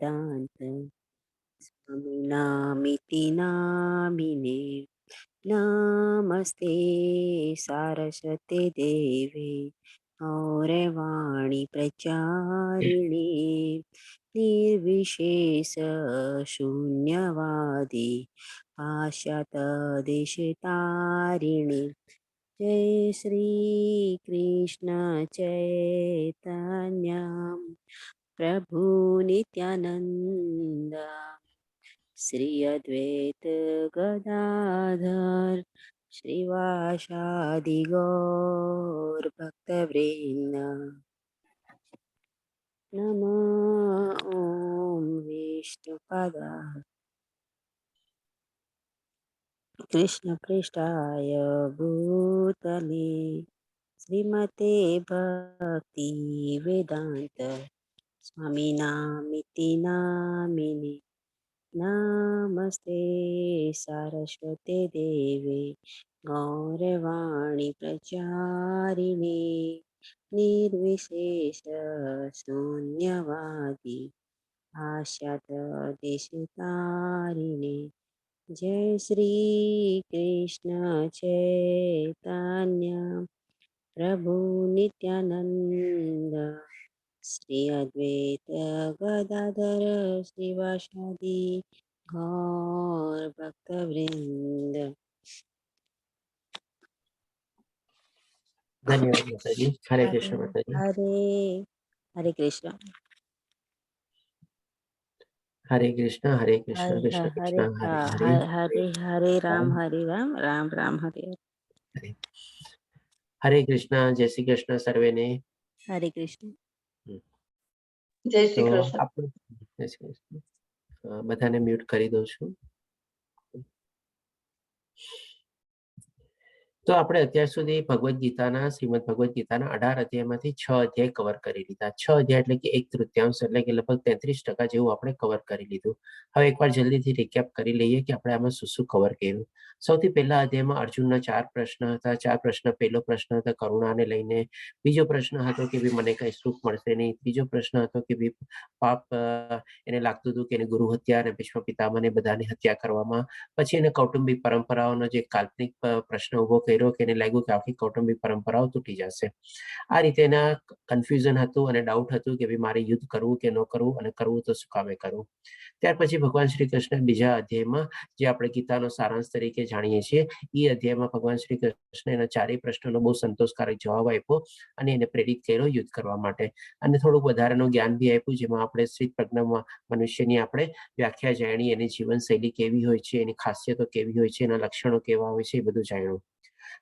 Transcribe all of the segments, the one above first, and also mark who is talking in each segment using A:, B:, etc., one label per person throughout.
A: वेदान्त स्वामिनामिति नामिने। नमस्ते सारस्वते देवे गौरवाणी प्रचारिणे निर्विशेष शून्यवादी पाश्चात्यदेशतारिणे। जय श्री कृष्ण चैतन्य प्रभु नित्यानंद श्री अद्वैत गदाधर श्रीवासादि गौर भक्तवृंद। नमो ॐ विष्णुपदाय कृष्णपृष्ठाय भूतले श्रीमते भक्ति वेदान्त स्वामिनामिति नामिने। नमस्ते सारस्वते देवे गौरवाणी प्रचारिणे निर्विशेष शून्यवादी पाश्चात्यदेशतारिणे। जय श्री कृष्ण चैतन्य प्रभु नित्यानंद श्री अद्वैत गदाधर श्रीवासादि गौर भक्तवृंद।
B: ધન્યવાદ માતાજી. હરે કૃષ્ણ માતાજી.
A: હરે હરે કૃષ્ણ.
B: હરે કૃષ્ણ હરે કૃષ્ણ
A: હરે
B: કૃષ્ણ
A: હરે
B: કૃષ્ણ હરે હરે,
A: હરે હરે રામ હરે રામ રામ રામ હરે
B: હરે. હરે કૃષ્ણ, જય શ્રી કૃષ્ણ સર્વેને.
A: હરે કૃષ્ણ.
C: જય શ્રી
B: તો
C: કૃષ્ણ.
B: આપણે જય શ્રી કૃષ્ણ. બધાને મ્યુટ કરી દઉં છું. તો આપણે અત્યાર સુધી ભગવદ્ ગીતાના, શ્રીમદ ભગવદ્ ગીતાના 18 અધ્યાયમાંથી 6 અધ્યાય કવર કરી લીધા. 6 અધ્યાય એટલે કે 1/3, એટલે કે લગભગ 33% જેવું આપણે કવર કરી લીધું. હવે એકવાર જલ્દીથી રિકેપ કરી લઈએ કે આપણે આમાં શું શું કવર કર્યું. સૌથી પહેલા અધ્યાયમાં અર્જુનના 4 પ્રશ્ન હતા. 4 પ્રશ્ન. પહેલો પ્રશ્ન હતો કરુણાને લઈને, બીજો પ્રશ્ન હતો કે ભાઈ મને કઈ સુખ મળશે નહીં, ત્રીજો પ્રશ્ન હતો કે ભાઈ પાપ, એને લાગતું હતું કે એને ગુરુ હત્યા અને ભીષ્મ પિતામહને બધાની હત્યા કરવામાં, પછી એને કૌટુંબિક પરંપરાઓનો જે કાલ્પનિક પ્રશ્ન ઉભો કર્યો કે એને લાગ્યું કે આખી કૌટુંબિક પરંપરાઓ તૂટી જશે. આ રીતે એના કન્ફ્યુઝન હતું અને ડાઉટ હતું કે ભાઈ મારે યુદ્ધ કરવું કે ન કરવું અને કરવું તો શું કામે કરવું. ત્યાર પછી ભગવાન શ્રી કૃષ્ણ બીજા અધ્યાયમાં, જે આપણે ગીતાનો સારાંશ તરીકે જાણીએ છીએ, એ અધ્યાયમાં ભગવાન શ્રી કૃષ્ણ એના ચારેય પ્રશ્નોનો બહુ સંતોષકારક જવાબ આપ્યો અને એને પ્રેરિત કર્યો યુદ્ધ કરવા માટે અને થોડુંક વધારાનું જ્ઞાન બી આપ્યું, જેમાં આપણે સ્થિત પ્રજ્ઞમાં મનુષ્યની આપણે વ્યાખ્યા જાણી, એની જીવનશૈલી કેવી હોય છે, એની ખાસિયતો કેવી હોય છે, એના લક્ષણો કેવા હોય છે, એ બધું જાણ્યું.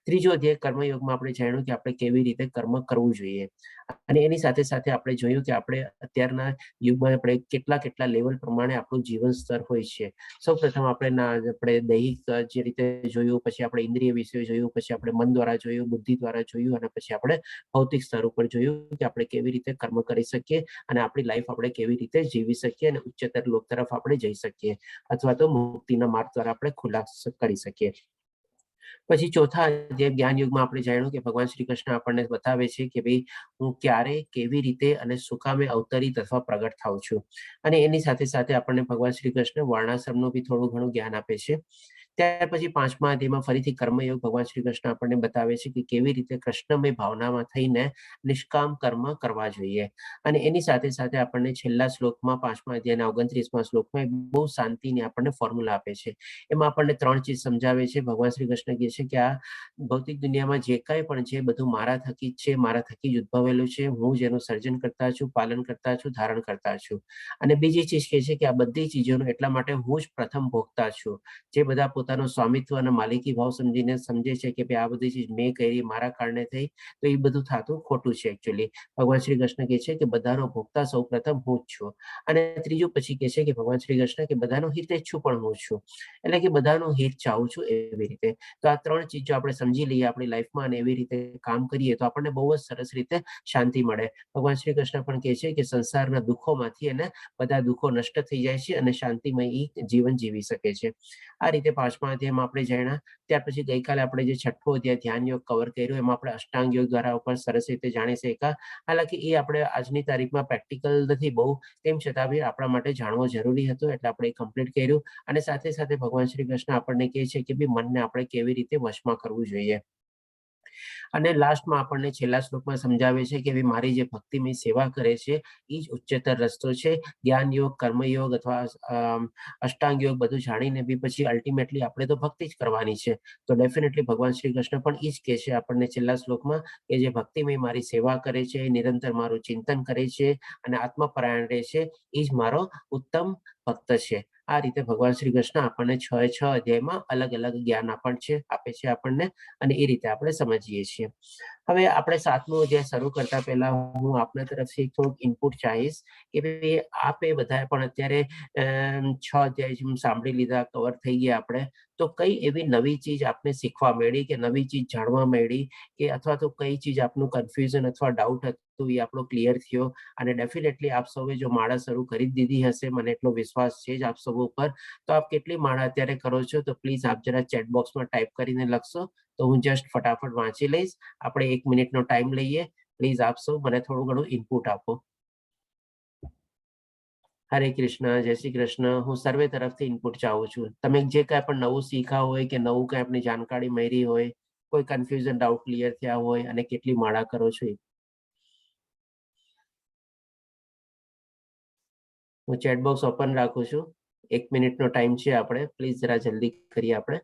B: ત્રીજો અધ્યાય કર્મયોગમાં આપણે જાણ્યું કે આપણે કેવી રીતે કર્મ કરવું જોઈએ અને એની સાથે સાથે આપણે જોયું કે આપણે અત્યારના યુગમાં આપણે કેટલા કેટલા લેવલ પ્રમાણે આપણું જીવન સ્તર હોય છે. સૌ પ્રથમ આપણે ના આપણે દૈહિક જે રીતે જોયું, પછી આપણે ઇન્દ્રિય વિશે જોયું, પછી આપણે મન દ્વારા જોયું, બુદ્ધિ દ્વારા જોયું અને પછી આપણે ભૌતિક સ્તર ઉપર જોયું કે આપણે કેવી રીતે કર્મ કરી શકીએ અને આપણી લાઈફ આપણે કેવી રીતે જીવી શકીએ અને ઉચ્ચતર લોક તરફ આપણે જઈ શકીએ અથવા તો મુક્તિના માર્ગ દ્વારા આપણે ખુલાસ કરી શકીએ. પછી ચોથા અધ્યાય જ્ઞાન યુગમાં આપણે જાણ્યું કે ભગવાન શ્રી કૃષ્ણ આપણને બતાવે છે કે ભાઈ હું ક્યારે, કેવી રીતે અને શું કામે અવતરિત અથવા પ્રગટ થાઉં છું અને એની સાથે સાથે આપણને ભગવાન શ્રી કૃષ્ણ વર્ણાશ્રમનું બી થોડું ઘણું જ્ઞાન આપે છે. ત્યાર પછી પાંચમા અધ્યાયમાં ફરીથી કર્મયોગ ભગવાન શ્રી કૃષ્ણ આપણને બતાવે છે કે કેવી રીતે કૃષ્ણમય ભાવનામાં થઈને નિષ્કામ કર્મ કરવા જોઈએ અને એની સાથે સાથે આપણને છેલ્લા શ્લોકમાં, પાંચમા અધ્યાયના 29મા શ્લોકમાં એક બહુ શાંતિની આપણને ફોર્મ્યુલા આપે છે. એમાં આપણને 3 ચીજ સમજાવે છે. ભગવાન શ્રી કૃષ્ણ કહે છે કે આ ભૌતિક દુનિયામાં જે કાંઈ પણ છે બધું મારા થકી જ છે, મારા થકી જ ઉદ્ભવેલું છે, હું જેનું સર્જન કરતા છું, પાલન કરતા છું, ધારણ કરતા છું. અને બીજી ચીજ કહે છે કે આ બધી ચીજોનું એટલા માટે હું જ પ્રથમ ભોગતા છું. જે બધા પોતાનો સ્વામિત્વ અને માલિકી ભાવ સમજીને સમજે છે કે ભાઈ આ બધી ચીજ મેં કરી, મારા કારણે થઈ, તો એ બધું થતું ખોટું છે. એકચ્યુઅલી ભગવાન શ્રી કૃષ્ણ કહે છે કે બધાનો ભોગતા સૌ પ્રથમ હું જ છું. અને ત્રીજું પછી કહે છે કે ભગવાન શ્રી કૃષ્ણ કે બધાનો હિતેચ્છુ પણ હું છું, એટલે કે બધાનું હિત ચાહું છું એવી રીતે. તો આ 3 ચીજો આપણે સમજી લઈએ આપણી લાઈફમાં અને એવી રીતે કામ કરીએ તો આપણને બહુ જ સરસ રીતે શાંતિ મળે. ભગવાન શ્રી કૃષ્ણ પણ કહે છે કે સંસારના દુઃખોમાંથી એને બધા દુઃખો નષ્ટ થઈ જાય છે અને શાંતિમય જીવન જીવી શકે છે. આ રીતે પાંચમા પાંચમા અધ્યાયમાં આપણે જાણ્યા. ત્યાર પછી ગઈકાલે આપણે જે છઠ્ઠો અધ્યાય ધ્યાન યોગ કવર કર્યું, એમાં આપણે અષ્ટાંગ યોગ દ્વારા ઉપર સરસ રીતે જાણી શક્યા. હાલાકી એ આપણે આજની તારીખમાં પ્રેક્ટિકલ નથી બહુ, તેમ છતાં બી આપણા માટે જાણવો જરૂરી હતો, એટલે આપણે એ કમ્પ્લીટ કર્યું. અને સાથે સાથે ભગવાન શ્રી કૃષ્ણ આપણને કહે છે કે ભાઈ મનને આપણે કેવી રીતે વશમાં કરવું જોઈએ. અને લાસ્ટમાં આપણને છેલ્લા શ્લોકમાં સમજાવે છે કે ભાઈ મારી જે ભક્તિમય સેવા કરે છે એ જ ઉચ્ચતર રસ્તો છે. જ્ઞાન યોગ, કર્મયોગ અથવા અષ્ટાંગ યોગ બધું જાણીને બી પછી અલ્ટિમેટલી આપણે તો ભક્તિ જ કરવાની છે. તો ડેફિનેટલી ભગવાન શ્રી કૃષ્ણ પણ એ જ કહે છે આપણને છેલ્લા શ્લોકમાં કે જે ભક્તિમય મારી સેવા કરે છે, નિરંતર મારું ચિંતન કરે છે અને આત્મપરાયણ રહે છે, એ જ મારો ઉત્તમ ભક્ત છે. આ રીતે ભગવાન શ્રી કૃષ્ણ આપણને છ એ છ અધ્યાયમાં અલગ અલગ જ્ઞાન આપે છે આપણને, અને એ રીતે આપણે સમજીએ છીએ. હવે આપણે સાતમો અધ્યાય શરૂ કરતા પહેલા હું આપના તરફથી થોડુંક ઇનપુટ ચાહીશ કે ભાઈ આપે બધાએ પણ અત્યારે છ અધ્યાય જેમ સાંભળી લીધા, કવર થઈ ગયા આપણે, તો કઈ એવી નવી ચીજ આપને શીખવા મળી કે નવી ચીજ જાણવા મળી, કે અથવા તો કઈ ચીજ આપનું કન્ફ્યુઝન અથવા ડાઉટ હતું એ આપણો ક્લિયર થયો? અને ડેફિનેટલી આપ સૌએ જો માળા શરૂ કરી જ દીધી હશે, મને એટલો વિશ્વાસ છે જ આપ સૌ ઉપર, તો આપ કેટલી માળા અત્યારે કરો છો? તો પ્લીઝ આપ જરા ચેટ બોક્સમાં ટાઈપ કરીને લખશો તો હું જસ્ટ ફટાફટ વાંચી લઈશ. આપણે 1 મિનિટનો ટાઈમ લઈએ. પ્લીઝ આપ સૌ મને થોડું ઘણું ઇનપુટ આપો. હરે કૃષ્ણ, જય શ્રી કૃષ્ણ. હું સર્વે તરફથી ઇનપુટ ચાહું છું. તમે જે કાંઈ પણ નવું શીખ્યા હોય કે નવું કાંઈ આપની જાણકારી મળી હોય, કોઈ કન્ફ્યુઝન ડાઉટ ક્લિયર થયા હોય, અને કેટલી માળા કરો છો એ. હું ચેટ બોક્સ ઓપન રાખું છું. 1 મિનિટનો ટાઈમ છે આપણે, પ્લીઝ જરા જલ્દી કરીએ આપણે.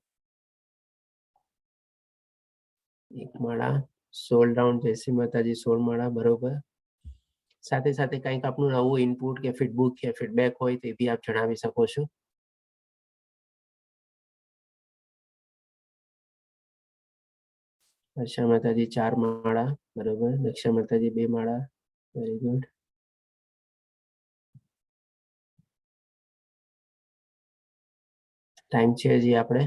B: 1 માળા, 16 રાઉન્ડ, જય શ્રી માતાજી, 16 માળા, બરોબર. સાથે સાથે કંઈક આપનું નવું ઇનપુટ કે ફીડબેક કે ફીડબેક હોય તો એ બી આપ જણાવી શકો છો. દક્ષા માતાજી 4 માળા, બરોબર. દક્ષા માતાજી 2 માળા, વેરી ગુડ. ટાઈમ છે હજી આપણે.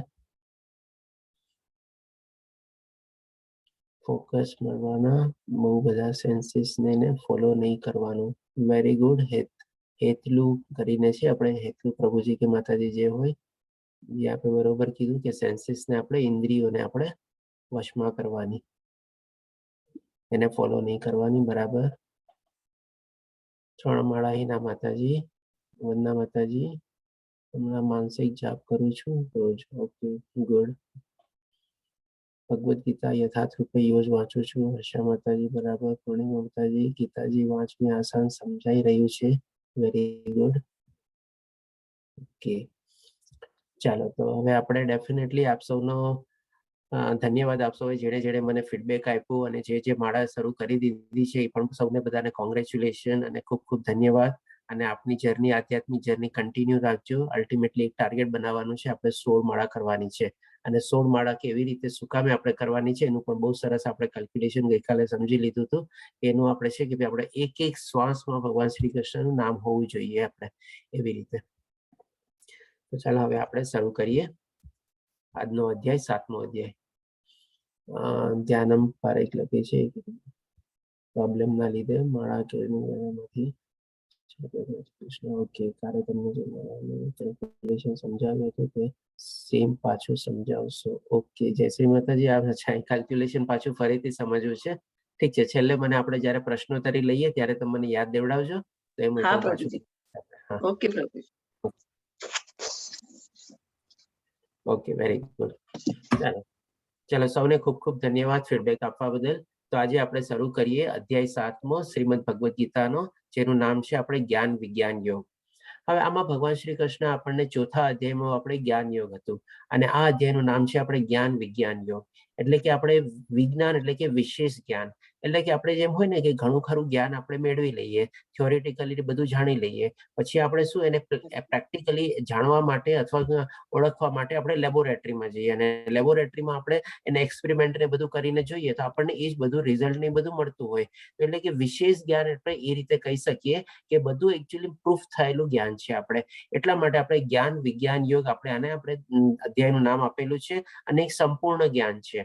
B: ફોકસ મળવાના બહુ બધા સેન્સીસને એને ફોલો નહીં કરવાનું. Very good. હેતલું કરીને છે આપણે, હેતલુ પ્રભુજી કે માતાજી જે હોય એ આપણે બરોબર કીધું કે સેન્સીસને આપણે, ઇન્દ્રિયોને આપણે વશમાં કરવાની, એને ફોલો નહીં કરવાની, બરાબર. 3 માળા હિના માતાજી, વંદના માતાજી. હમણાં માનસિક જાપ કરું છું રોજ. Okay, good. Bhagavad Gita યથાર્થ રૂપે યોજ વાંચું છું. હર્ષા માતાજી, બરાબર. પૂર્ણિમા માતાજી, ગીતાજી વાંચવી આસાન સમજાઈ રહ્યું છે. Very good. Okay, ચાલો તો હવે આપણે ડેફિનેટલી આપ સૌનો ધન્યવાદ. આપ સૌએ જેણે જેણે મને ફીડબેક આપ્યું અને જે જે માળા શરૂ કરી દીધી છે એ પણ સૌને બધાને કોંગ્રેચ્યુલેશન અને ખૂબ ખૂબ ધન્યવાદ. અને આપની જર્ની, આધ્યાત્મિક જર્ની કન્ટિન્યુ રાખજો. અલ્ટિમેટલી એક ટાર્ગેટ બનાવવાનું છે, આપણે 16 માળા કરવાની છે. અને 16 માળા કેવી રીતે શું કામે આપણે કરવાની છે એનું પણ બહુ સરસ આપણે કેલ્ક્યુલેશન ગઈકાલે સમજી લીધું હતું. એનું આપણે છે કે ભાઈ આપણે એક એક શ્વાસમાં ભગવાન શ્રી કૃષ્ણનું નામ હોવું જોઈએ આપણે એવી રીતે. તો ચાલો હવે આપણે શરૂ કરીએ આજનો અધ્યાય, 7મો અધ્યાય. ધ્યાનમ પારેખ લખે છે પ્રોબ્લેમના લીધે માળા કેમાંથી. ઓકે, કાલે તમને જે માળાનું કેલ્ક્યુલેશન સમજાવ્યું હતું તે સેમ પાછું સમજાવશો? ઓકે, જય શ્રી માતાજી. આ કેલ્ક્યુલેશન પાછું ફરીથી સમજવું છે. ઠીક છે, છેલ્લે મને આપણે જ્યારે પ્રશ્નોત્તરી લઈએ ત્યારે તમે મને યાદ દેવડાવજો, તો એમ
C: હા
B: હું પાછું.
C: પ્રભુજી.
B: હા,
C: ઓકે પ્રભુજી.
B: Okay, very good. ચાલો ચાલો, સૌને ખૂબ ખૂબ ધન્યવાદ ફીડબેક આપવા બદલ. તો આજે આપણે શરૂ કરીએ અધ્યાય 7મો શ્રીમદ ભગવદ્ ગીતાનો, જેનું નામ છે આપણે જ્ઞાન વિજ્ઞાન યોગ. હવે આમાં ભગવાન શ્રી કૃષ્ણ આપણને ચોથા અધ્યાયમાં આપણે જ્ઞાન યોગ હતું, અને આ અધ્યાયનું નામ છે આપણે જ્ઞાન વિજ્ઞાન યોગ. એટલે કે આપણે વિજ્ઞાન એટલે કે વિશેષ જ્ઞાન, એટલે કે આપણે જેમ હોય ને કે ઘણું ખરું જ્ઞાન આપણે મેળવી લઈએ, થિયોરિટિકલી બધું જાણી લઈએ, પછી આપણે શું એને પ્રેક્ટિકલી જાણવા માટે અથવા ઓળખવા માટે આપણે લેબોરેટરીમાં જઈએ, અને લેબોરેટરીમાં આપણે એને એક્સપેરિમેન્ટ ને બધું કરીને જોઈએ તો આપણને એ જ બધું રિઝલ્ટ ને બધું મળતું હોય. એટલે કે વિશેષ જ્ઞાન આપણે એ રીતે કહી શકીએ કે બધું એકચ્યુઅલી પ્રૂફ થયેલું જ્ઞાન છે આપણે. એટલા માટે આપણે જ્ઞાન વિજ્ઞાન યોગ આપણે આને આપણે અધ્યાયનું નામ આપેલું છે, અને એક સંપૂર્ણ જ્ઞાન છે.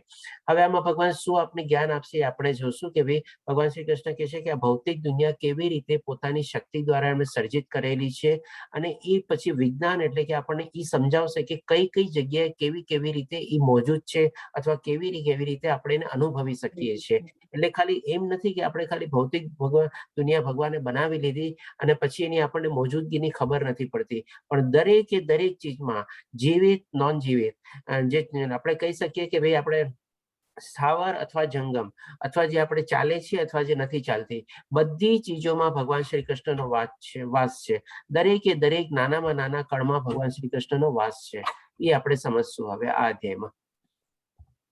B: હવે આમાં ભગવાન શું આપને જ્ઞાન આપશે એ આપણે જોશું. સમજશું કે ભાઈ, ભગવાન શ્રી કૃષ્ણ કહે છે કે આ ભૌતિક દુનિયા કેવી રીતે પોતાની શક્તિ દ્વારા એમણે સર્જિત કરેલી છે અને એ પછી વિજ્ઞાન, એટલે કે આપણને એ સમજાવશે કે કઈ કઈ જગ્યાએ કેવી કેવી રીતે એ મોજૂદ છે અથવા કેવી કેવી રીતે આપણે એને અનુભવી શકીએ છીએ. એટલે ખાલી એમ નથી કે આપણે ખાલી ભૌતિક ભગવાન દુનિયા ભગવાને બનાવી લીધી અને પછી એની આપણને મોજૂદગીની ખબર નથી પડતી, પણ દરેકે દરેક ચીજમાં, જીવિત, નોન જીવિત, જે આપણે કહી શકીએ કે ભાઈ, આપણે સ્થાવર અથવા જંગમ અથવા જે આપણે ચાલે છે અથવા જે નથી ચાલતી, બધી ચીજોમાં ભગવાન શ્રી કૃષ્ણનો વાસ છે, વાસ છે. દરેકે દરેક નાનામાં નાના કણમાં ભગવાન શ્રી કૃષ્ણનો વાસ છે, એ આપણે સમજશું હવે આ અધ્યાયમાં.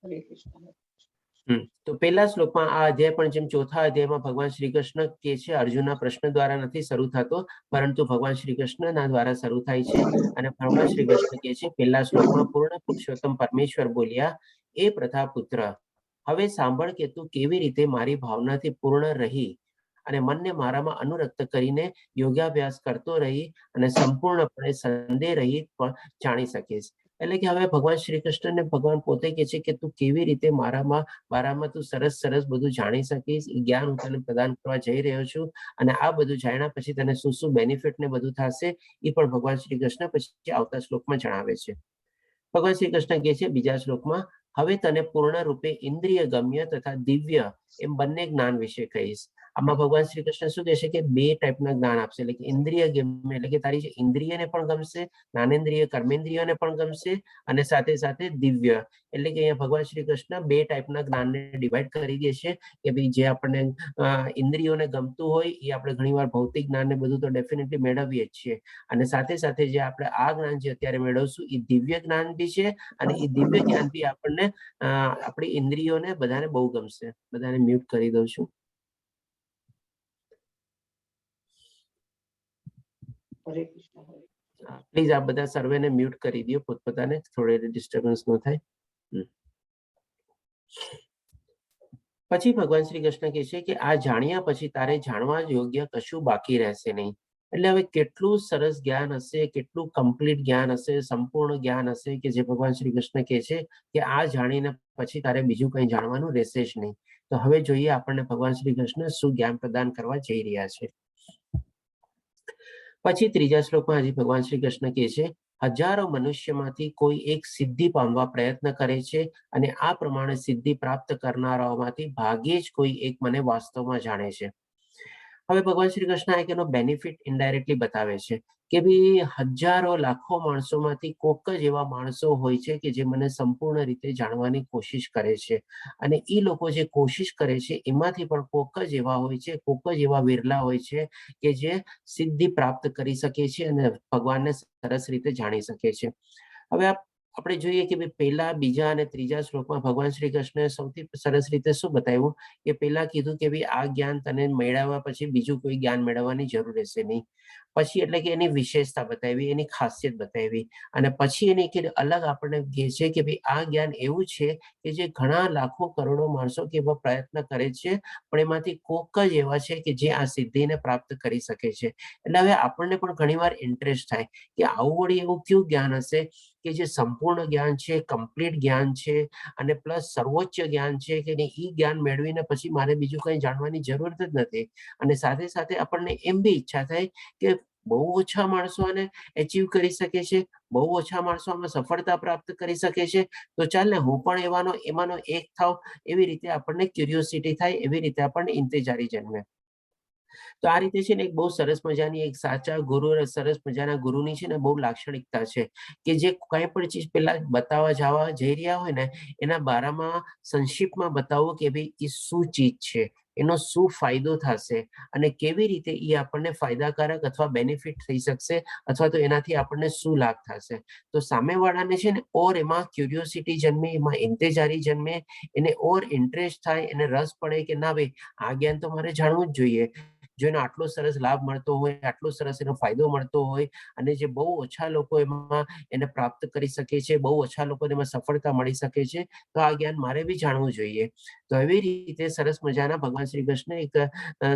C: હરે કૃષ્ણ.
B: તો પહેલા શ્લોકમાં આ અધ્યાય પણ જેમ ચોથા અધ્યાયમાં ભગવાન શ્રી કૃષ્ણ કે છે, અર્જુનના પ્રશ્ન દ્વારા નથી શરૂ થતો, પરંતુ ભગવાન શ્રી કૃષ્ણના દ્વારા શરૂ થાય છે. અને ભગવાન શ્રી કૃષ્ણ કે છે પહેલા શ્લોકમાં, "પૂર્ણ પુરુષોત્તમ પરમેશ્વર બોલ્યા, એ પ્રથા પુત્ર, હવે સાંભળ કે તું કેવી રીતે મારી ભાવનાથી પૂર્ણ રહી અને મનને મારામાં અનુરક્ત કરીને યોગાભ્યાસ કરતો રહી અને સંપૂર્ણપણે સંદેહ રહિત પણ જાણી શકીશ." એટલે કે હવે ભગવાન શ્રી કૃષ્ણને ભગવાન પોતે કહે છે કે તું કેવી રીતે મારામાં બારામાં તું સરસ સરસ બધું જાણી શકીશ, એ જ્ઞાન હું તને પ્રદાન કરવા જઈ રહ્યો છું અને આ બધું જાણ્યા પછી તને શું શું બેનિફિટ ને બધું થશે, એ પણ ભગવાન શ્રી કૃષ્ણ પછી આવતા શ્લોકમાં જણાવે છે. ભગવાન શ્રી કૃષ્ણ કહે છે બીજા શ્લોકમાં, "હવે તને પૂર્ણ રૂપે ઇન્દ્રિય ગમ્ય તથા દિવ્ય એમ બંને જ્ઞાન વિશે કહીશ." આમાં ભગવાન શ્રી કૃષ્ણ શું કહેશે કે બે ટાઈપના જ્ઞાન આપશે. એટલે કે ઇન્દ્રિય ગમ્ય એટલે કે તારી જે ઇન્દ્રિયને પણ ગમશે, જ્ઞાનેન્દ્રિય, કર્મેન્દ્રિયોને પણ ગમશે અને સાથે સાથે દિવ્ય, એટલે કે અહીંયા ભગવાન શ્રી કૃષ્ણ બે ટાઈપના જ્ઞાનને ડિવાઈડ કરી દે છે કે ભાઈ, જે આપણને ઇન્દ્રિયોને ગમતું હોય એ આપણે ઘણીવાર ભૌતિક જ્ઞાન ને બધું તો ડેફિનેટલી મેળવીએ જ છીએ અને સાથે સાથે જે આપણે આ જ્ઞાન જે અત્યારે મેળવશું એ દિવ્ય જ્ઞાન બી છે અને એ દિવ્ય જ્ઞાન બી આપણને આપણી ઇન્દ્રિયોને બધાને બહુ ગમશે. બધાને મ્યુટ કરી દઉં છું.
C: હરે કૃષ્ણ, હરે.
B: પ્લીઝ આ બધા સર્વેને મ્યુટ કરી દો પોતપોતાને, થોડી ડિસ્ટર્બન્સ ન થાય. પછી ભગવાન શ્રી કૃષ્ણ કહે છે કે આ જાણ્યા પછી તારે જાણવા યોગ્ય કશું બાકી રહેશે નહીં. એટલે હવે કેટલું સરસ જ્ઞાન હશે, કેટલું કમ્પ્લીટ જ્ઞાન હશે, સંપૂર્ણ જ્ઞાન હશે કે જે ભગવાન શ્રી કૃષ્ણ કહે છે કે આ જાણીને પછી તારે બીજું કંઈ જાણવાનું રહેશે જ નહીં. તો હવે જોઈએ આપણને ભગવાન શ્રી કૃષ્ણ શું જ્ઞાન પ્રદાન કરવા જઈ રહ્યા છે. પછી ત્રીજા શ્લોકમાં હજી ભગવાન શ્રી કૃષ્ણ કહે છે, "હજારો મનુષ્યમાંથી કોઈ એક સિદ્ધિ પામવા પ્રયત્ન કરે છે અને આ પ્રમાણે સિદ્ધિ પ્રાપ્ત કરનારાઓમાંથી ભાગ્યે જ કોઈ એક મને વાસ્તવમાં જાણે છે." હવે ભગવાન શ્રી કૃષ્ણ એક એનો બેનિફિટ ઇનડાયરેક્ટલી બતાવે છે કે ભાઈ, હજારો લાખો માણસોમાંથી કોક જ એવા માણસો હોય છે કે જે મને સંપૂર્ણ રીતે જાણવાની કોશિશ કરે છે અને એ લોકો જે કોશિશ કરે છે એમાંથી પણ કોક જ એવા હોય છે, કોક જ એવા વિરલા હોય છે કે જે સિદ્ધિ પ્રાપ્ત કરી શકે છે અને ભગવાનને સરસ રીતે જાણી શકે છે. હવે આપણે જોઈએ કે ભાઈ, પહેલા, બીજા અને ત્રીજા શ્લોકમાં ભગવાન શ્રી કૃષ્ણએ સૌથી સરસ રીતે શું બતાવ્યું કે પહેલા કીધું કે ભાઈ, આ જ્ઞાન તને મેળવ્યા પછી બીજું કોઈ જ્ઞાન મેળવવાની જરૂર રહેશે નહીં. પછી એટલે કે એની વિશેષતા બતાવી, એની ખાસિયત બતાવી અને પછી એની કે અલગ આપણને કહે છે કે ભાઈ, આ જ્ઞાન એવું છે કે જે ઘણા લાખો કરોડો માણસો કે એવા પ્રયત્ન કરે છે, પણ એમાંથી કોક જ એવા છે કે જે આ સિદ્ધિને પ્રાપ્ત કરી શકે છે. એટલે હવે આપણને પણ ઘણીવાર ઇન્ટરેસ્ટ થાય કે આવું વળી એવું કયું જ્ઞાન હશે કે જે સંપૂર્ણ જ્ઞાન છે, કમ્પ્લીટ જ્ઞાન છે અને પ્લસ સર્વોચ્ચ જ્ઞાન છે કે એ જ્ઞાન મેળવીને પછી મારે બીજું કંઈ જાણવાની જરૂર જ નથી. અને સાથે સાથે આપણને એમ બી ઈચ્છા થાય કે બહુ ઓછા માણસો આને એચીવ કરી શકે છે, બહુ ઓછા માણસો આમાં સફળતા પ્રાપ્ત કરી શકે છે, તો ચાલ ને હું પણ એવાનો એમાંનો એક થાવ. એવી રીતે આપણને ક્યુરિયોસિટી થાય, એવી રીતે આપણને ઇંતજારી જન્મે. તો આ રીતે છે ને એક બહુ સરસ મજાની એક સાચા ગુરુ અને સરસ મજાના ગુરુની છે ને બહુ લાક્ષણિકતા છે કે જે કઈ પણ ચીજ પેલા બતાવવા જવા જઈ રહ્યા હોય ને, એના બારામાં સંક્ષિપ્તમાં બતાવવું કે ભાઈ, એ શું ચીજ છે, એનો શું ફાયદો થશે અને કેવી રીતે એ આપણને ફાયદાકારક અથવા બેનિફિટ થઈ શકશે અથવા તો એનાથી આપણને શું લાભ થશે. તો સામેવાળાને છે ને ઓર એમાં ક્યુરિયોસિટી જન્મે, એમાં ઇંતજારી જન્મે, એને ઓર ઇન્ટરેસ્ટ થાય, એને રસ પડે કે ના ભાઈ, આ જ્ઞાન તો મારે જાણવું જ જોઈએ. જો એનો આટલો સરસ લાભ મળતો હોય, આટલો સરસ એનો ફાયદો મળતો હોય અને જે બહુ ઓછા લોકો એમાં એને પ્રાપ્ત કરી શકે છે, બહુ ઓછા લોકોને એમાં સફળતા મળી શકે છે, તો આ જ્ઞાન મારે બી જાણવું જોઈએ. તો એવી રીતે સરસ મજાના ભગવાન શ્રી કૃષ્ણ એક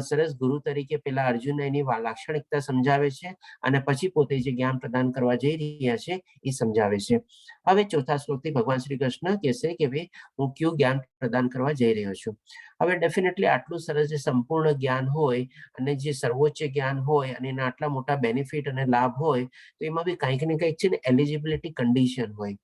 B: સરસ ગુરુ તરીકે પેલા અર્જુનને એની લાક્ષણિકતા સમજાવે છે અને પછી પોતે જે જ્ઞાન પ્રદાન કરવા જઈ રહ્યા છે એ સમજાવે છે. હવે ચોથા શ્લોકથી ભગવાન શ્રી કૃષ્ણ કહેશે કે ભાઈ, હું કયું જ્ઞાન પ્રદાન કરવા જઈ રહ્યો છું. હવે ડેફિનેટલી આટલું સરસ જે સંપૂર્ણ જ્ઞાન હોય અને જે સર્વોચ્ચ જ્ઞાન હોય અને એના આટલા મોટા બેનિફિટ અને લાભ હોય, તો એમાં બી કંઈક ને કંઈક છે ને એલિજિબિલિટી કન્ડિશન હોય.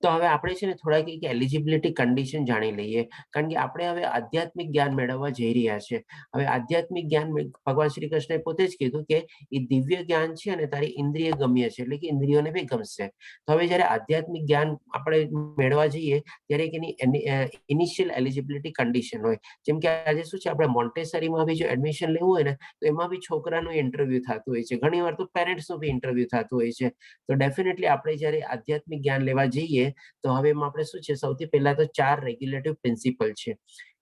B: તો હવે આપણે છે ને થોડાક એક એલિજિબિલિટી કન્ડિશન જાણી લઈએ, કારણ કે આપણે હવે આધ્યાત્મિક જ્ઞાન મેળવવા જઈ રહ્યા છે. હવે આધ્યાત્મિક જ્ઞાન, ભગવાન શ્રી કૃષ્ણએ પોતે જ કીધું કે એ દિવ્ય જ્ઞાન છે અને તારી ઇન્દ્રિય ગમ્ય છે, એટલે કે ઇન્દ્રિયોને બી ગમશે. તો હવે જ્યારે આધ્યાત્મિક જ્ઞાન આપણે મેળવવા જઈએ ત્યારે એક એની ઇનિશિયલ એલિજિબિલિટી કન્ડિશન હોય. જેમ કે આજે શું છે, આપણે મોન્ટેસરીમાં બી જો એડમિશન લેવું હોય ને, તો એમાં બી છોકરાનું ઇન્ટરવ્યુ થતું હોય છે, ઘણી વાર તો પેરેન્ટ્સનું બી ઇન્ટરવ્યુ થતું હોય છે. તો ડેફિનેટલી આપણે જ્યારે આધ્યાત્મિક જ્ઞાન લેવા જઈએ તો હવે એમાં આપણે શું છે, સૌથી પહેલા તો ચાર રેગ્યુલેટિવ પ્રિન્સિપલ છે.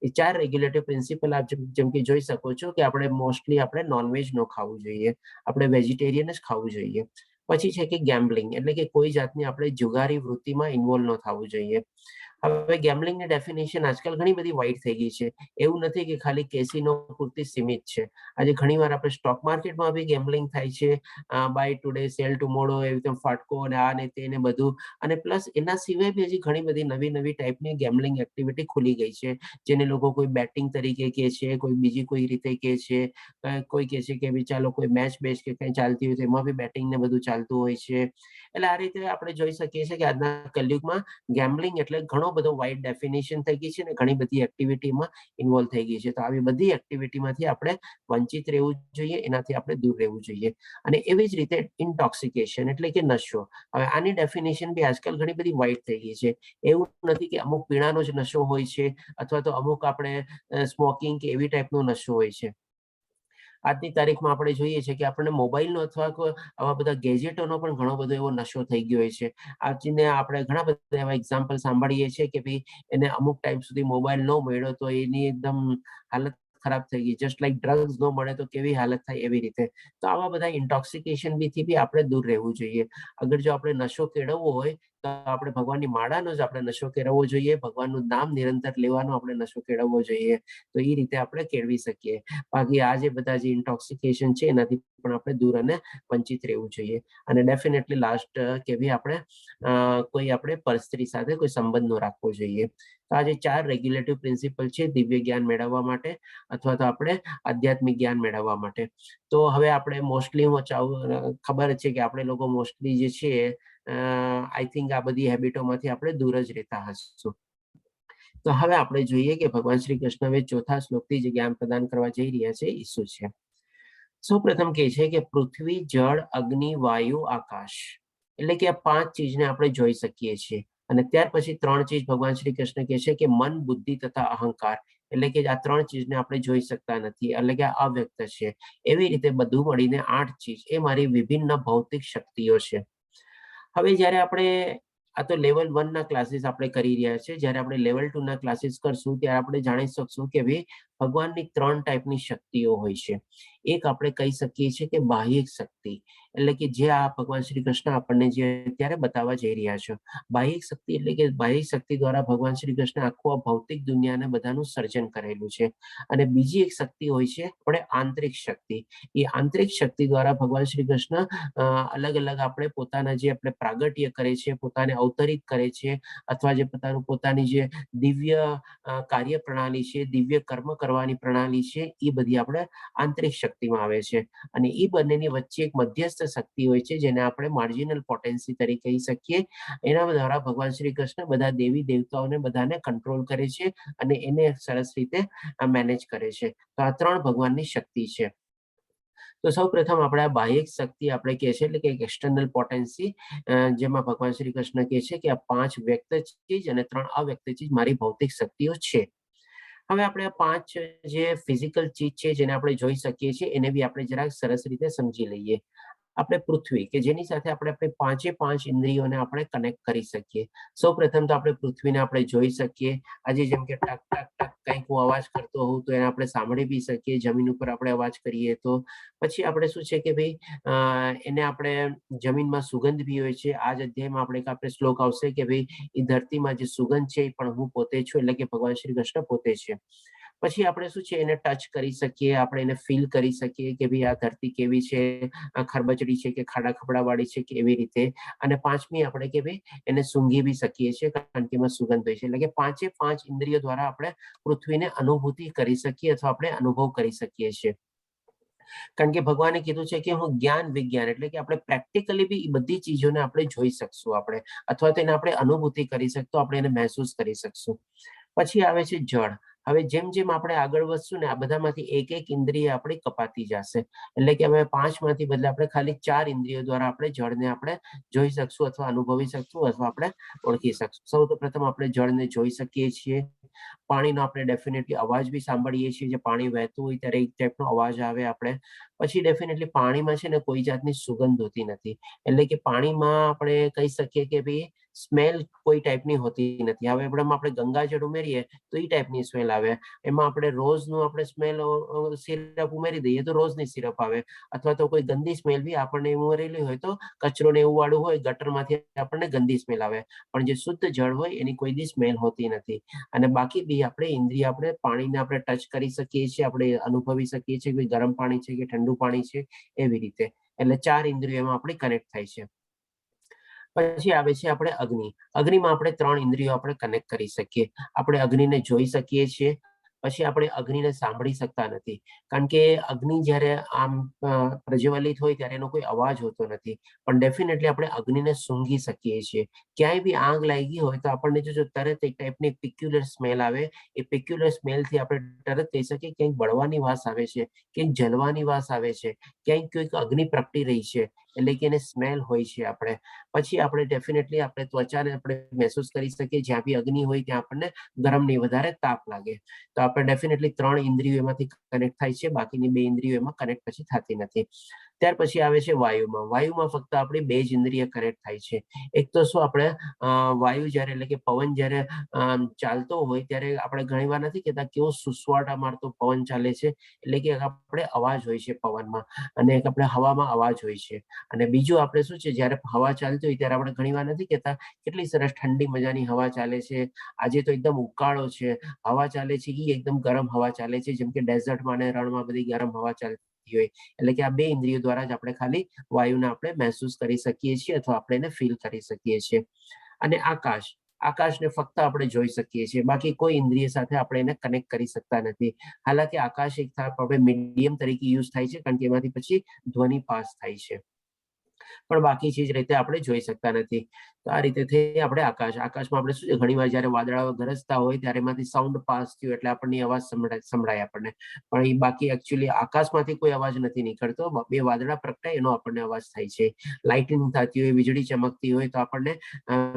B: એ ચાર રેગ્યુલેટિવ પ્રિન્સિપલ આપ જેમ કે જોઈ શકો છો કે આપણે મોસ્ટલી આપણે નોનવેજ ન ખાવું જોઈએ, આપણે વેજીટેરિયન જ ખાવું જોઈએ. પછી છે કે ગેમ્બલિંગ, એટલે કે કોઈ જાતની આપણે જુગારી વૃત્તિમાં ઇન્વોલ્વ ન થવું જોઈએ. હવે ગેમ્બલિંગની ડેફિનેશન આજકાલ ઘણી બધી વાઇડ થઈ ગઈ છે. એવું નથી કે ખાલી કેસિનો પૂરતી સીમિત છે. આજે ઘણીવાર આપણે સ્ટોક માર્કેટમાં બી ગેમ્બલિંગ થાય છે, બાય ટુડે સેલ ટુમોરો, એવી રીતે ફાટકો અને આ ને તે ને બધું. અને પ્લસ એના સિવાય બી હજી ઘણી બધી નવી નવી ટાઈપની ગેમ્બલિંગ એક્ટિવિટી ખુલી ગઈ છે, જેને લોકો કોઈ બેટિંગ તરીકે કહે છે, કોઈ બીજી કોઈ રીતે કહે છે, કોઈ કહે છે કે ભાઈ ચાલો, કોઈ મેચ બેચ કે કંઈ ચાલતી હોય તો એમાં બી બેટિંગ ને બધું ચાલતું હોય છે. એટલે આ રીતે આપણે જોઈ શકીએ છીએ કે આજના કલયુગમાં ગેમ્બલિંગ એટલે ઘણો બધો વાઇડ ડેફિનેશન થઈ ગઈ છે અને ઘણી બધી એક્ટિવિટીમાં ઇન્વોલ્વ થઈ ગઈ છે. તો આવી બધી એક્ટિવિટીમાંથી આપણે વંચિત રહેવું જોઈએ, એનાથી આપણે દૂર રહેવું જોઈએ. અને એવી જ રીતે ઇન્ટોક્સિકેશન, એટલે કે નશો. હવે આની ડેફિનેશન બી આજકાલ ઘણી બધી વાઇડ થઈ ગઈ છે. એવું નથી કે અમુક પીણાનો જ નશો હોય છે અથવા તો અમુક આપણે સ્મોકિંગ કે એવી ટાઈપનો નશો હોય છે. આજની તારીખમાં આપણે જોઈએ છે કે આપણને મોબાઈલનો અથવા આવા બધા ગેજેટોનો પણ ઘણો બધો એવો નશો થઈ ગયો હોય છે. આજને આપણે ઘણા બધા એવા એક્ઝામ્પલ સાંભળીએ છીએ કે ભાઈ, એને અમુક ટાઈમ સુધી મોબાઈલ ન મળ્યો તો એની એકદમ હાલત ખરાબ થઈ ગઈ, જસ્ટ લાઈક ડ્રગ્સ ન મળે તો કેવી હાલત થાય એવી રીતે. તો આવા બધા ઇન્ટોક્સિકેશન બીથી બી આપણે દૂર રહેવું જોઈએ. અગર જો આપણે નશો કેળવવો હોય તો આપણે ભગવાનની માળાનો જ આપણે નશો કેળવવો જોઈએ, ભગવાનનું નામ નિરંતર લેવાનો આપણે નશો કેળવવો જોઈએ, તો એ રીતે આપણે કેળવી શકીએ. બાકી આ જે બધા જે ઇન્ટોક્સિકેશન છે એનાથી પણ આપણે દૂર અને વંચિત રહેવું જોઈએ. અને ડેફિનેટલી લાસ્ટ કે ભઈ આપણે કોઈ આપણે પરસ્ત્રી સાથે કોઈ સંબંધ ન રાખવો જોઈએ. તો આ જે ચાર રેગ્યુલેટિવ પ્રિન્સિપલ છે દિવ્ય જ્ઞાન મેળવવા માટે અથવા તો આપણે આધ્યાત્મિક જ્ઞાન મેળવવા માટે. તો હવે આપણે મોસ્ટલી, હું ચાહું, ખબર જ છે કે આપણે લોકો મોસ્ટલી જે છે, I think આ બધી હેબિટોમાંથી આપણે દૂર જ રહેતા હશું. તો હવે આપણે જોઈએ કે ભગવાન શ્રી કૃષ્ણ હવે ચોથા શ્લોકથી જે જ્ઞાન પ્રદાન કરવા જઈ રહ્યા છે એ શું છે. સૌ પ્રથમ કહે છે કે પૃથ્વી, જળ, અગ્નિ, વાયુ, આકાશ, એટલે કે આ પાંચ ચીજને આપણે જોઈ શકીએ છીએ. અને ત્યાર પછી ત્રણ ચીજ ભગવાન શ્રી કૃષ્ણ કહે છે કે મન, બુદ્ધિ તથા અહંકાર, એટલે કે આ ત્રણ ચીજને આપણે જોઈ શકતા નથી, એટલે કે આ અવ્યક્ત છે. એવી રીતે બધું મળીને આઠ ચીજ એ મારી વિભિન્ન ભૌતિક શક્તિઓ છે. હવે જ્યારે આપણે આ તો લેવલ 1 ના ક્લાસીસ આપણે કરી રહ્યા છીએ, જ્યારે આપણે લેવલ 2 ના ક્લાસીસ કરશું ત્યારે આપણે જાણી શકશું કે ભાઈ, ભગવાનની ત્રણ ટાઈપની શક્તિઓ હોય છે. એક આપણે કહી શકીએ છીએ કે બાહ્યિક શક્તિ, એટલે કે જે આ ભગવાન શ્રી કૃષ્ણ આપણને જે અત્યારે બતાવવા જઈ રહ્યા છે. બાહ્યિક શક્તિ એટલે કે બાહ્યિક શક્તિ દ્વારા ભગવાન શ્રી કૃષ્ણ આખું આ ભૌતિક દુનિયાને બધાનું સર્જન કરેલું છે. અને બીજી એક શક્તિ હોય છે આપણે આંતરિક શક્તિ. એ આંતરિક શક્તિ દ્વારા ભગવાન શ્રી કૃષ્ણ અલગ અલગ આપણે પોતાના જે આપણે પ્રાગટ્ય કરે છે, પોતાને અવતરિત કરે છે અથવા જે પોતાનું પોતાની જે દિવ્ય કાર્ય પ્રણાલી છે, દિવ્ય કર્મ કરવાની પ્રણાલી છે, એ બધી આપણે આંતરિક શક્તિમાં આવે છે. અને એ બંનેની વચ્ચે એક મધ્યસ્થ શક્તિ હોય છે, જેને આપણે માર્જિનલ પોટેન્સી તરીકે કહી શકીએ. એના દ્વારા ભગવાન શ્રી કૃષ્ણ બધા દેવી દેવતાઓને બધાને કંટ્રોલ કરે છે અને એને સરસ રીતે મેનેજ કરે છે. તો આ ત્રણ ભગવાનની શક્તિ છે. તો સૌ પ્રથમ આપણે આ બાહ્યિક શક્તિ આપણે કહે છે, એટલે કે એક એક્સટર્નલ પોટેન્સી, જેમાં ભગવાન શ્રી કૃષ્ણ કહે છે કે આ પાંચ વ્યક્ત ચીજ અને ત્રણ અવ્યક્ત ચીજ મારી ભૌતિક શક્તિઓ છે. હવે આપણે આ પાંચ જે ફિઝિકલ ચીજ છે, જેને આપણે જોઈ શકીએ છીએ, એને બી આપણે જરાક સરસ રીતે સમજી લઈએ. આપણે પૃથ્વી, કે જેની સાથે આપણે આપણે પાંચે પાંચ ઇન્દ્રિયોને આપણે કનેક્ટ કરી શકીએ. સૌ પ્રથમ તો આપણે પૃથ્વીને આપણે જોઈ શકીએ. આજે જેમ કે ટક ટક ટક કંઈક હું અવાજ કરતો હોઉં તો એને આપણે સાંભળી બી શકીએ, જમીન ઉપર આપણે અવાજ કરીએ તો. પછી આપણે શું છે કે ભાઈ, એને આપણે જમીનમાં સુગંધ બી હોય છે. આ જ અધ્યાયમાં આપણે એક આપણે શ્લોક આવશે કે ભાઈ, એ ધરતીમાં જે સુગંધ છે એ પણ હું પોતે છું, એટલે કે ભગવાન શ્રી કૃષ્ણ પોતે છે. પછી આપણે શું છે, એને ટચ કરી શકીએ, આપણે એને ફીલ કરી શકીએ કે ભાઈ, આ ધરતી કેવી છે, આ ખરબચડી છે કે ખાડા ખબડા વાળી છે કે એવી રીતે. અને પાંચમી આપણે કે ભાઈ, એને સૂંઘી બી શકીએ છીએ, કારણ કે એમાં સુગંધ હોય છે. એટલે કે પાંચે પાંચ ઇન્દ્રિયો દ્વારા આપણે પૃથ્વીને અનુભૂતિ કરી શકીએ અથવા આપણે અનુભવ કરી શકીએ છીએ, કારણ કે ભગવાને કીધું છે કે હું જ્ઞાન વિજ્ઞાન, એટલે કે આપણે પ્રેક્ટિકલી બી એ બધી ચીજોને આપણે જોઈ શકશું આપણે, અથવા તેને આપણે અનુભૂતિ કરી શકશું, આપણે એને મહેસૂસ કરી શકશું. પછી આવે છે જળ. હવે જેમ જેમ આપણે આગળ વધશું ને, આ બધામાંથી એક એક ઇન્દ્રિય આપણી કપાતી જશે. એટલે કે હવે પાંચમાંથી બદલે આપણે ખાલી ચાર ઇન્દ્રિયો દ્વારા આપણે જળને આપણે જોઈ શકશું અથવા અનુભવી શકશું અથવા આપણે ઓળખી શકશું. સૌ પ્રથમ આપણે જળને જોઈ શકીએ છીએ. પાણીનો આપણે ડેફિનેટલી અવાજ બી સાંભળીએ છીએ. જે પાણી વહેતું હોય ત્યારે એક ટાઈપનો અવાજ આવે આપણે. પછી ડેફિનેટલી પાણીમાં છે ને કોઈ જાતની સુગંધ હોતી નથી, એટલે કે પાણીમાં આપણે કહી શકીએ કે ભાઈ, સ્મેલ કોઈ ટાઈપની હોતી નથી. હવે આપણે આપણે ગંગાજળ ઉમેરીએ તો એ ટાઈપની સ્મેલ આવે. એમાં આપણે રોઝનું આપણે સ્મેલ સિરપ ઉમેરી દઈએ તો રોઝની સિરપ આવે, અથવા તો કોઈ ગંદી સ્મેલ બી આપણને ઉમેરેલી હોય તો કચરો ને એવું વાળું હોય, ગટરમાંથી આપણને ગંદી સ્મેલ આવે. પણ જે શુદ્ધ જળ હોય એની કોઈ દી સ્મેલ હોતી નથી. અને બાકી બી આપણે ઇન્દ્રિય, આપણે પાણીને આપણે ટચ કરી શકીએ છીએ, આપણે અનુભવી શકીએ છીએ કે ગરમ પાણી છે કે ઠંડુ પાણી છે, એવી રીતે. એટલે ચાર ઇન્દ્રિયો એમાં આપણી કનેક્ટ થાય છે. પછી આવે છે આપણે અગ્નિ. અગ્નિમાં આપણે ત્રણ ઇન્દ્રિયો આપણે કનેક્ટ કરી શકીએ. આપણે અગ્નિને જોઈ શકીએ છીએ. પછી આપણે અગ્નિને સાંભળી શકતા નથી, કારણ કે અગ્નિ જ્યારે આમ પ્રજ્વલિત હોય ત્યારે એનો કોઈ અવાજ હોતો નથી. પણ ડેફિનેટલી આપણે અગ્નિને સૂંઘી શકીએ છીએ. ક્યાંય બી આગ લાગી હોય તો આપણને જો તરત એક ટાઈપની પિક્યુલર સ્મેલ આવે. એ પિક્યુલર સ્મેલથી આપણે તરત કહી શકીએ, ક્યાંક બળવાની વાસ આવે છે, ક્યાંક જલવાની વાસ આવે છે, ક્યાંક કોઈક અગ્નિ પ્રગટી રહી છે, એટલે કે એને સ્મેલ હોય છે આપણે. પછી આપણે ડેફિનેટલી આપણે ત્વચાને આપણે મહેસૂસ કરી શકીએ. જ્યાં બી અગ્નિ હોય ત્યાં આપણને ગરમ નહીં, વધારે તાપ લાગે. તો આપણે ડેફિનેટલી ત્રણ ઇન્દ્રિયો એમાંથી કનેક્ટ થાય છે, બાકીની બે ઇન્દ્રિયો એમાં કનેક્ટ પછી થતી નથી. ત્યાર પછી આવે છે વાયુમાં. વાયુમાં ફક્ત આપણી બે જ ઇન્દ્રિય કનેક્ટ થાય છે. એક તો શું, આપણે વાયુ જ્યારે, એટલે કે પવન જ્યારે ચાલતો હોય ત્યારે આપણે ઘણી વાર નથી કહેતા, કેવો સુસવાટા મારતો પવન ચાલે છે? એટલે કે આપણે અવાજ હોય છે પવનમાં અને એક આપણે હવામાં અવાજ હોય છે. અને બીજું આપણે શું છે, જ્યારે હવા ચાલતી હોય ત્યારે આપણે ઘણી વાર નથી કહેતા, કેટલી સરસ ઠંડી મજાની હવા ચાલે છે, આજે તો એકદમ ઉકાળો છે, હવા ચાલે છે, એ એકદમ ગરમ હવા ચાલે છે, જેમ કે ડેઝર્ટમાં અને રણમાં બધી ગરમ હવા ચાલતી હોય. એટલે કે આ બે ઇન્દ્રિયો દ્વારા જ આપણે ખાલી વાયુને આપણે મહેસૂસ કરી શકીએ છીએ અથવા આપણે એને ફીલ કરી શકીએ છીએ. અને આકાશ. આકાશને ફક્ત આપણે જોઈ શકીએ છીએ, બાકી કોઈ ઇન્દ્રિય સાથે આપણે એને કનેક્ટ કરી શકતા નથી. હાલાકી આકાશ એક આપણે મીડિયમ તરીકે યુઝ થાય છે, કારણ કે એમાંથી પછી ધ્વનિ પાસ થાય છે, પણ બાકી ચીજ રીતે આપણે જોઈ શકતા નથી. તો આ રીતે થઈ આપણે આકાશ. આકાશમાં આપણે શું છે, ઘણી વાર જયારે વાદળા ગરજતા હોય ત્યારે એમાંથી સાઉન્ડ પાસ થયું એટલે આપણને અવાજ સંભળાય સંભળાય આપણને. પણ એ બાકી એકચ્યુઅલી આકાશમાંથી કોઈ અવાજ નથી નીકળતો. બે વાદળા પ્રગટાય એનો આપણને અવાજ થાય છે. લાઇટિંગ થતી હોય, વીજળી ચમકતી હોય તો આપણને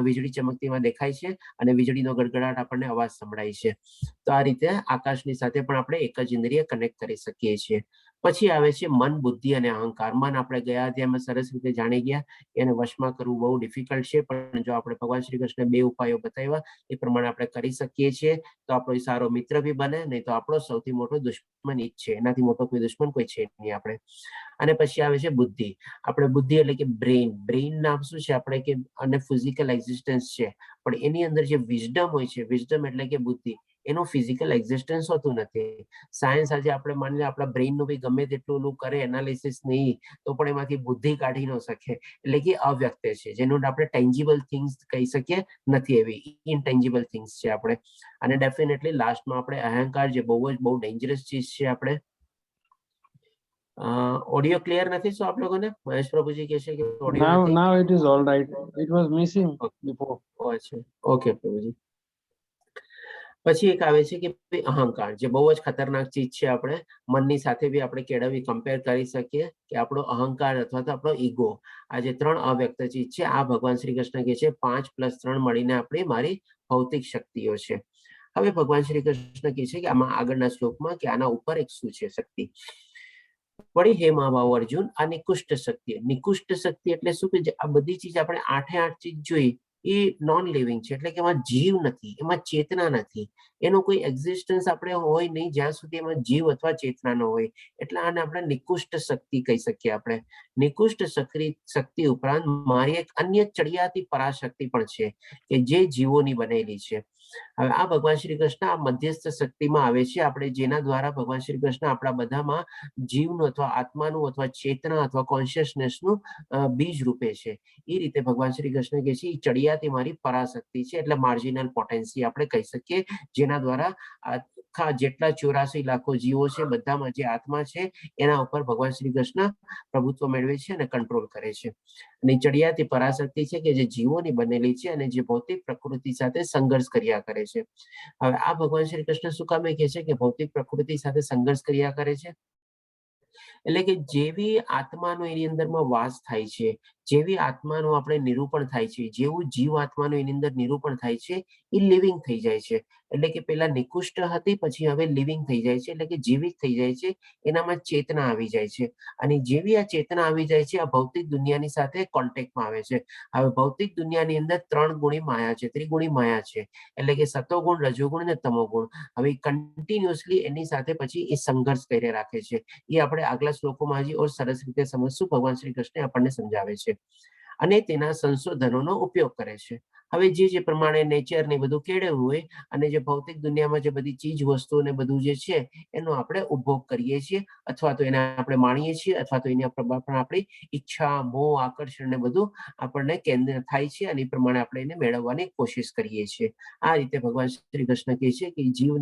B: વીજળી ચમકતી એમાં દેખાય છે અને વીજળીનો ગડગડાટ આપણને અવાજ સંભળાય છે. તો આ રીતે આકાશની સાથે પણ આપણે એક જ ઇન્દ્રિય કનેક્ટ કરી શકીએ છીએ. પછી આવે છે મન, બુદ્ધિ અને અહંકાર. મન આપણે ગયા અધ્યાયમાં સરસ રીતે જાણી ગયા. એને વશમાં કરવું બહુ ડિફિકલ્ટ છે, પણ જો આપણે ભગવાન શ્રી કૃષ્ણ બે ઉપાયો બતાવ્યા એ પ્રમાણે આપણે કરી શકીએ છીએ તો આપણો એ સારો મિત્ર બી બને, નહીં તો આપણો સૌથી મોટો દુશ્મન ઈ જ છે. એનાથી મોટો કોઈ દુશ્મન કોઈ છે નહીં આપણે. અને પછી આવે છે બુદ્ધિ. આપણે બુદ્ધિ એટલે કે બ્રેઇન. બ્રેઇન નામ શું છે આપણે કે અને ફિઝિકલ એક્ઝિસ્ટન્સ છે, પણ એની અંદર જે વિઝડમ હોય છે, વિઝડમ એટલે કે બુદ્ધિ, એનું ફિઝિકલ એક્ઝિસ્ટન્સ હોતું નથી. સાયન્સ આજે આપણે માની લે આપણા બ્રેઇનનું બી ગમે તેટલું ઓલું કરે એનાલિસિસ નહીં, તો પણ એમાંથી બુદ્ધિ કાઢી ન શકે. એટલે કે અવ્યક્ત છે, જેનું આપણે ટેન્જિબલ થિંગ્સ કહી શકીએ નથી, એવી ઇનટેન્જિબલ થિંગ્સ છે આપણે. અને ડેફિનેટલી લાસ્ટમાં આપણે અહંકાર, જે બહુ જ બહુ ડેન્જરસ ચીજ છે. આપણે ઓડિયો ક્લિયર નથી શું આપ લોકોને? મહેશ પ્રભુજી કહે છે કે ઓડિયો
D: Now,
B: નથી.
D: Now it is all right. It was missing before.
B: અચ્છા, ઓકે પ્રભુજી. પછી એક આવે છે કે ભઈ અહંકાર, જે બહુ જ ખતરનાક ચીજ છે. આપણે મનની સાથે બી આપણે કેળવી કમ્પેર કરી શકીએ કે આપણો અહંકાર અથવા તો આપણો ઈગો, આ જે ત્રણ અવ્યક્ત ચીજ છે, આ ભગવાન શ્રી કૃષ્ણ કહે છે 5 પ્લસ 3 મળીને આપણી મારી ભૌતિક શક્તિઓ છે. હવે ભગવાન શ્રી કૃષ્ણ કહે છે કે આમાં આગળના શ્લોકમાં કે આના ઉપર એક શું છે શક્તિ. વળી હે મહાબાહુ અર્જુન, આ નિકૃષ્ટ શક્તિ, નિકૃષ્ટ શક્તિ એટલે શું? કે જે આ બધી ચીજ આપણે આઠે આઠ ચીજ જોઈ, એ નોન લિવિંગ છે, એટલે કે એમાં જીવ નથી, એમાં ચેતના નથી, એનો કોઈ એક્ઝિસ્ટન્સ આપણે હોય નહીં જ્યાં સુધી એમાં જીવ અથવા ચેતના ન હોય. એટલે આને આપણે નિકૃષ્ટ શક્તિ કહી શકીએ આપણે. નિકૃષ્ટ શક્તિ શક્તિ ઉપરાંત મારી એક અન્ય ચડિયાતી પરાશક્તિ પણ છે કે જે જીવોની બનેલી છે. હવે આ ભગવાન શ્રી કૃષ્ણ આ મધ્યસ્થ શક્તિમાં આવે છે આપણે, જેના દ્વારા ભગવાન શ્રી કૃષ્ણ આપણા બધામાં જીવનું અથવા આત્માનું અથવા ચેતના અથવા કોન્શિયસનેસનું બીજ રૂપે છે. એ રીતે ભગવાન શ્રી કૃષ્ણ કહે છે, એ ચડિયાતી મારી પરાશક્તિ છે, એટલે માર્જિનલ પોટેન્સી આપણે કહી શકીએ, જેના દ્વારા આખા જેટલા 84 લાખો જીવો છે, બધામાં જે આત્મા છે, એના ઉપર ભગવાન શ્રી કૃષ્ણ પ્રભુત્વ મેળવે છે અને કંટ્રોલ કરે છે. અને ચડિયાતી પરાશક્તિ છે કે જે જીવોની બનેલી છે અને જે ભૌતિક પ્રકૃતિ સાથે સંઘર્ષ કર્યા કરે છે. હવે આ ભગવાન શ્રી કૃષ્ણ શું કામે કહે છે કે ભૌતિક પ્રકૃતિ સાથે સંઘર્ષ કર્યા કરે છે? એટલે કે જેવી આત્માનો એની અંદરમાં વાસ થાય છે, જેવી આત્માનું આપણે નિરૂપણ થાય છે, જેવું જીવ આત્માનું એની અંદર નિરૂપણ થાય છે, એ લિવિંગ થઈ જાય છે. એટલે કે પેલા નિકૃષ્ટ હતી, પછી હવે લિવિંગ થઈ જાય છે, એટલે કે જીવિત થઈ જાય છે, એનામાં ચેતના આવી જાય છે. અને જેવી આ ચેતના આવી જાય છે, આ ભૌતિક દુનિયાની સાથે કોન્ટેક્ટમાં આવે છે. હવે ભૌતિક દુનિયાની અંદર ત્રણ ગુણી માયા છે, ત્રિગુણી માયા છે, એટલે કે સતોગુણ, રજોગુણ અને તમોગુણ. હવે કન્ટિન્યુઅસલી એની સાથે પછી એ સંઘર્ષ કરી રાખે છે. એ આપણે આગલા શ્લોકોમાં હજી ઓર સરસ રીતે સમજશું. ભગવાન શ્રી કૃષ્ણ આપણને સમજાવે છે અને તેના સંશોધનોનો ઉપયોગ કરે છે. હવે જે જે પ્રમાણે નેચર ને બધું કેળવ્યું હોય અને જે ભૌતિક દુનિયામાં જે બધી ચીજ વસ્તુઓ ને બધું જે છે, એનો આપણે ઉપભોગ કરીએ છીએ અથવા તો એને આપણે માણીએ છીએ અથવા તો એની પણ આપણી ઈચ્છા, મોહ, આકર્ષણ ને બધું આપણને કેન્દ્ર થાય છે અને એ પ્રમાણે આપણે એને મેળવવાની કોશિશ કરીએ છીએ. આ રીતે ભગવાન શ્રી કૃષ્ણ કહે છે કે જીવ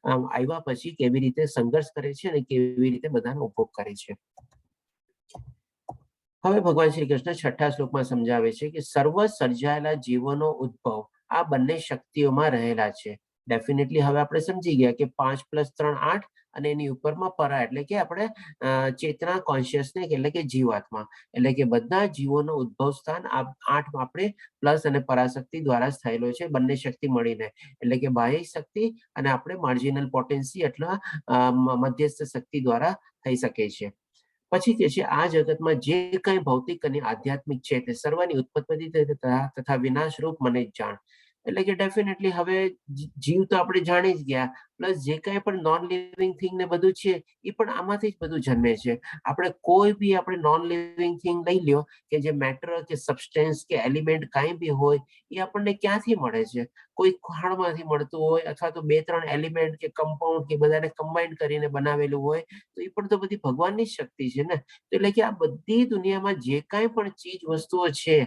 B: આવ્યા પછી કેવી રીતે સંઘર્ષ કરે છે અને કેવી રીતે બધાનો ઉપભોગ કરે છે. હવે ભગવાન શ્રી કૃષ્ણ છઠ્ઠા શ્લોકમાં સમજાવે છે કે સર્વ સર્જાયેલા જીવોનો ઉદ્ભવ આ બંને શક્તિઓમાં રહેલા છે. ડેફિનેટલી હવે આપણે સમજી ગયા કે 5 પ્લસ 3 8 અને એની ઉપરમાં પરા, એટલે કે આપણે ચેતના, કોન્શિયસનેસ, એટલે કે જીવાત્મા. એટલે કે બધા જીવોનો ઉદ્ભવ સ્થાન આ આઠ આપણે પ્લસ અને પરાશક્તિ દ્વારા જ થયેલો છે, બંને શક્તિ મળીને, એટલે કે બાહ્ય શક્તિ અને આપણે માર્જિનલ પોટેન્સી અથવા મધ્યસ્થ શક્તિ દ્વારા થઈ શકે છે. પછી કે છે, આ જગતમાં જે કંઈ ભૌતિક અને આધ્યાત્મિક છે તે સર્વની ઉત્પત્તિ તથા તથા વિનાશ રૂપ મને જ જાણ. એટલે કે ડેફિનેટલી હવે જીવ તો આપણે જાણી જ ગયા, પ્લસ જે કંઈ પણ નોન લિવિંગ થિંગ ને બધું છે, એ પણ આમાંથી જ બધું જન્મે છે. આપણે કોઈ બી આપણે નોન લિવિંગ થિંગ લઈ લ્યો કે જે મેટર કે સબસ્ટેન્સ કે એલિમેન્ટ કાંઈ બી હોય, એ આપણને ક્યાંથી મળે છે? કોઈ ખાણમાંથી મળતું હોય અથવા તો બે ત્રણ એલિમેન્ટ કે કમ્પાઉન્ડ કે બધાને કમ્બાઈન કરીને બનાવેલું હોય, તો એ પણ તો બધી ભગવાનની જ શક્તિ છે ને? તો એટલે કે આ બધી દુનિયામાં જે કાંઈ પણ ચીજ વસ્તુઓ છે,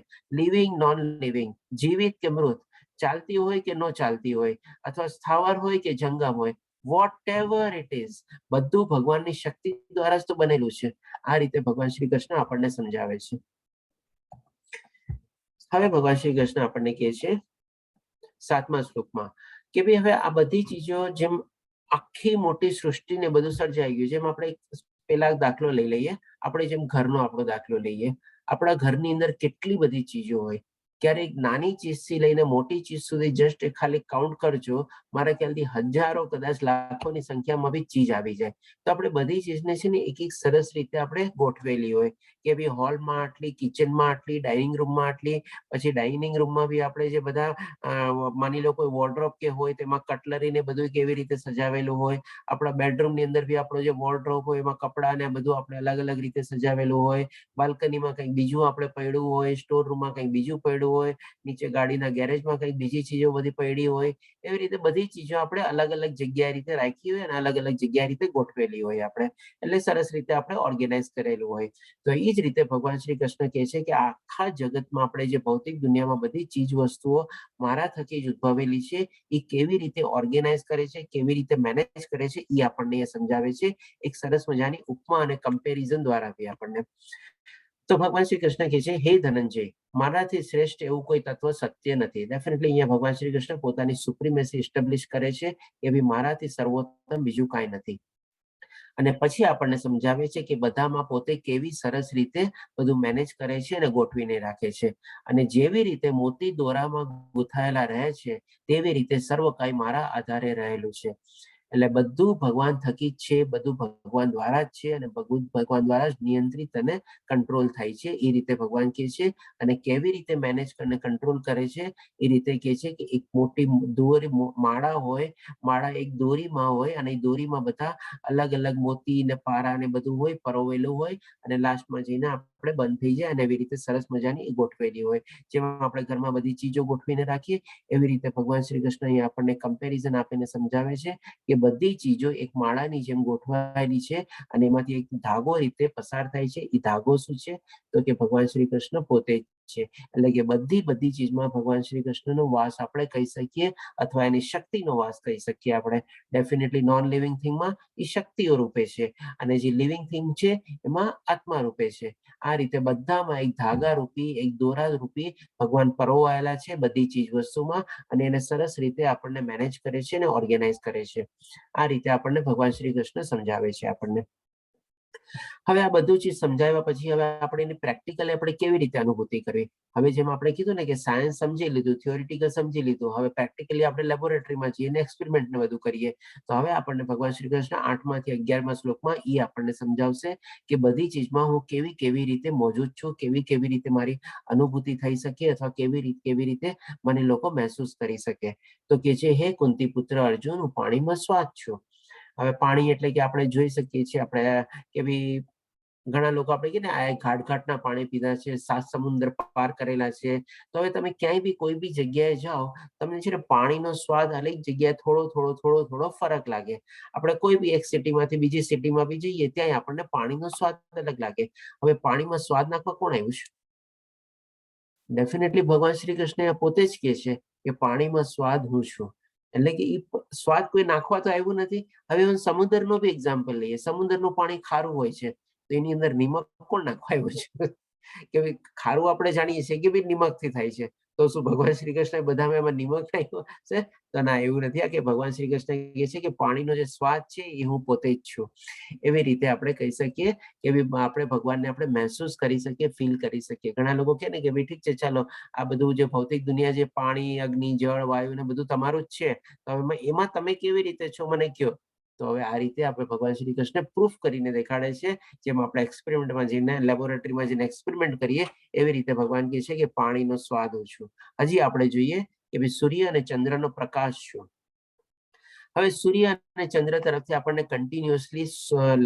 B: લિવિંગ, નોન લિવિંગ, જીવિત કે મૃત, ચાલતી હોય કે ન ચાલતી હોય અથવા સ્થાવર હોય કે જંગમ હોય, વોટ એવર it is, બધું ભગવાનની શક્તિ દ્વારા જ તો બનેલું છે. આ રીતે ભગવાન શ્રી કૃષ્ણ આપણને સમજાવે છે. હવે ભગવાન શ્રી કૃષ્ણ આપણને કહે છે સાતમા શ્લોકમાં કે ભાઈ, હવે આ બધી ચીજો જેમ આખી મોટી સૃષ્ટિને બધું સર્જાઈ ગયું, જેમ આપણે એક પેલા દાખલો લઈ લઈએ, આપણે જેમ ઘરનો આપણો દાખલો લઈએ, આપણા ઘરની અંદર કેટલી બધી ચીજો હોય. ક્યારેક નાની ચીજથી લઈને મોટી ચીજ સુધી જસ્ટ એ ખાલી કાઉન્ટ કરજો, મારા ખ્યાલથી હજારો, કદાચ લાખોની સંખ્યામાં બી ચીજ આવી જાય. તો આપણે બધી ચીજને છે ને એક એક સરસ રીતે આપણે ગોઠવેલી હોય કે ભાઈ, હોલમાં આટલી, કિચનમાં આટલી, ડાઇનિંગ રૂમમાં આટલી. પછી ડાઇનિંગ રૂમમાં બી આપણે જે બધા માની લો કોઈ વોર્ડરોબ કે હોય, તેમાં કટલરી ને બધું કેવી રીતે સજાવેલું હોય. આપણા બેડરૂમની અંદર બી આપણો જે વોર્ડરોબ હોય, એમાં કપડાં ને બધું આપણે અલગ અલગ રીતે સજાવેલું હોય. બાલ્કનીમાં કંઈક બીજું આપણે પડ્યું હોય, સ્ટોર રૂમમાં કંઈક બીજું પડ્યું હોય, નીચે ગાડીના ગેરેજમાં કંઈક બીજી ચીજો બધી પડી હોય. એવી રીતે બધી ચીજો આપણે અલગ અલગ જગ્યાએ રીતે રાખી હોય અને અલગ અલગ જગ્યાએ રીતે ગોઠવેલી હોય આપણે, એટલે સરસ રીતે આપણે ઓર્ગેનાઇઝ કરેલું હોય. તો એ જ રીતે ભગવાન શ્રી કૃષ્ણ કહે છે કે આખા જગતમાં આપણે જે ભૌતિક દુનિયામાં બધી ચીજ વસ્તુઓ મારા થકી જ ઉદ્ભવેલી છે, એ કેવી રીતે ઓર્ગેનાઇઝ કરે છે, કેવી રીતે મેનેજ કરે છે, એ આપણને એ સમજાવે છે એક સરસ મજાની ઉપમા અને કમ્પેરિઝન દ્વારા બી આપણને. તો ભગવાન શ્રી કૃષ્ણ કહે છે, હે ધનંજય, મારાથી શ્રેષ્ઠ એવું કોઈ તત્વ સત્ય નથી. ડેફિનેટલી અહીંયા ભગવાન શ્રી કૃષ્ણ પોતાની સુપ્રીમેસી એસ્ટાબ્લિશ કરે છે કે ભાઈ, મારાથી સર્વોત્તમ બીજું કાંઈ નથી. અને પછી આપણને સમજાવે છે કે બધામાં પોતે કેવી સરસ રીતે બધું મેનેજ કરે છે અને ગોઠવીને રાખે છે. અને જેવી રીતે મોતી દોરામાં ગૂંથાયેલા રહે છે, તેવી રીતે સર્વ કાંઈ મારા આધારે રહેલું છે. એટલે બધું ભગવાન થકી જ છે, બધું ભગવાન દ્વારા જ છે અને ભગવાન દ્વારા જ નિયંત્રિત અને કંટ્રોલ થાય છે, એ રીતે ભગવાન કહે છે. અને કેવી રીતે મેનેજ અને કંટ્રોલ કરે છે, એ રીતે કહે છે કે એક મોટી દોરી, માળા હોય, માળા એક દોરીમાં હોય અને એ દોરીમાં બધા અલગ અલગ મોતી ને પારા ને બધું હોય, પરોવેલું હોય અને લાસ્ટમાં જઈને આપણે બંધ થઈ જાય અને એવી રીતે સરસ મજાની એ ગોઠવેલી હોય. જેમાં આપણે ઘરમાં બધી ચીજો ગોઠવીને રાખીએ, એવી રીતે ભગવાન શ્રી કૃષ્ણ અહીંયા આપણને કમ્પેરિઝન આપીને સમજાવે છે કે બધી ચીજો એક માળાની જેમ ગોઠવાયેલી છે અને એમાંથી એક ધાગો રીતે પસાર થાય છે. એ ધાગો શું છે? તો કે ભગવાન શ્રી કૃષ્ણ પોતે જ છે. એટલે કે બધી બધી ચીજમાં ભગવાન શ્રી કૃષ્ણનો વાસ આપણે કહી શકીએ અથવા એની શક્તિનો વાસ કહી શકીએ આપણે. ડેફિનેટલી નોન લિવિંગ થિંગમાં એ શક્તિઓ રૂપે છે અને જે લિવિંગ થિંગ છે એમાં આત્મા રૂપે છે. આ રીતે બધામાં એક ધાગા રૂપી, એક દોરા રૂપી ભગવાન પરોવાયેલા છે બધી ચીજ વસ્તુમાં અને એને સરસ રીતે આપણને મેનેજ કરે છે અને ઓર્ગેનાઇઝ કરે છે. આ રીતે આપણને ભગવાન શ્રી કૃષ્ણ સમજાવે છે આપણને. હવે આ બધું ચીજ સમજાવ્યા પછી હવે આપણે એની પ્રેક્ટિકલી આપણે કેવી રીતે અનુભૂતિ કરવી? હવે જેમ આપણે કીધું ને કે સાયન્સ સમજી લીધું, થિયોરિટિકલ સમજી લીધું, હવે પ્રેક્ટિકલી આપણે લેબોરેટરીમાં જઈએ અને એક્સપેરિમેન્ટ ને બધું કરીએ. તો હવે આપણને ભગવાન શ્રી કૃષ્ણ 8માંથી 11મા શ્લોકમાં એ આપણને સમજાવશે કે બધી ચીજમાં હું કેવી કેવી રીતે મોજૂદ છું, કેવી કેવી રીતે મારી અનુભૂતિ થઈ શકે અથવા કેવી રીતે મને લોકો મહેસૂસ કરી શકે. તો કે છે, હે કુંતી પુત્ર અર્જુન, હું પાણીમાં સ્વાદ છું. હવે પાણી એટલે કે આપણે જોઈ શકીએ છીએ આપણે કે ભાઈ ઘણા લોકો, આપણે કહીએ ને, આ ઘાટ ઘાટના પાણી પીધા છે, સાત સમુદ્ર પાર કરેલા છે. તો હવે તમે ક્યાંય બી કોઈ બી જગ્યાએ જાઓ, તમને છે ને પાણીનો સ્વાદ અનેક જગ્યાએ થોડો થોડો થોડો થોડો ફરક લાગે. આપણે કોઈ બી એક સિટીમાંથી બીજી સિટીમાં બી જઈએ, ત્યાં આપણને પાણીનો સ્વાદ અલગ લાગે. હવે પાણીમાં સ્વાદ નાખવા કોણ આવ્યું છે? ડેફિનેટલી ભગવાન શ્રી કૃષ્ણ પોતે જ કહે છે કે પાણીમાં સ્વાદ હું છું. એટલે કે ઈ સ્વાદ કોઈ નાખવા તો આવ્યું નથી. હવે હું સમુદ્રનો બી એક્ઝામ્પલ લઈએ. સમુદ્રનું પાણી ખારું હોય છે, તો એની અંદર નિમક કોણ નાખવા આવ્યું છે? કે ભાઈ ખારું આપણે જાણીએ છીએ કે ભાઈ નિમકથી થાય છે, તો શું ભગવાન શ્રી કૃષ્ણ બધામાં એમાં નિમક નાખ્યો છે? તો ના, એવું નથી. આ કે ભગવાન શ્રી કૃષ્ણ કહે છે કે પાણીનો જે સ્વાદ છે એ હું પોતે જ છું. એવી રીતે આપણે કહી શકીએ કે ભાઈ આપણે ભગવાનને આપણે મહેસૂસ કરી શકીએ, ફીલ કરી શકીએ. ઘણા લોકો કહે ને કે ભાઈ ઠીક છે, ચાલો, આ બધું જે ભૌતિક દુનિયા જે પાણી, અગ્નિ, જળ, વાયુ ને બધું તમારું જ છે, તો એમાં તમે કેવી રીતે છો, મને કયો. તો હવે આ રીતે આપણે ભગવાન શ્રી કૃષ્ણ પ્રૂફ કરીને દેખાડે છે. જેમ આપણે એક્સપેરિમેન્ટમાં જઈને, લેબોરેટરીમાં જઈને એક્સપેરિમેન્ટ કરીએ, એવી રીતે ભગવાન કહે છે કે પાણીનો સ્વાદ હું છું. હજી આપણે જોઈએ કે ભાઈ સૂર્ય અને ચંદ્રનો પ્રકાશ છું. હવે સૂર્ય અને ચંદ્ર તરફથી આપણને કન્ટિન્યુઅસલી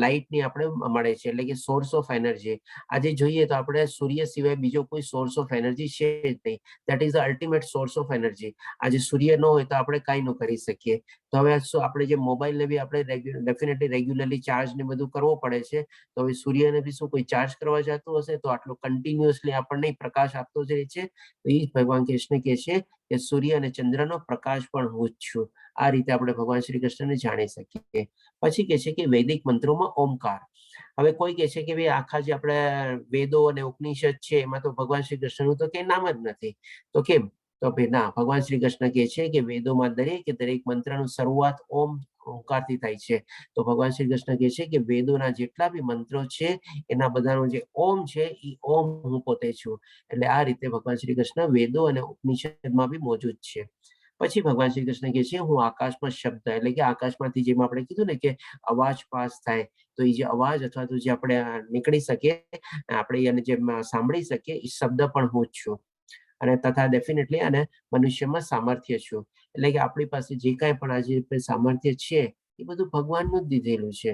B: લાઇટની આપણે મળે છે, એટલે કે સોર્સ ઓફ એનર્જી. આજે જોઈએ તો આપણે સૂર્ય સિવાય બીજો કોઈ સોર્સ ઓફ એનર્જી છે જ નહીં. That is the ultimate source of energy. આજે સૂર્ય ન હોય તો આપણે કાંઈ ન કરી શકીએ. તો હવે શું આપણે જે મોબાઈલને બી આપણે ડેફિનેટલી રેગ્યુલરલી ચાર્જ ને બધું કરવો પડે છે, તો હવે સૂર્યને બી શું કોઈ ચાર્જ કરવા જતું હશે? તો આટલો કન્ટિન્યુઅસલી આપણને પ્રકાશ આપતો જ રહે છે. તો એ ભગવાન કૃષ્ણ કહે છે કે સૂર્ય અને ચંદ્રનો પ્રકાશ પણ હું જ છું. આ રીતે આપણે ભગવાન શ્રી કૃષ્ણને જાણી શકીએ. પછી કહે છે કે વૈદિક મંત્રોમાં ઓમકાર. હવે કોઈ કહે છે કે ભાઈ આખા જે આપણે વેદો અને ઉપનિષદ છે એમાં તો ભગવાન શ્રી કૃષ્ણનું તો કઈ નામ જ નથી, તો કેમ? તો ભાઈ ના, ભગવાન શ્રી કૃષ્ણ કહે છે કે વેદોમાં દરેક દરેક મંત્રનું શરૂઆત ઓમ, ઓંકારથી થાય છે. તો ભગવાન શ્રી કૃષ્ણ કહે છે કે વેદોના જેટલા બી મંત્રો છે એના બધાનો જે ઓમ છે, એ ઓમ હું પોતે છું. એટલે આ રીતે ભગવાન શ્રી કૃષ્ણ વેદો અને ઉપનિષદમાં બી મોજૂદ છે. પછી ભગવાન શ્રી કૃષ્ણ કહે છે, હું આકાશમાં શબ્દ, એટલે કે આકાશમાંથી જેમ આપણે કીધું ને કે અવાજ પાસ થાય, તો એ જે અવાજ અથવા તો જે આપણે નીકળી શકીએ આપણે એને, જે સાંભળી શકીએ, એ શબ્દ પણ હું જ છું. અને તથા ડેફિનેટલી અને મનુષ્યમાં સામર્થ્ય છું. એટલે કે આપણી પાસે જે કાંઈ પણ આજે સામર્થ્ય છે એ બધું ભગવાનનું જ દીધેલું છે.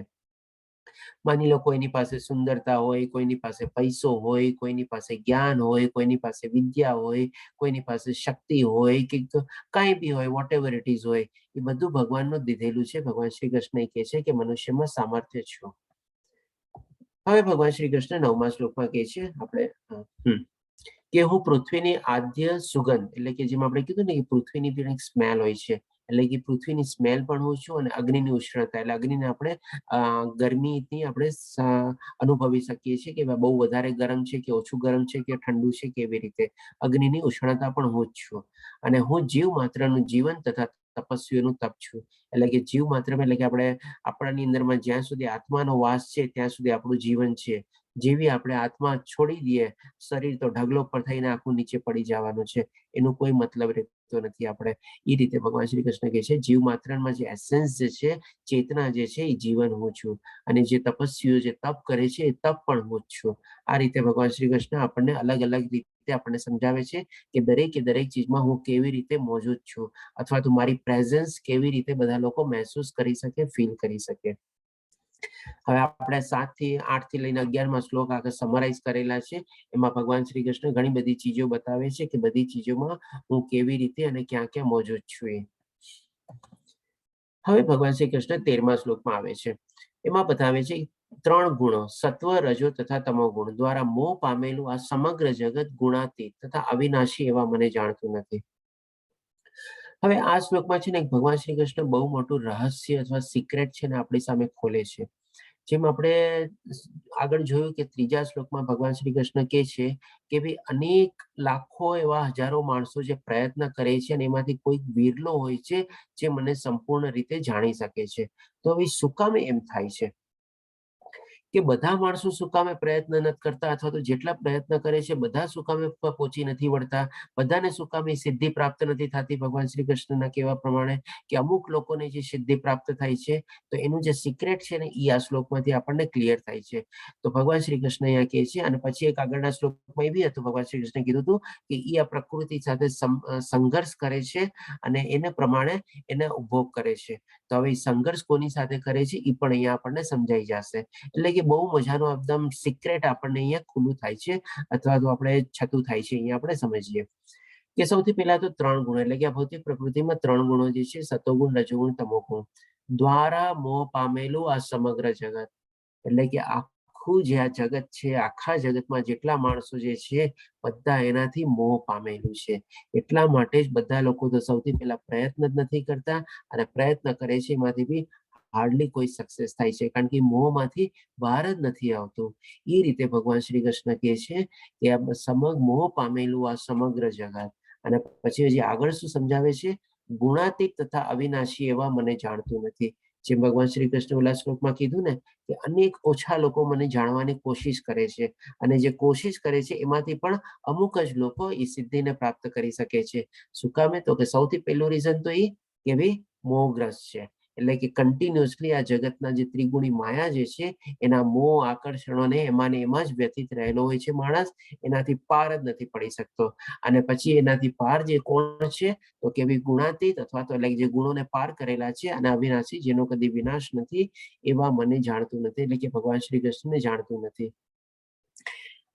B: માની લો કોઈની પાસે સુંદરતા હોય, કોઈની પાસે પૈસો હોય, કોઈની પાસે જ્ઞાન હોય, કોઈની પાસે વિદ્યા હોય, કોઈની પાસે શક્તિ હોય કે કાંઈ બી હોય, વોટ એવર it is હોય, એ બધું ભગવાનનું જ દીધેલું છે. ભગવાન શ્રી કૃષ્ણ કહે છે કે મનુષ્યમાં સામર્થ્ય છું. હવે ભગવાન શ્રી કૃષ્ણ નવમા શ્લોકમાં કહે છે આપણે કે હું પૃથ્વીની આદ્ય સુગંધ, એટલે કે જેમ આપણે કીધું ને કે પૃથ્વીની પણ એક સ્મેલ હોય છે, એટલે કે પૃથ્વીની સ્મેલ પણ હું છું અને અગ્નિની ઉષ્ણતા, એટલે અગ્નિને આપણે ગરમીથી આપણે અનુભવી શકીએ છીએ કે બહુ વધારે ગરમ છે કે ઓછું ગરમ છે કે ઠંડુ છે, કેવી રીતે અગ્નિની ઉષ્ણતા પણ હું જ છું. અને હું જીવ માત્રનું જીવન તથા તપસ્વીઓનું તપ છું. એટલે કે જીવ માત્ર, એટલે કે આપણે આપણાની અંદરમાં જ્યાં સુધી આત્માનો વાસ છે ત્યાં સુધી આપણું જીવન છે. જેવી આપણે આત્મા છોડી દઈએ શરીર તો ઢગલો પર થઈને આખું નીચે પડી જવાનું છે, એનો કોઈ મતલબ રહેતો નથી. આપણે એ રીતે ભગવાન શ્રી કૃષ્ણ કહે છે, જીવ માત્રમાં જે એસેન્સ જે છે, ચેતના જે છે, એ જીવન હું છું અને જે તપસ્વીઓ જે તપ કરે છે એ તપ પણ હું જ છું. આ રીતે ભગવાન શ્રી કૃષ્ણ આપણને અલગ અલગ રીતે આપણને સમજાવે છે કે દરેકે દરેક ચીજમાં હું કેવી રીતે મોજૂદ છું અથવા તો મારી પ્રેઝન્સ કેવી રીતે બધા લોકો મહેસૂસ કરી શકે, ફીલ કરી શકે. હવે આપણે 7 થી 8 થી લઈને 11માં શ્લોક આગળ સમરાઇઝ કરેલા છે. એમાં ભગવાન શ્રી કૃષ્ણ ઘણી બધી ચીજો બતાવે છે કે બધી ચીજોમાં હું કેવી રીતે અને ક્યાં ક્યાં મોજૂદ છું એ. હવે ભગવાન શ્રી કૃષ્ણ 13મા શ્લોકમાં આવે છે. એમાં બતાવે છે ત્રણ ગુણો સત્વ, રજો તથા તમો ગુણ દ્વારા મોહ પામેલું આ સમગ્ર જગત ગુણાતીત તથા અવિનાશી એવા મને જાણતું નથી. હવે આ શ્લોકમાં છે ને ભગવાન શ્રી કૃષ્ણ બહુ મોટું રહસ્ય અથવા સિક્રેટ છે ને આપણી સામે ખોલે છે. જેમ આપણે આગળ જોયું કે ત્રીજા શ્લોકમાં ભગવાન શ્રી કૃષ્ણ કહે છે કે ભાઈ, અનેક લાખો એવા હજારો માણસો જે પ્રયત્ન કરે છે અને એમાંથી કોઈક વિરલો હોય છે જે મને સંપૂર્ણ રીતે જાણી શકે છે. તો હવે શું કામે એમ થાય છે કે બધા માણસો શું કામે પ્રયત્ન નથી કરતા અથવા તો જેટલા પ્રયત્ન કરે છે બધા શું કામે પહોંચી નથી વળતા, બધાને શું કામે સિદ્ધિ પ્રાપ્ત નથી થતી? ભગવાન શ્રી કૃષ્ણના કહેવા પ્રમાણે કે અમુક લોકોને જે સિદ્ધિ પ્રાપ્ત થાય છે, તો એનું જે સિક્રેટ છે ને એ આ શ્લોકમાંથી આપણને ક્લિયર થાય છે. તો ભગવાન શ્રી કૃષ્ણ અહીંયા કહે છે, અને પછી એક આગળના શ્લોકમાં એ બી હતું, ભગવાન શ્રી કૃષ્ણે કીધું હતું કે એ આ પ્રકૃતિ સાથે સંઘર્ષ કરે છે અને એને પ્રમાણે એને ઉપભોગ કરે છે. તો હવે એ સંઘર્ષ કોની સાથે કરે છે એ પણ અહીંયા આપણને સમજાઈ જશે. એટલે કે બહુ મજાનો એકદમ સિક્રેટ આપણને અહીંયા ખુલ્લું થાય છે અથવા તો આપણે છતું થાય છે. અહીંયા આપણે સમજીએ કે સૌથી પહેલા તો ત્રણ ગુણ, એટલે કે આ ભૌતિક પ્રકૃતિમાં ત્રણ ગુણો જે છે, સતોગુણ, રજોગુણ, તમોગુણ દ્વારા મોહ પામેલું આ સમગ્ર જગત, એટલે કે આખું જે આ જગત છે, આખા જગતમાં જેટલા માણસો જે છે બધા એનાથી મોહ પામેલું છે. એટલા માટે જ બધા લોકો તો સૌથી પહેલા પ્રયત્ન જ નથી કરતા અને પ્રયત્ન કરે છે એમાંથી બી હાર્ડલી કોઈ સક્સેસ થાય છે, કારણ કે મોહમાંથી બહાર જ નથી આવતું. એ રીતે ભગવાન શ્રી કૃષ્ણ કહે છે કે આ સમગ્ર મોહ પામેલું આ સમગ્ર જગત, અને પછી હજી આગળ શું સમજાવે છે? ગુણાતીત તથા અવિનાશી એવા મને જાણતું નથી. જેમ ભગવાન શ્રી કૃષ્ણ ઓલા શ્લોકમાં કીધું ને કે અનેક ઓછા લોકો મને જાણવાની કોશિશ કરે છે અને જે કોશિશ કરે છે એમાંથી પણ અમુક જ લોકો એ સિદ્ધિને પ્રાપ્ત કરી શકે છે. શું કામે? તો કે સૌથી પહેલું રીઝન તો એ કે ભાઈ, મોહગ્રસ્ત છે, એટલે કે કન્ટિન્યુઅસલી આ જગતના જે ત્રિગુણી માયા જે છે એના મોહ આકર્ષણોને એમાં ને એમાં જ વ્યથિત રહેલો હોય છે માણસ, એનાથી પાર જ નથી પડી શકતો. અને પછી એનાથી પાર જે કોણ છે? તો કે ભાઈ, ગુણાતીત અથવા તો એટલે જે ગુણોને પાર કરેલા છે અને અવિનાશી, જેનો કદી વિનાશ નથી, એવા મને જાણતું નથી, એટલે કે ભગવાન શ્રી કૃષ્ણને જાણતું નથી.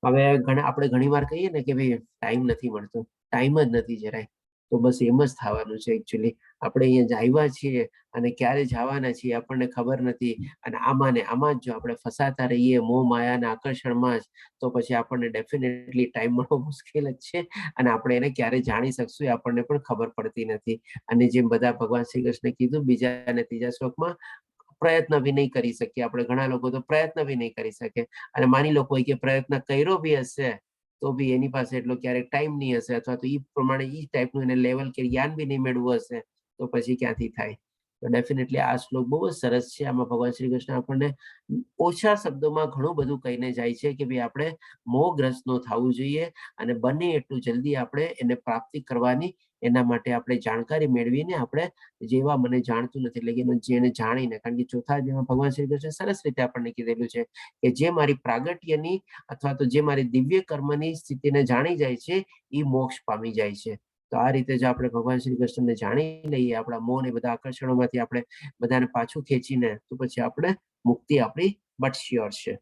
B: હવે ઘણા આપણે ઘણી વાર કહીએ ને કે ભાઈ, ટાઈમ નથી મળતો, ટાઈમ જ નથી જરાય, તો બસ એમ જ થવાનું છે. એકચ્યુઅલી આપણે અહીંયા આવ્યા છીએ અને ક્યારે જવાના છીએ આપણને ખબર નથી, અને આમાં ને આમાં જ જો આપણે ફસાતા રહીએ મોહ માયાના આકર્ષણમાં જ, તો પછી આપણને ડેફિનેટલી ટાઈમ મળવો મુશ્કેલ જ છે અને આપણે એને ક્યારે જાણી શકશું એ આપણને પણ ખબર પડતી નથી. અને જેમ બધા ભગવાન શ્રી કૃષ્ણે કીધું બીજા અને ત્રીજા શ્લોકમાં, પ્રયત્ન બી નહીં કરી શકીએ આપણે. ઘણા લોકો તો પ્રયત્ન બી નહીં કરી શકે અને માની લો કોઈ કે પ્રયત્ન કર્યો બી હશે તો બી એની પાસે એટલો ક્યારેક ટાઈમ નહીં હશે અથવા તો એ પ્રમાણે એ ટાઈપનું એને લેવલ કે જ્ઞાન બી નહીં મેળવું હશે, તો પછી ક્યાંથી થાય? તો ડેફિનેટલી આ શ્લોક બહુ જ સરસ છે. આમાં ભગવાન શ્રી કૃષ્ણ આપણને ઓછા શબ્દોમાં ઘણું બધું કહીને જાય છે કે ભાઈ, આપણે મોહગ્રસ્ત ન થવું જોઈએ અને બને એટલું જલ્દી આપણે એને પ્રાપ્તિ કરવાની, એના માટે આપણે જાણકારી મેળવીને આપણે જેવા મને જાણતું નથી, એટલે કે એનું જેને જાણીને, કારણ કે ચોથા જેમાં ભગવાન શ્રી કૃષ્ણ સરસ રીતે આપણને કીધેલું છે કે જે મારી પ્રાગટ્યની અથવા તો જે મારી દિવ્ય કર્મની સ્થિતિને જાણી જાય છે એ મોક્ષ પામી જાય છે. તો આ રીતે જો આપણે ભગવાન શ્રી કૃષ્ણને જાણી લઈએ, આપણા મોહ ને બધા આકર્ષણોમાંથી આપણે બધાને પાછું ખેંચીને, તો પછી આપણે મુક્તિ આપણી બટ શ્યોર છે.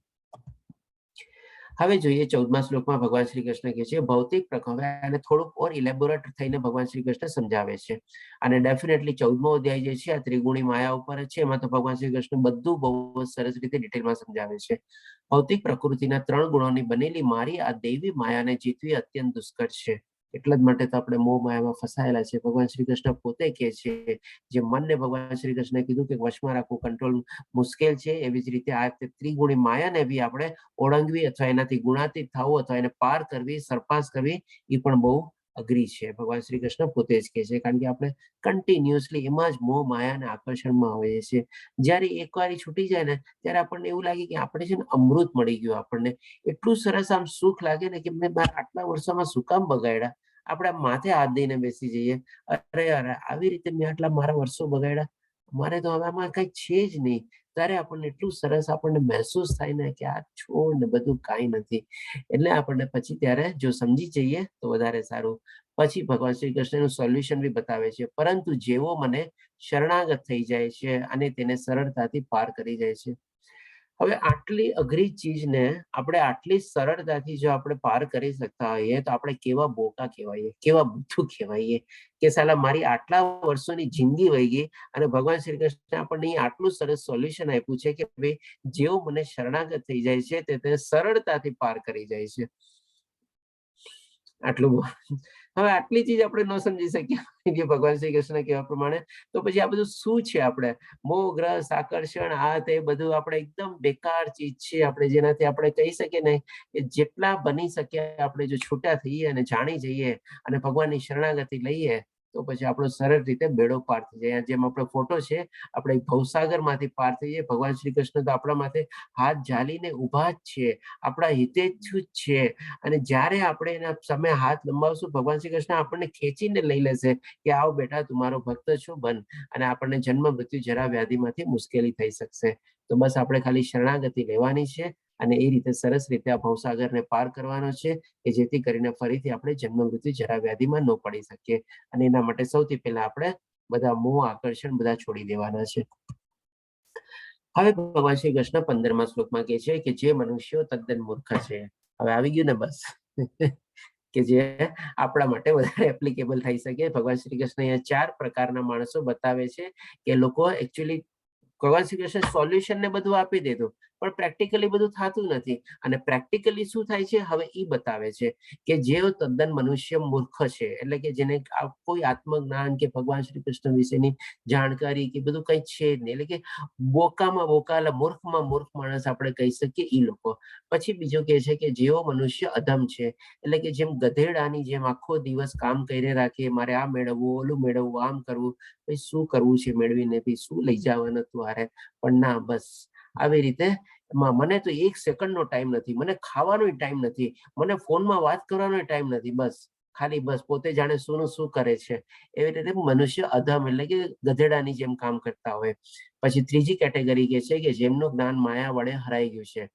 B: હવે જોઈએ 14મા શ્લોકમાં ભગવાન શ્રી કૃષ્ણ કહે છે ભૌતિક પ્રકૃતિ, અને થોડુંક ઓર ઇલેબોરેટ થઈને ભગવાન શ્રી કૃષ્ણ સમજાવે છે. અને ડેફિનેટલી 14મો અધ્યાય જે છે આ ત્રિગુણી માયા ઉપર જ છે. એમાં તો ભગવાન શ્રી કૃષ્ણ બધું બહુ જ સરસ રીતે ડિટેલમાં સમજાવે છે. ભૌતિક પ્રકૃતિના ત્રણ ગુણોની બનેલી મારી આ દૈવી માયાને જીતવી અત્યંત દુષ્કર છે. એટલા જ માટે તો આપણે મોહ માયામાં ફસાયેલા છે. ભગવાન શ્રી કૃષ્ણ પોતે કહે છે, જે મનને ભગવાન શ્રી કૃષ્ણે કીધું કે વશમાં રાખવું, કંટ્રોલ મુશ્કેલ છે, એવી જ રીતે આ ત્રિગુણી માયાને બી આપણે ઓળંગવી અથવા એનાથી ગુણાતીત થવું અથવા એને પાર કરવી, સરપાસ કરવી, એ પણ બહુ અઘરી છે. ભગવાન શ્રી કૃષ્ણ પોતે જ કહે છે, કારણ કે આપણે કન્ટિન્યુઅસલી એમાં જ મોહ, માયા અને આકર્ષણમાં હોઈએ છીએ. જ્યારે એકવાર એ છૂટી જાય ને, ત્યારે આપણને એવું લાગે કે આપણે છે ને અમૃત મળી ગયું આપણને. એટલું સરસ આમ સુખ લાગે ને કે મેં મારા આટલા વર્ષોમાં શું કામ બગાડ્યા? આપણે માથે હાથ દઈને બેસી જઈએ, અરે અરે, આવી રીતે મેં આટલા મારા વર્ષો બગાડ્યા, મારે તો હવે આમાં કઈ છે જ નહીં. ત્યારે આપણને એટલું સરસ આપણને મહેસૂસ થાય ને કે આ છોડ ને બધું કાંઈ નથી. એટલે આપણને પછી ત્યારે જો સમજી જઈએ તો વધારે સારું. પછી ભગવાન શ્રી કૃષ્ણનું સોલ્યુશન બી બતાવે છે, પરંતુ જેવો મને શરણાગત થઈ જાય છે અને તેને સરળતાથી પાર કરી જાય છે. હવે આટલી અઘરી ચીજને આપણે આટલી સરળતાથી જો આપણે પાર કરી શકતા હોઈએ, તો આપણે કેવા બોકા કહેવાઈએ, કેવા બુદ્ધુ કહેવાઈએ કે સાલા, મારી આટલા વર્ષોની જિંદગી વહી ગઈ અને ભગવાન શ્રી કૃષ્ણ આપણને આટલું સરસ સોલ્યુશન આપ્યું છે કે ભાઈ, જેવો મને શરણાગત થઈ જાય છે તે તેને સરળતાથી પાર કરી જાય છે. આટલું હવે આટલી ચીજ આપણે ન સમજી શકીએ કે ભગવાન શ્રી કૃષ્ણ કહેવા પ્રમાણે, તો પછી આ બધું શું છે? આપણે મોહ, ગ્રસ, આકર્ષણ, આ તે બધું આપણે એકદમ બેકાર ચીજ છે. આપણે જેનાથી આપણે કહી શકીએ ને કે જેટલા બની શકે આપણે જો છૂટા થઈએ અને જાણી જઈએ અને ભગવાનની શરણાગતિ લઈએ, તો પછી આપણો સરળ રીતે બેડો પાર થઈ જાય. જેમ આપણો ફોટો છે, આપણે ભવસાગરમાંથી પાર થઈ જાય. ભગવાન શ્રી કૃષ્ણ તો આપણા માથે હાથ ઝાલીને ઊભા જ છે, આપણા હિતેચ્છુ જ છે. અને જ્યારે આપણે એના સામે હાથ લંબાવશું, ભગવાન શ્રી કૃષ્ણ આપણને ખેંચીને લઈ લેશે કે આવ બેટા, તું મારો ભક્ત છું, બન. અને આપણને જન્મ, મૃત્યુ, જરા, વ્યાધિમાંથી મુશ્કેલી થઈ શકશે. તો બસ આપણે ખાલી શરણાગતિ લેવાની છે અને એ રીતે સરસ રીતે આ ભવસાગરને પાર કરવાનો છે કે જેથી કરીને ફરીથી આપણે જન્મ, મૃત્યુ, જરા, વ્યાધિમાં ન પડી શકીએ. અને એના માટે સૌથી પહેલા આપણે બધા મોહ, આકર્ષણ બધા છોડી દેવાના છે. હવે ભગવાન શ્રી કૃષ્ણ 15મા શ્લોકમાં કહે છે કે જે મનુષ્યો તદ્દન મૂર્ખ છે. હવે આવી ગયું ને બસ, કે જે આપણા માટે વધારે એપ્લિકેબલ થઈ શકે. ભગવાન શ્રી કૃષ્ણ અહીંયા ચાર પ્રકારના માણસો બતાવે છે કે લોકો એકચ્યુઅલી, ભગવાન શ્રી કૃષ્ણ સોલ્યુશન ને બધું આપી દીધું, પણ પ્રેક્ટિકલી બધું થતું નથી. અને પ્રેક્ટિકલી શું થાય છે હવે એ બતાવે છે કે જે તદ્દન મનુષ્ય મૂર્ખ છે, એટલે કે જેને કોઈ આત્મજ્ઞાન કે ભગવાન શ્રી કૃષ્ણ વિશેની જાણકારી કે બધું કંઈ છે જ નહીં, એટલે કે બોકામાં બોકા, એટલે મૂર્ખમાં મૂર્ખ માણસ આપણે કહી શકીએ એ લોકો. પછી બીજું કહે છે કે જેવો મનુષ્ય અધમ છે, એટલે કે જેમ ગધેડાની જેમ આખો દિવસ કામ કરી રાખે, મારે આ મેળવવું, ઓલું મેળવવું, આમ કરવું, પછી શું કરવું છે મેળવીને ભી, શું લઈ જવાનું હતું હારે? પણ ના, બસ આવી રીતે મને તો એક સેકન્ડનો ટાઈમ નથી, મને ખાવાનો ટાઈમ નથી, મને ફોનમાં વાત કરવાનો ટાઈમ નથી, બસ ખાલી બસ પોતે જાણે શું શું કરે છે. એવી રીતે મનુષ્ય અધમ, એટલે કે ગધેડાની જેમ કામ કરતા હોય. પછી ત્રીજી કેટેગરી કે છે કે જેમનું જ્ઞાન માયા વડે હરાઈ ગયું છે.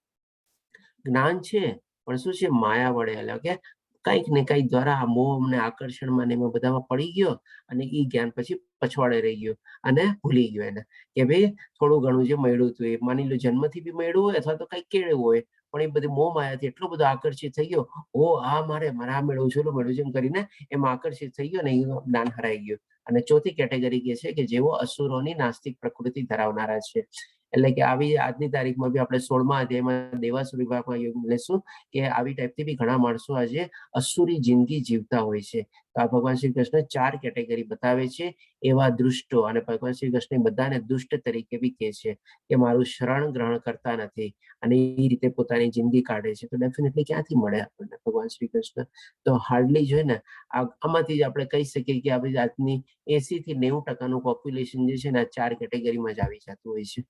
B: જ્ઞાન છે પણ શું છે, માયા વડે, એટલે કે કંઈક ને કંઈક દ્વારા આ મોહ અને આકર્ષણમાં ને એમાં બધામાં પડી ગયો અને એ જ્ઞાન પછી પછવાડે રહી ગયું અને ભૂલી ગયો એને કે ભાઈ, થોડું ઘણું જે મળ્યું હતું એ, માની લો જન્મથી બી મળ્યું હોય અથવા તો કંઈક કેળવ્યું હોય, પણ એ બધી મોહ માયાથી એટલો બધો આકર્ષિત થઈ ગયો, ઓ આ મારે મારે આ મેળવું છે, ઓલું મેળવું છે, એમ કરીને એમાં આકર્ષિત થઈ ગયો અને એ જ્ઞાન હરાઈ ગયું. અને ચોથી કેટેગરી કે છે કે જેઓ અસુરોની નાસ્તિક પ્રકૃતિ ધરાવનારા છે. એટલે કે આવી આજની તારીખમાં બી આપણે 16મા અધ્યાયમાં દેવાસુર વિભાગમાં યોગ લેશું કે આવી ટાઈપથી બી ઘણા માણસો આજે અસુરી જિંદગી જીવતા હોય છે. તો આ ભગવાન શ્રી કૃષ્ણ ચાર કેટેગરી બતાવે છે એવા દુષ્ટો. અને ભગવાન શ્રી કૃષ્ણ બધાને દુષ્ટ તરીકે બી કહે છે કે મારું શરણ ગ્રહણ કરતા નથી અને એ રીતે પોતાની જિંદગી કાઢે છે, તો ડેફિનેટલી ક્યાંથી મળે આપણને ભગવાન શ્રી કૃષ્ણ? તો હાર્ડલી જોઈએ ને, આમાંથી જ આપણે કહી શકીએ કે આવી જાતની 80 થી 90 ટકાનું પોપ્યુલેશન જે છે ને, આ ચાર કેટેગરીમાં જ આવી જતું હોય છે.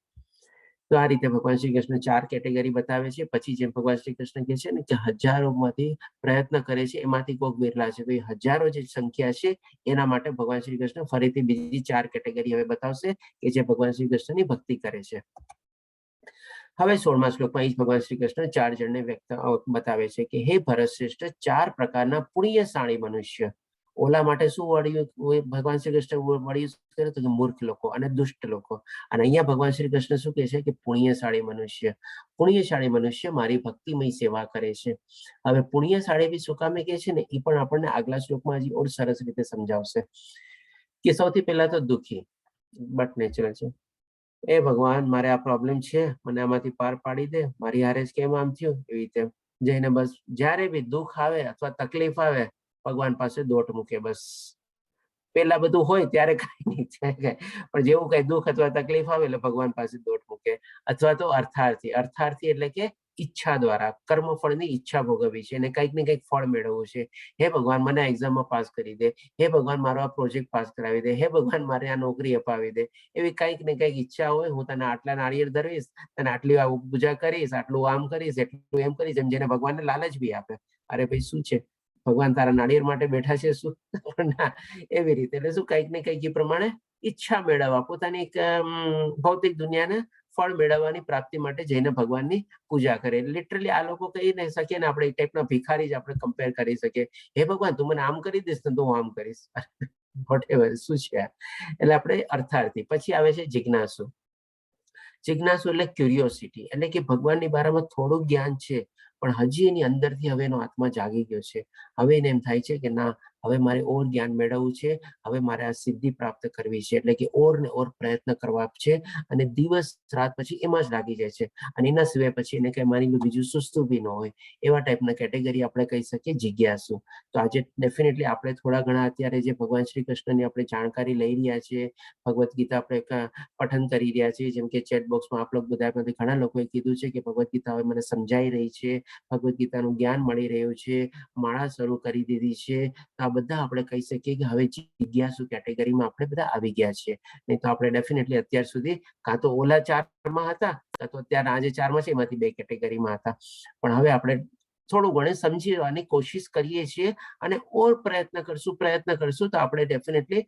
B: તો આ રીતે ભગવાન શ્રી કૃષ્ણ ચાર કેટેગરી બતાવે છે. પછી જેમ ભગવાન શ્રી કૃષ્ણ કહે છે ને કે હજારોમાંથી પ્રયત્ન કરે છે, એમાંથી કોઈક બિરલા છે, તો એ હજારો જે સંખ્યા છે એના માટે ભગવાન શ્રી કૃષ્ણ ફરીથી બીજી ચાર કેટેગરી હવે બતાવશે કે જે ભગવાન શ્રી કૃષ્ણની ભક્તિ કરે છે. હવે 16મા શ્લોકમાં એ જ ભગવાન શ્રી કૃષ્ણ ચાર જણને વ્યક્ત બતાવે છે કે હે ભરત શ્રેષ્ઠ, ચાર પ્રકારના પુણ્યશાળી મનુષ્ય. ઓલા માટે શું વર્ડ ભગવાન શ્રી કૃષ્ણ વર્ડ યુઝ કરે? તો કે મૂર્ખ લોકો અને દુષ્ટ લોકો. અને અહીંયા ભગવાન શ્રી કૃષ્ણ શું કહે છે કે પુણ્યશાળી મનુષ્ય, પુણ્યશાળી મનુષ્ય મારી ભક્તિમય સેવા કરે છે. હવે પુણ્યશાળી બી શું કામે કહે છે ને, એ પણ આપણને આગલા શ્લોકમાં હજી ઓર સરસ રીતે સમજાવશે કે સૌથી પહેલા તો દુઃખી, બટ નેચરલ છે, એ ભગવાન, મારે આ પ્રોબ્લેમ છે, મને આમાંથી પાર પાડી દે, મારી હારે જ કેમ આમ થયું? એવી રીતે જઈને બસ જ્યારે બી દુઃખ આવે અથવા તકલીફ આવે, ભગવાન પાસે દોટ મૂકે. બસ પેલા બધું હોય ત્યારે કઈ નહીં છે, પણ જેવું કઈ દુઃખ અથવા તકલીફ આવે એટલે ભગવાન પાસે દોટ મૂકે. અથવા તો અર્થાર્થી. અર્થાર્થી એટલે કે ઈચ્છા દ્વારા કર્મફળની ઈચ્છા ભોગવવી છે અને કંઈક ને કંઈક ફળ મેળવવું છે. હે ભગવાન, મને એક્ઝામમાં પાસ કરી દે, હે ભગવાન, મારો આ પ્રોજેક્ટ પાસ કરાવી દે, હે ભગવાન, મારે આ નોકરી અપાવી દે, એવી કંઈક ને કંઈક ઈચ્છા હોય. હું તને આટલા નાળિયેર ધરવીશ, તને આટલી પૂજા કરીશ, આટલું આમ કરીશ, એટલું એમ કરીશ, એમ જેને ભગવાનને લાલચ બી આપે. અરે ભાઈ, શું છે, ભગવાન તારા નાળિયેર માટે બેઠા છે શું? ના, એવી રીતે. એટલે શું, કંઈક ને કંઈક એ પ્રમાણે ઈચ્છા મેળવવા, પોતાની એક ભૌતિક દુનિયાને ફળ મેળવવાની પ્રાપ્તિ માટે જઈને ભગવાનની પૂજા કરે. લિટરલી આ લોકો કહી નહીં શકીએ ને, આપણે એક ટાઈપના ભિખારી જ આપણે કમ્પેર કરી શકીએ. હે ભગવાન, તું મને આમ કરી દઈશ ને તો હું આમ કરીશ, વોટ એવર, શું છે આ? એટલે આપણે અર્થાર્થી. પછી આવે છે જિજ્ઞાસુ. જિજ્ઞાસુ એટલે ક્યુરિયોસિટી, એટલે કે ભગવાનની બારામાં થોડુંક જ્ઞાન છે, પણ હજી એની અંદરથી હવે એનો આત્મા જાગી ગયો છે. હવે એને એમ થાય છે કે ના, હવે મારે ઓર જ્ઞાન મેળવવું છે, હવે મારે આ સિદ્ધિ પ્રાપ્ત કરવી છે. એટલે કે ઓર ને ઓર પ્રયત્ન કરવા છે અને દિવસ રાત પછી એમાં જ લાગી જાય છે અને એના સિવાય પછી એને કઈ માની લો બીજું સૂઝતું બી ન હોય, એવા ટાઈપના કેટેગરી આપણે કહી શકીએ જિજ્ઞાસુ. તો આજે ડેફિનેટલી આપણે થોડા ઘણા અત્યારે જે ભગવાન શ્રી કૃષ્ણની આપણે જાણકારી લઈ રહ્યા છીએ, ભગવદ્ ગીતા આપણે પઠન કરી રહ્યા છીએ, જેમ કે ચેટ બોક્સમાં આપ લોકો બધામાંથી ઘણા લોકોએ કીધું છે કે ભગવદ્ ગીતા હવે મને સમજાઈ રહી છે, ભગવદ્ ગીતાનું જ્ઞાન મળી રહ્યું છે, માળા શરૂ કરી દીધી છે. તો આ બધા આપણે કહી શકીએ કે હવે જિજ્ઞાસુ કેટેગરીમાં આપણે બધા આવી ગયા છીએ. નહીં તો આપણે ડેફિનેટલી અત્યાર સુધી કાં તો ઓલા ચારમાં હતા, કાં તો અત્યારે આ જે ચારમાં છે એમાંથી બે કેટેગરીમાં હતા. પણ હવે આપણે થોડું ઘણું સમજવાની કોશિશ કરીએ છીએ અને ઓર પ્રયત્ન કરશું, પ્રયત્ન કરશું તો આપણે ડેફિનેટલી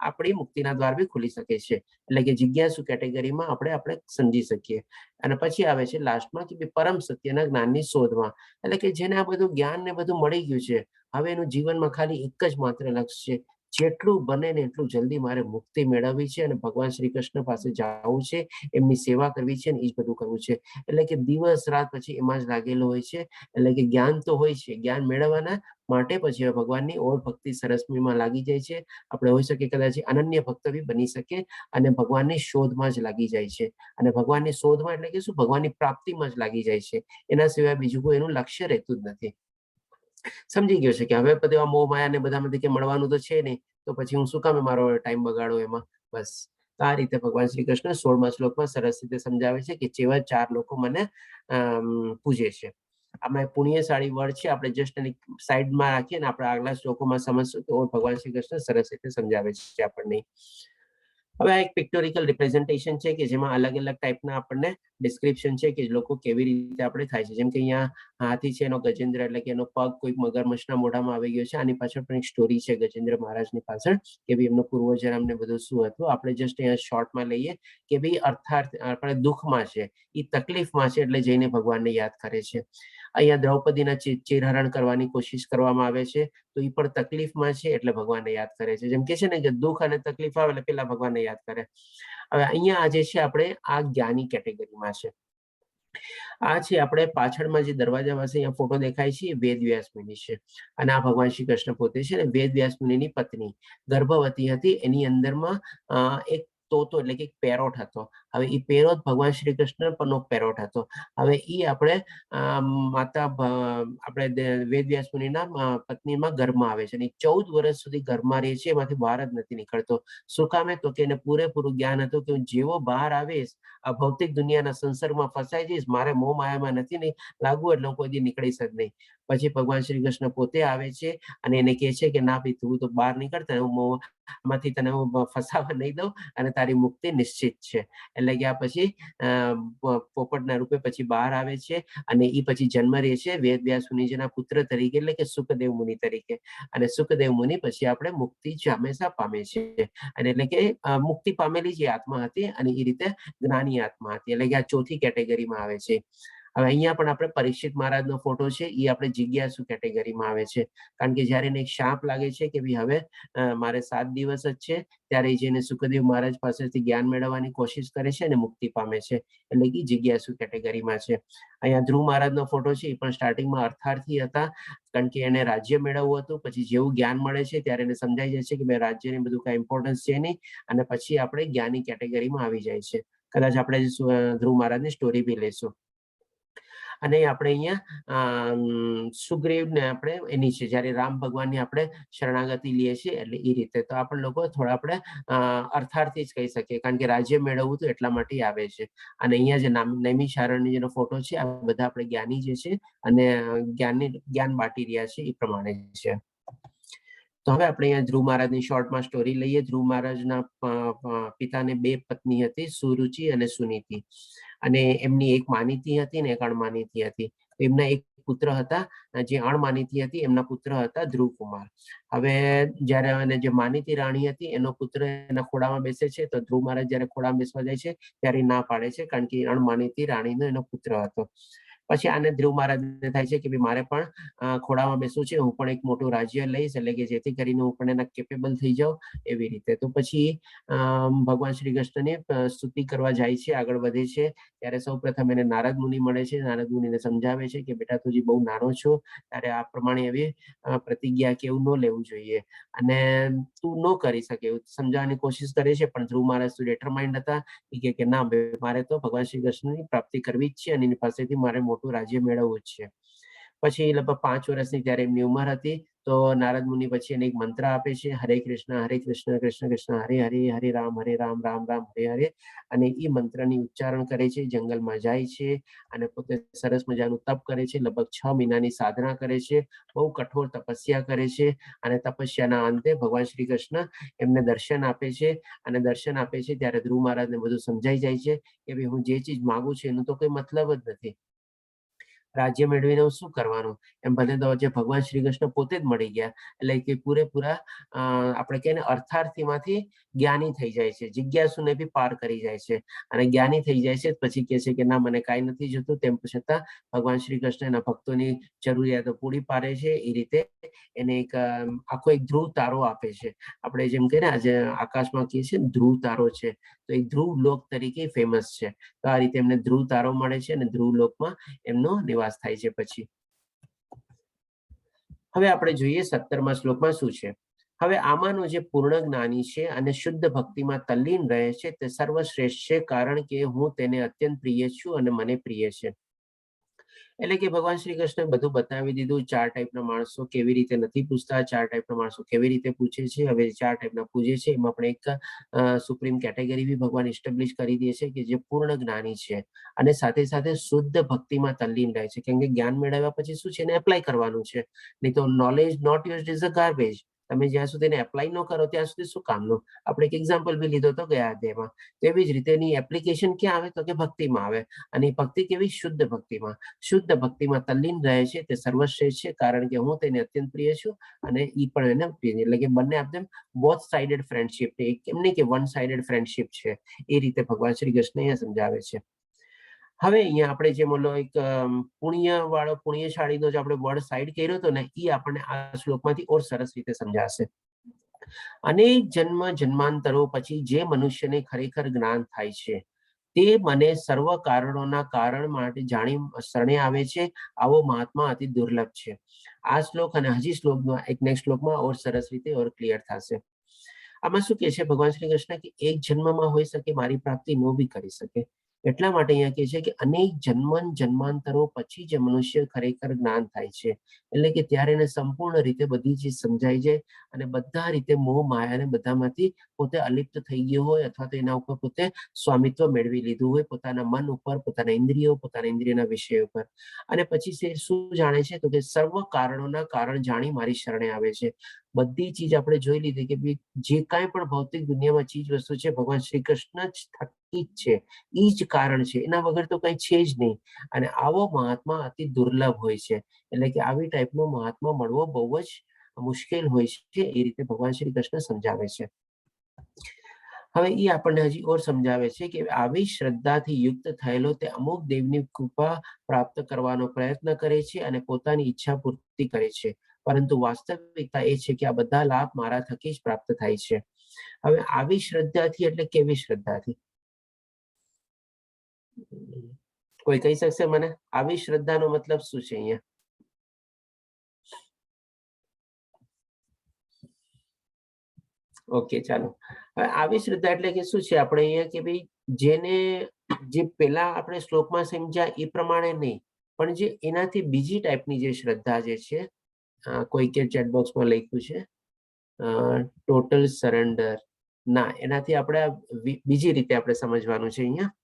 B: આપણી મુક્તિના દ્વાર બી ખુલી શકે છે. એટલે કે જિજ્ઞાસુ કેટેગરીમાં આપણે આપણે સમજી શકીએ. અને પછી આવે છે લાસ્ટમાં કે ભઈ પરમ સત્યના જ્ઞાનની શોધમાં, એટલે કે જેને આ બધું જ્ઞાન ને બધું મળી ગયું છે, હવે એનું જીવનમાં ખાલી એક જ માત્ર લક્ષ્ય છે, જેટલું બને ને એટલું જલ્દી મારે મુક્તિ મેળવવી છે અને ભગવાન શ્રી કૃષ્ણ પાસે જવું છે, એમની સેવા કરવી છે અને એ જ બધું કરવું છે. એટલે કે દિવસ રાત પછી એમાં જ લાગેલો હોય છે. એટલે કે જ્ઞાન તો હોય છે, જ્ઞાન મેળવવાના માટે પછી હવે ભગવાનની ઓર ભક્તિ સરસમીમાં લાગી જાય છે. આપણે હોઈ શકે કદાચ અનન્ય ભક્ત બી બની શકે અને ભગવાનની શોધમાં જ લાગી જાય છે. અને ભગવાનની શોધમાં એટલે કે શું, ભગવાનની પ્રાપ્તિમાં જ લાગી જાય છે. એના સિવાય બીજું કોઈ એનું લક્ષ્ય રહેતું જ નથી. સમજી ગયો છે કે હવે બધું આ મોહ માયા ને બધામાંથી કે મળવાનું તો છે નહીં, તો પછી હું શું કામે મારો ટાઈમ બગાડું એમાં? બસ, તો આ રીતે ભગવાન શ્રી કૃષ્ણ 16મા શ્લોકમાં સરસ રીતે સમજાવે છે કે જેવા ચાર લોકો મને પૂજે છે. આમાં પુણ્યશાળી વર્ડ છે, આપણે જસ્ટ એની સાઈડમાં રાખીએ અને આપણે આગલા શ્લોકોમાં સમજશું તો ભગવાન શ્રી કૃષ્ણ સરસ રીતે સમજાવે છે આપણને. હવે આ એક પિક્ટોરિકલ રિપ્રેઝન્ટેશન છે કે જેમાં અલગ અલગ ટાઈપના આપણને ડિસ્ક્રિપ્શન છે કે લોકો કેવી રીતે આપણે થાય છે. જેમ કે અહીંયા હાથી છે, એનો ગજેન્દ્ર એટલે કે એનો પગ કોઈક મગરમચ્છના મોઢામાં આવી ગયો છે. આની પાછળ પણ એક સ્ટોરી છે ગજેન્દ્ર મહારાજની પાછળ, કે ભાઈ એમનો પૂર્વજન્મ ને બધું શું હતું. આપણે જસ્ટ અહીંયા શોર્ટમાં લઈએ કે ભાઈ અર્થાર્થ આપણે દુઃખમાં છે, એ તકલીફમાં છે, એટલે જઈને ભગવાનને યાદ કરે છે. અહીંયા દ્રૌપદીના ચીરહરણ કરવાની કોશિશ કરવામાં આવે છે, તો એ પણ તકલીફમાં છે એટલે ભગવાનને યાદ કરે છે. જેમ કે છે ને કે દુઃખ અને તકલીફ આવે એટલે પેલા ભગવાનને યાદ કરે. હવે અહીંયા આજે છે આપણે આ જ્ઞાની કેટેગરીમાં છે. આ છે આપણે પાછળમાં જે દરવાજા પાસે અહીંયા ફોટો દેખાય છે એ વેદ વ્યાસ મુનિ છે અને આ ભગવાન શ્રી કૃષ્ણ પોતે છે. અને વેદ વ્યાસ મુનિની પત્ની ગર્ભવતી હતી, એની અંદરમાં એક તોતો એટલે કે એક પેરોટ હતો. હવે એ પેરોટ ભગવાન શ્રી કૃષ્ણ પરનો પેરોટ હતો. હવે એ આપણે માતા આપણે વેદ વ્યાસ મુનિના પત્નીમાં ગર્ભમાં આવે છે અને 14 વર્ષ સુધી ગર્ભમાં રહે છે, એમાંથી બહાર જ નથી નીકળતો. શું કામે? તો કે એને પૂરેપૂરું જ્ઞાન હતું કે હું જેવો બહાર આવીશ, આ ભૌતિક દુનિયાના સંસર્ગમાં ફસાઈ જઈશ, મારે મોહ માયામાં નથી નહીં લાગવું, એટલે હું કોઈ દી નીકળીશ જ નહીં. પછી ભગવાન શ્રી કૃષ્ણ પોતે આવે છે અને એને કહે છે કે ના ભાઈ, તું તો બહાર નીકળતા હું મોહમાંથી તને હું ફસાવા નહીં દઉં અને તારી મુક્તિ નિશ્ચિત છે. એટલે કે આ પછી પોપટના રૂપે પછી બહાર આવે છે અને એ પછી જન્મ લે છે વેદ વ્યાસ મુનિજીના પુત્ર તરીકે, એટલે કે સુખદેવ મુનિ તરીકે. અને સુખદેવ મુનિ પછી આપણે મુક્તિ જ હંમેશા પામે છે અને એટલે કે મુક્તિ પામેલી જે આત્મા હતી અને એ રીતે જ્ઞાની આત્મા હતી. એટલે કે આ ચોથી કેટેગરીમાં આવે છે. હવે અહીંયા પણ આપણે પરીક્ષિત મહારાજનો ફોટો છે, એ આપણે જિજ્ઞાસુ કેટેગરીમાં આવે છે, કારણ કે જ્યારે એને એક શાપ લાગે છે કે ભાઈ હવે મારે 7 દિવસ જ છે, ત્યારે એ જઈને સુખદેવ મહારાજ પાસેથી જ્ઞાન મેળવવાની કોશિશ કરે છે અને મુક્તિ પામે છે. એટલે કે જિજ્ઞાસુ કેટેગરીમાં છે. અહીંયા ધ્રુવ મહારાજનો ફોટો છે, એ પણ સ્ટાર્ટિંગમાં અર્થાર્થી હતા, કારણ કે એને રાજ્ય મેળવવું હતું. પછી જેવું જ્ઞાન મળે છે ત્યારે એને સમજાઈ જાય છે કે ભાઈ રાજ્યને બધું કાંઈ ઇમ્પોર્ટન્સ છે નહીં અને પછી આપણે જ્ઞાની કેટેગરીમાં આવી જાય છે. કદાચ આપણે ધ્રુવ મહારાજની સ્ટોરી બી લેશું. અને આપણે અહીંયા સુગ્રીવને આપણે એની છે, જ્યારે રામ ભગવાનની આપણે શરણાગતિ લઈએ છીએ, એટલે એ રીતે તો આપણે લોકો થોડા આપણે અર્થાર્થી જ કહી શકીએ, કારણ કે રાજ્ય મેળવવું તો એટલા માટે આવે છે. અને અહીંયા જે નૈમિષારણ્ય જેનો ફોટો છે, આ બધા આપણે જ્ઞાની જે છે અને જ્ઞાની જ્ઞાન બાંટી રહ્યા છે એ પ્રમાણે છે. તો હવે આપણે અહીંયા ધ્રુવ મહારાજની શોર્ટમાં સ્ટોરી લઈએ. ધ્રુવ મહારાજના પિતાને બે પત્ની હતી, સુરુચિ અને સુનીતિ, અને એમની એક માનીતી હતી ને એક અણમાનીતી હતી. એમના એક પુત્ર હતા, જે અણમાનીતી હતી એમના પુત્ર હતા ધ્રુવ કુમાર. હવે જ્યારે અને જે માનીતી રાણી હતી એનો પુત્ર એના ખોળામાં બેસે છે, તો ધ્રુવ મહારાજ જ્યારે ખોળામાં બેસવા જાય છે ત્યારે ના પાડે છે, કારણ કે અણમાનીતી રાણીનો એનો પુત્ર હતો. પછી આને ધ્રુવ મહારાજને થાય છે કે ભાઈ મારે પણ ખોળામાં બેસવું છે, હું પણ એક મોટું રાજ્ય લઈશ, એટલે કે જેથી કરીને હું પણ એના કેપેબલ થઈ જાઉં એવી રીતે. તો પછી ભગવાન શ્રી કૃષ્ણની સ્તુતિ કરવા જાય છે, આગળ વધે છે, ત્યારે સૌ પ્રથમ એને નારદ મુનિ મળે છે. નારદ મુનિને સમજાવે છે કે બેટા, તું હજી બહુ નાનો છો, ત્યારે આ પ્રમાણે એવી પ્રતિજ્ઞા કે એવું ન લેવું જોઈએ અને તું ન કરી શકે એવું સમજાવવાની કોશિશ કરે છે. પણ ધ્રુવ મહારાજ તો ડિટરમાઇન્ડ હતા, એ કે ના, મારે તો ભગવાન શ્રી કૃષ્ણની પ્રાપ્તિ કરવી જ છે અને એની પાસેથી મારે મોટું રાજ્ય મેળવવું જ છે. પછી લગભગ 5 વર્ષની ત્યારે એમની ઉંમર હતી, તો નારદ મુનિ પછી એને એક મંત્ર આપે છે, હરે કૃષ્ણ હરે કૃષ્ણ કૃષ્ણ કૃષ્ણ હરે હરે, હરે રામ હરે રામ રામ રામ હરે હરે. અને એ મંત્રની ઉચ્ચારણ કરે છે, જંગલમાં જાય છે અને પોતે સરસ મજાનું તપ કરે છે, લગભગ 6 મહિનાની સાધના કરે છે, બહુ કઠોર તપસ્યા કરે છે. અને તપસ્યાના અંતે ભગવાન શ્રી કૃષ્ણ એમને દર્શન આપે છે, અને દર્શન આપે છે ત્યારે ધ્રુવ મહારાજને બધું સમજાઈ જાય છે કે ભાઈ હું જે ચીજ માગું છું એનું તો કોઈ મતલબ જ નથી, રાજ્ય મેળવીને હું શું કરવાનું, એમ ભલે તો જે ભગવાન શ્રી કૃષ્ણ પોતે જ મળી ગયા. એટલે કે પૂરેપૂરા આપણે કહીએ ને અર્થાર્થીમાંથી જ્ઞાની થઈ જાય છે, જિજ્ઞાસુને બી પાર કરી જાય છે અને જ્ઞાની થઈ જાય છે. પછી કહે છે કે ના, મને કાંઈ નથી જોતું. તેમ છતાં ભગવાન શ્રી કૃષ્ણ એના ભક્તોની જરૂરિયાતો પૂરી પાડે છે. એ રીતે એને એક આખો એક ધ્રુવ તારો આપે છે. આપણે જેમ કહીએ ને આજે આકાશમાં કહીએ છીએ ને ધ્રુવ તારો છે, તો એક ધ્રુવ લોક તરીકે ફેમસ છે. તો આ રીતે એમને ધ્રુવ તારો મળે છે અને ધ્રુવ લોકમાં એમનો નિવાસ થાય છે. પછી હવે આપણે જોઈએ 17મા શ્લોકમાં શું છે. હવે આમાંનો જે પૂર્ણ જ્ઞાની છે અને શુદ્ધ ભક્તિમાં તલ્લીન રહે છે તે સર્વશ્રેષ્ઠ છે, કારણ કે હું તેને અત્યંત પ્રિય છું અને મને પ્રિય છે. એટલે કે ભગવાન શ્રી કૃષ્ણએ બધું બતાવી દીધું, 4 ટાઈપના માણસો કેવી રીતે નથી પૂછતા, 4 ટાઈપના માણસો કેવી રીતે પૂછે છે. હવે 4 ટાઈપના પૂજે છે એમાં આપણે એક સુપ્રીમ કેટેગરી બી ભગવાન એસ્ટાબ્લિશ કરી દે છે કે જે પૂર્ણ જ્ઞાની છે અને સાથે સાથે શુદ્ધ ભક્તિમાં તલ્લીન રહે છે. કેમ કે જ્ઞાન મેળવ્યા પછી શું છે, એને એપ્લાય કરવાનું છે, નહીં તો knowledge not used is a garbage. તમે જ્યાં સુધી એને એપ્લાય ન કરો ત્યાં સુધી શું કામનું? આપણે એક એક્ઝામ્પલ બી લીધો હતો ગયા અધ્યાયમાં. તેવી જ રીતે એની એપ્લિકેશન ક્યાં આવે? તો કે ભક્તિમાં આવે. અને એ ભક્તિ કેવી? શુદ્ધ ભક્તિમાં. શુદ્ધ ભક્તિમાં તલ્લીન રહે છે તે સર્વશ્રેષ્ઠ છે, કારણ કે હું તેને અત્યંત પ્રિય છું અને એ પણ એને પ્રિય. એટલે કે બંને આપણે બોથ સાઇડેડ ફ્રેન્ડશિપ, એમ નહીં કે વન સાઇડેડ ફ્રેન્ડશિપ છે. એ રીતે ભગવાન શ્રી કૃષ્ણ અહીંયા સમજાવે છે. હવે અહીંયા આપણે જે બોલો એક પુણ્ય વાળો, પુણ્યશાળીનો જે આપણે વર્ડ સાઈડ કર્યો હતો ને, એ આપણને આ શ્લોકમાંથી ઓર સરસ રીતે સમજાશે. અનેક જન્મ જન્માંતરો પછી જે મનુષ્યને ખરેખર જ્ઞાન થાય છે તે મને સર્વ કારણોના કારણ માટે જાણી શરણે આવે છે, આવો મહાત્મા અતિ દુર્લભ છે. આ શ્લોક અને હજી શ્લોકમાં એક નેક્સ્ટ શ્લોકમાં ઓર સરસ રીતે ઓર ક્લિયર થશે. આમાં શું કહે છે ભગવાન શ્રી કૃષ્ણ કે એક જન્મમાં હોઈ શકે મારી પ્રાપ્તિ ન બી કરી શકે, એટલા માટે અહીંયા કહે છે કે અનેક જન્મ જન્માંતરો પછી જે મનુષ્ય ખરેખર જ્ઞાન થાય છે, એટલે કે ત્યારે એને સંપૂર્ણ રીતે બધી ચીજ સમજાઈ જાય અને બધા રીતે મોહ માયાને બધામાંથી પોતે અલિપ્ત થઈ ગયો હોય અથવા તો એના ઉપર પોતે સ્વામિત્વ મેળવી લીધું હોય, પોતાના મન ઉપર, પોતાના ઇન્દ્રિયો, પોતાના ઇન્દ્રિયોના વિષય ઉપર. અને પછી તે શું જાણે છે? તો કે સર્વ કારણોના કારણ જાણી મારી શરણે આવે છે. બધી ચીજ આપણે જોઈ લીધી કે ભઈ જે કાંઈ પણ ભૌતિક દુનિયામાં ચીજ વસ્તુ છે, ભગવાન શ્રી કૃષ્ણ જ થકી જ છે, ઈ જ કારણ છે, એના વગર તો કંઈ છે જ નહીં. અને આવો મહાત્મા અતિ દુર્લભ હોય છે, એટલે કે આવી ટાઈપનો મહાત્મા મળવો બહુ જ મુશ્કેલ હોય છે. એ રીતે ભગવાન શ્રી કૃષ્ણ સમજાવે છે. હવે એ આપણને હજી ઓર સમજાવે છે કે આવી શ્રદ્ધાથી યુક્ત થયેલો તે અમુક દેવની કૃપા પ્રાપ્ત કરવાનો પ્રયત્ન કરે છે અને પોતાની ઈચ્છા પૂર્તિ કરે છે, પરંતુ વાસ્તવિકતા એ છે કે આ બધા લાભ મારા થકી જ પ્રાપ્ત થાય છે. હવે આવી શ્રદ્ધાથી એટલે કેવી શ્રદ્ધાથી? કોઈ કહી શકશે મને આવી શ્રદ્ધાનો મતલબ શું છે અહીંયા? ઓકે, ચાલો. હવે આવી શ્રદ્ધા એટલે કે શું છે આપણે અહીંયા કે ભાઈ જેને જે પેલા આપણે શ્લોકમાં સમજ્યા એ પ્રમાણે નહીં, પણ જે એનાથી બીજી ટાઈપની જે શ્રદ્ધા જે છે, કોઈકે ચેટ બોક્સમાં લખ્યું છે ટોટલ સરેન્ડર. ના, એનાથી આપણે આ બીજી રીતે આપણે સમજવાનું છે અહીંયા,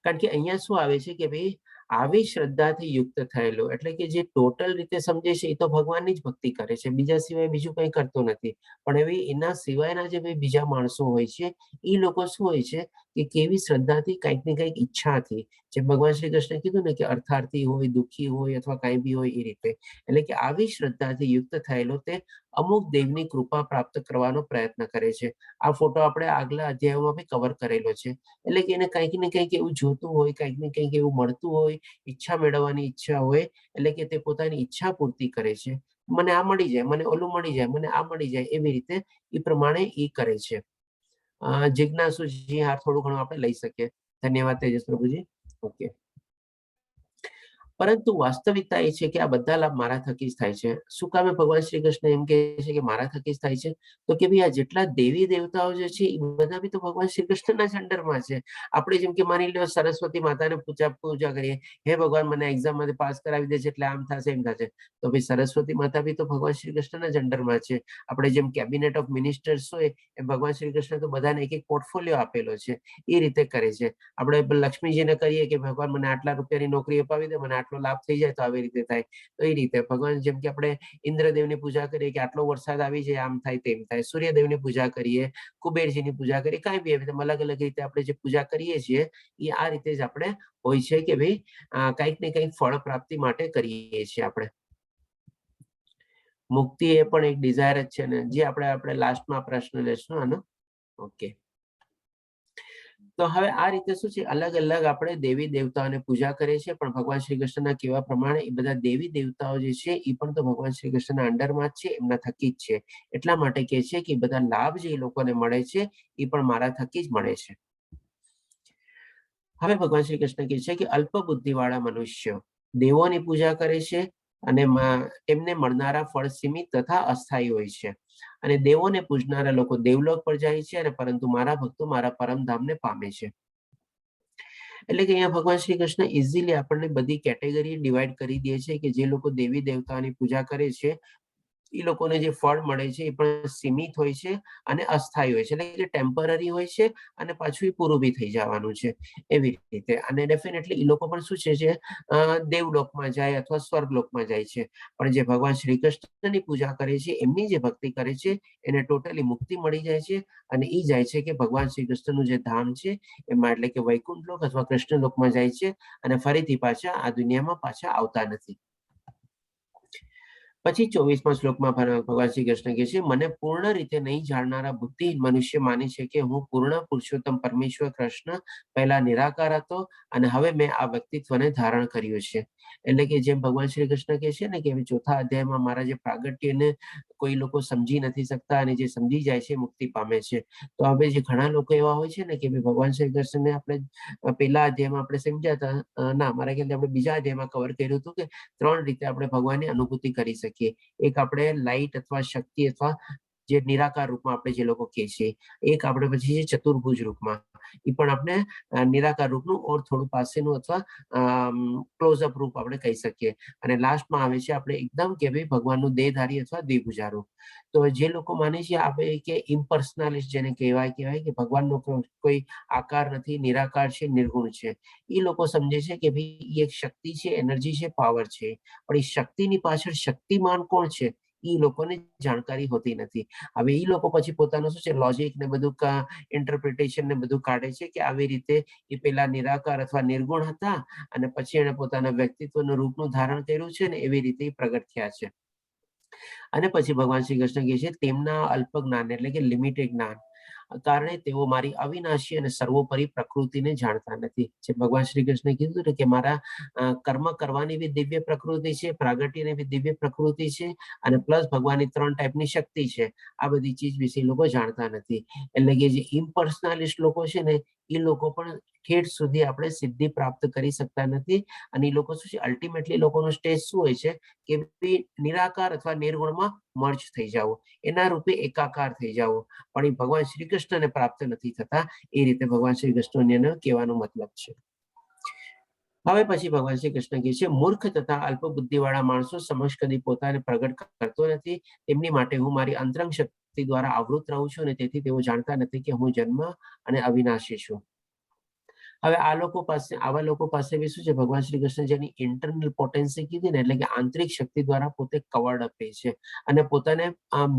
B: કારણ કે અહીંયા શું આવે છે કે ભાઈ, આવી શ્રદ્ધાથી યુક્ત થયેલો, એટલે કે જે ટોટલ રીતે સમજે છે, એ તો ભગવાનની જ ભક્તિ કરે છે, બીજા સિવાય બીજું કંઈ કરતો નથી. પણ એવી એના સિવાયના જે ભાઈ બીજા માણસો હોય છે, એ લોકો શું હોય છે કે કેવી શ્રદ્ધાથી, કંઈક ને કંઈક ઈચ્છાથી, જે ભગવાન શ્રી કૃષ્ણે કીધું ને કે અર્થાર્થી હોય, દુઃખી હોય અથવા કાંઈ બી હોય, એ રીતે. એટલે કે આવી શ્રદ્ધાથી યુક્ત થયેલો તે અમુક દેવની કૃપા પ્રાપ્ત કરવાનો પ્રયત્ન કરે છે. આ ફોટો આપણે આગલા અધ્યાયોમાં બી કવર કરેલો છે. એટલે કે એને કંઈક ને કંઈક એવું જોતું હોય, કંઈક ને કંઈક એવું મળતું હોય, ઈચ્છા મેળવવાની ઈચ્છા હોય, એટલે કે તે પોતાની ઈચ્છા પૂર્તિ કરે છે. મને આ મળી જાય, મને ઓલું મળી જાય, મને આ મળી જાય, એવી રીતે એ પ્રમાણે એ કરે છે. જિજ્ઞાસુજી, હા, થોડું ઘણું આપણે લઈ શકીએ. ધન્યવાદ તેજસ પ્રભુજી. ઓકે. પરંતુ વાસ્તવિકતા એ છે કે આ બધા લાભ મારા થકી જ થાય છે. શું કામે ભગવાન શ્રી કૃષ્ણ એમ કહે છે કે મારા થકી જ થાય છે? તો કે ભાઈ, આ જેટલા દેવી દેવતાઓ જે છે એ બધા બી તો ભગવાન શ્રી કૃષ્ણના જ અંડરમાં છે. આપણે જેમ કે માની લો સરસ્વતી માતાને પૂજા પૂજા કરીએ, હે ભગવાન, મને એક્ઝામમાંથી પાસ કરાવી દે છે એટલે આમ થશે, એમ થશે, તો ભાઈ, સરસ્વતી માતા બી તો ભગવાન શ્રી કૃષ્ણના જ અંડરમાં છે. આપણે જેમ કેબિનેટ ઓફ મિનિસ્ટર્સ હોય, એમ ભગવાન શ્રી કૃષ્ણ તો બધાને એક એક પોર્ટફોલિયો આપેલો છે, એ રીતે કરે છે. આપણે લક્ષ્મીજીને કહીએ કે ભગવાન, મને આટલા રૂપિયાની નોકરી અપાવી દે, મને આટલો લાભ થઈ જાય, તો આવી રીતે થાય. તો એ રીતે ભગવાન, જેમ કે આપણે ઇન્દ્રદેવની પૂજા કરીએ કે આટલો વરસાદ આવી જાય, આમ થાય, તેમ થાય, સૂર્યદેવની પૂજા કરીએ, કુબેરજીની પૂજા કરીએ, કાંઈ બી એવી રીતે અલગ અલગ રીતે આપણે જે પૂજા કરીએ છીએ, એ આ રીતે જ આપણે હોય છે કે ભાઈ, કંઈક ને કંઈક ફળ પ્રાપ્તિ માટે કરીએ છીએ આપણે. મુક્તિ એ પણ એક ડિઝાયર જ છે ને? જે આપણે આપણે લાસ્ટમાં પ્રશ્ન લેશું આનો. ઓકે, તો હવે આ રીતે શું છે, અલગ અલગ આપણે દેવી દેવતાઓને પૂજા કરીએ છીએ, પણ ભગવાન શ્રી કૃષ્ણના કહેવા પ્રમાણે એ બધા દેવી દેવતાઓ જે છે એ પણ તો ભગવાન શ્રી કૃષ્ણના અંડરમાં જ છે, એમના થકી જ છે. એટલા માટે કહે છે કે બધા લાભ જે એ લોકોને મળે છે એ પણ મારા થકી જ મળે છે. હવે ભગવાન શ્રી કૃષ્ણ કહે છે કે અલ્પ બુદ્ધિવાળા મનુષ્ય દેવોની પૂજા કરે છે અને તેમને મળનારા ફળ સીમિત તથા અસ્થાયી હોય છે અને દેવોને પૂજનારા લોકો દેવલોક પર જાય છે અને પરંતુ મારા ભક્તો મારા પરમધામને પામે છે. એટલે કે અહીંયા ભગવાન શ્રી કૃષ્ણ ઇઝીલી આપણને બધી કેટેગરી ડિવાઈડ કરી દે છે કે જે લોકો દેવી દેવતાની પૂજા કરે છે, એ લોકોને જે ફળ મળે છે એ પણ સીમિત હોય છે અને અસ્થાયી હોય છે, એટલે કે ટેમ્પરરી હોય છે અને પાછું એ પૂરું બી થઈ જવાનું છે એવી રીતે. અને ડેફિનેટલી એ લોકો પણ શું છે, જે દેવલોકમાં જાય અથવા સ્વર્ગલોકમાં જાય છે. પણ જે ભગવાન શ્રી કૃષ્ણની પૂજા કરે છે, એમની જે ભક્તિ કરે છે, એને ટોટલી મુક્તિ મળી જાય છે અને એ જાય છે કે ભગવાન શ્રી કૃષ્ણનું જે ધામ છે એમાં, એટલે કે વૈકુંઠ લોક અથવા કૃષ્ણ લોકમાં જાય છે અને ફરીથી પાછા આ દુનિયામાં પાછા આવતા નથી. પછી 24મા શ્લોકમાં ભગવાન શ્રી કૃષ્ણ કહે છે, મને પૂર્ણ રીતે નહીં જાણનારા બુદ્ધિહીન મનુષ્ય માને છે કે હું પૂર્ણ પુરુષોત્તમ પરમેશ્વર કૃષ્ણ પહેલા નિરાકાર હતો અને હવે મેં આ વ્યક્તિત્વને ધારણ કર્યું છે. એટલે કે જેમ ભગવાન શ્રી કૃષ્ણ કહે છે ને કે ચોથા અધ્યાયમાં મારા જે પ્રાગટ્યને કોઈ લોકો સમજી નથી શકતા અને જે સમજી જાય છે મુક્તિ પામે છે. તો હવે જે ઘણા લોકો એવા હોય છે ને કે ભાઈ, ભગવાન શ્રી કૃષ્ણને આપણે પહેલા અધ્યાયમાં આપણે સમજ્યા હતા, ના, મારા ખ્યાલથી આપણે બીજા અધ્યાયમાં કવર કર્યું હતું કે ત્રણ રીતે આપણે ભગવાનની અનુભૂતિ કરી શકીએ. એક આપણે લાઇટ અથવા શક્તિ અથવા જે નિરાકાર રૂપમાં આપણે જે લોકો કહે છે, એક આપણે પછી છે ચતુર્ભુજ રૂપમાં, એ પણ આપણે નિરાકાર રૂપનું ઓર થોડું પાસેનું અથવા ક્લોઝઅપ રૂપ આપણે કહી શકીએ, અને લાસ્ટમાં આવે છે આપણે એકદમ કે ભાઈ, ભગવાનનું દેહધારી અથવા દ્વિભુજા રૂપ. તો જે લોકો માને છે આપણે કે ઇમ્પર્સનાલિસ્ટ જેને કહેવાય કહેવાય કે ભગવાનનો કોઈ આકાર નથી, નિરાકાર છે, નિર્ગુણ છે, એ લોકો સમજે છે કે ભાઈ, એ એક શક્તિ છે, એનર્જી છે, પાવર છે, પણ એ શક્તિની પાછળ શક્તિમાન કોણ છે એ લોકોને જાણકારી હોતી નથી. હવે એ લોકો પછી પોતાનું શું છે, લોજિક ને બધું, ઇન્ટરપ્રિટેશન ને બધું કાઢે છે કે આવી રીતે એ પેલા નિરાકાર અથવા નિર્ગુણ હતા અને પછી એણે પોતાના વ્યક્તિત્વનું રૂપનું ધારણ કર્યું છે ને એવી રીતે એ પ્રગટ થયા છે. અને પછી ભગવાન શ્રી કૃષ્ણ કહે છે, તેમના અલ્પ જ્ઞાન, એટલે કે લિમિટેડ જ્ઞાન કારણે તેઓ મારી અવિનાશી અને સર્વોપરી પ્રકૃતિને જાણતા નથી. જે ભગવાન શ્રી કૃષ્ણે કીધું ને કે મારા કર્મ કરવાની બી દિવ્ય પ્રકૃતિ છે, પ્રાગટ્યની બી દિવ્ય પ્રકૃતિ છે અને પ્લસ ભગવાનની ત્રણ ટાઈપની શક્તિ છે, આ બધી ચીજ વિશે એ લોકો જાણતા નથી. એટલે કે જે ઇમ્પર્સનાલિસ્ટ લોકો છે ને, એ લોકો પણ ઠેઠ સુધી આપણે સિદ્ધિ પ્રાપ્ત કરી શકતા નથી. અને એ લોકો શું છે, અલ્ટિમેટલી લોકોનો સ્ટેજ શું હોય છે કે ભઈ નિરાકાર અથવા નિર્ગુણમાં મર્જ થઈ જાવો, એના રૂપે એકાકાર થઈ જાવો, પણ એ ભગવાન શ્રી કૃષ્ણને પ્રાપ્ત નથી થતા. એ રીતે ભગવાન શ્રી કૃષ્ણ કહેવાનો મતલબ છે. હવે પછી ભગવાન શ્રી કૃષ્ણ કહે છે, મૂર્ખ તથા અલ્પ બુદ્ધિવાળા માણસો સમક્ષ કદી પોતાને પ્રગટ કરતો નથી. તેમની માટે હું મારી અંતરંગ શક્તિ દ્વારા આવૃત રહું છું અને તેથી તેઓ જાણતા નથી કે હું જન્મ અને અવિનાશી છું. હવે આ લોકો પાસે, આવા લોકો પાસે બી શું છે? ભગવાન શ્રી કૃષ્ણ જેની ઇન્ટરનલ પોટેન્સી કીધી ને, એટલે કે આંતરિક શક્તિ દ્વારા પોતે કવર્ડ અપ છે અને પોતાને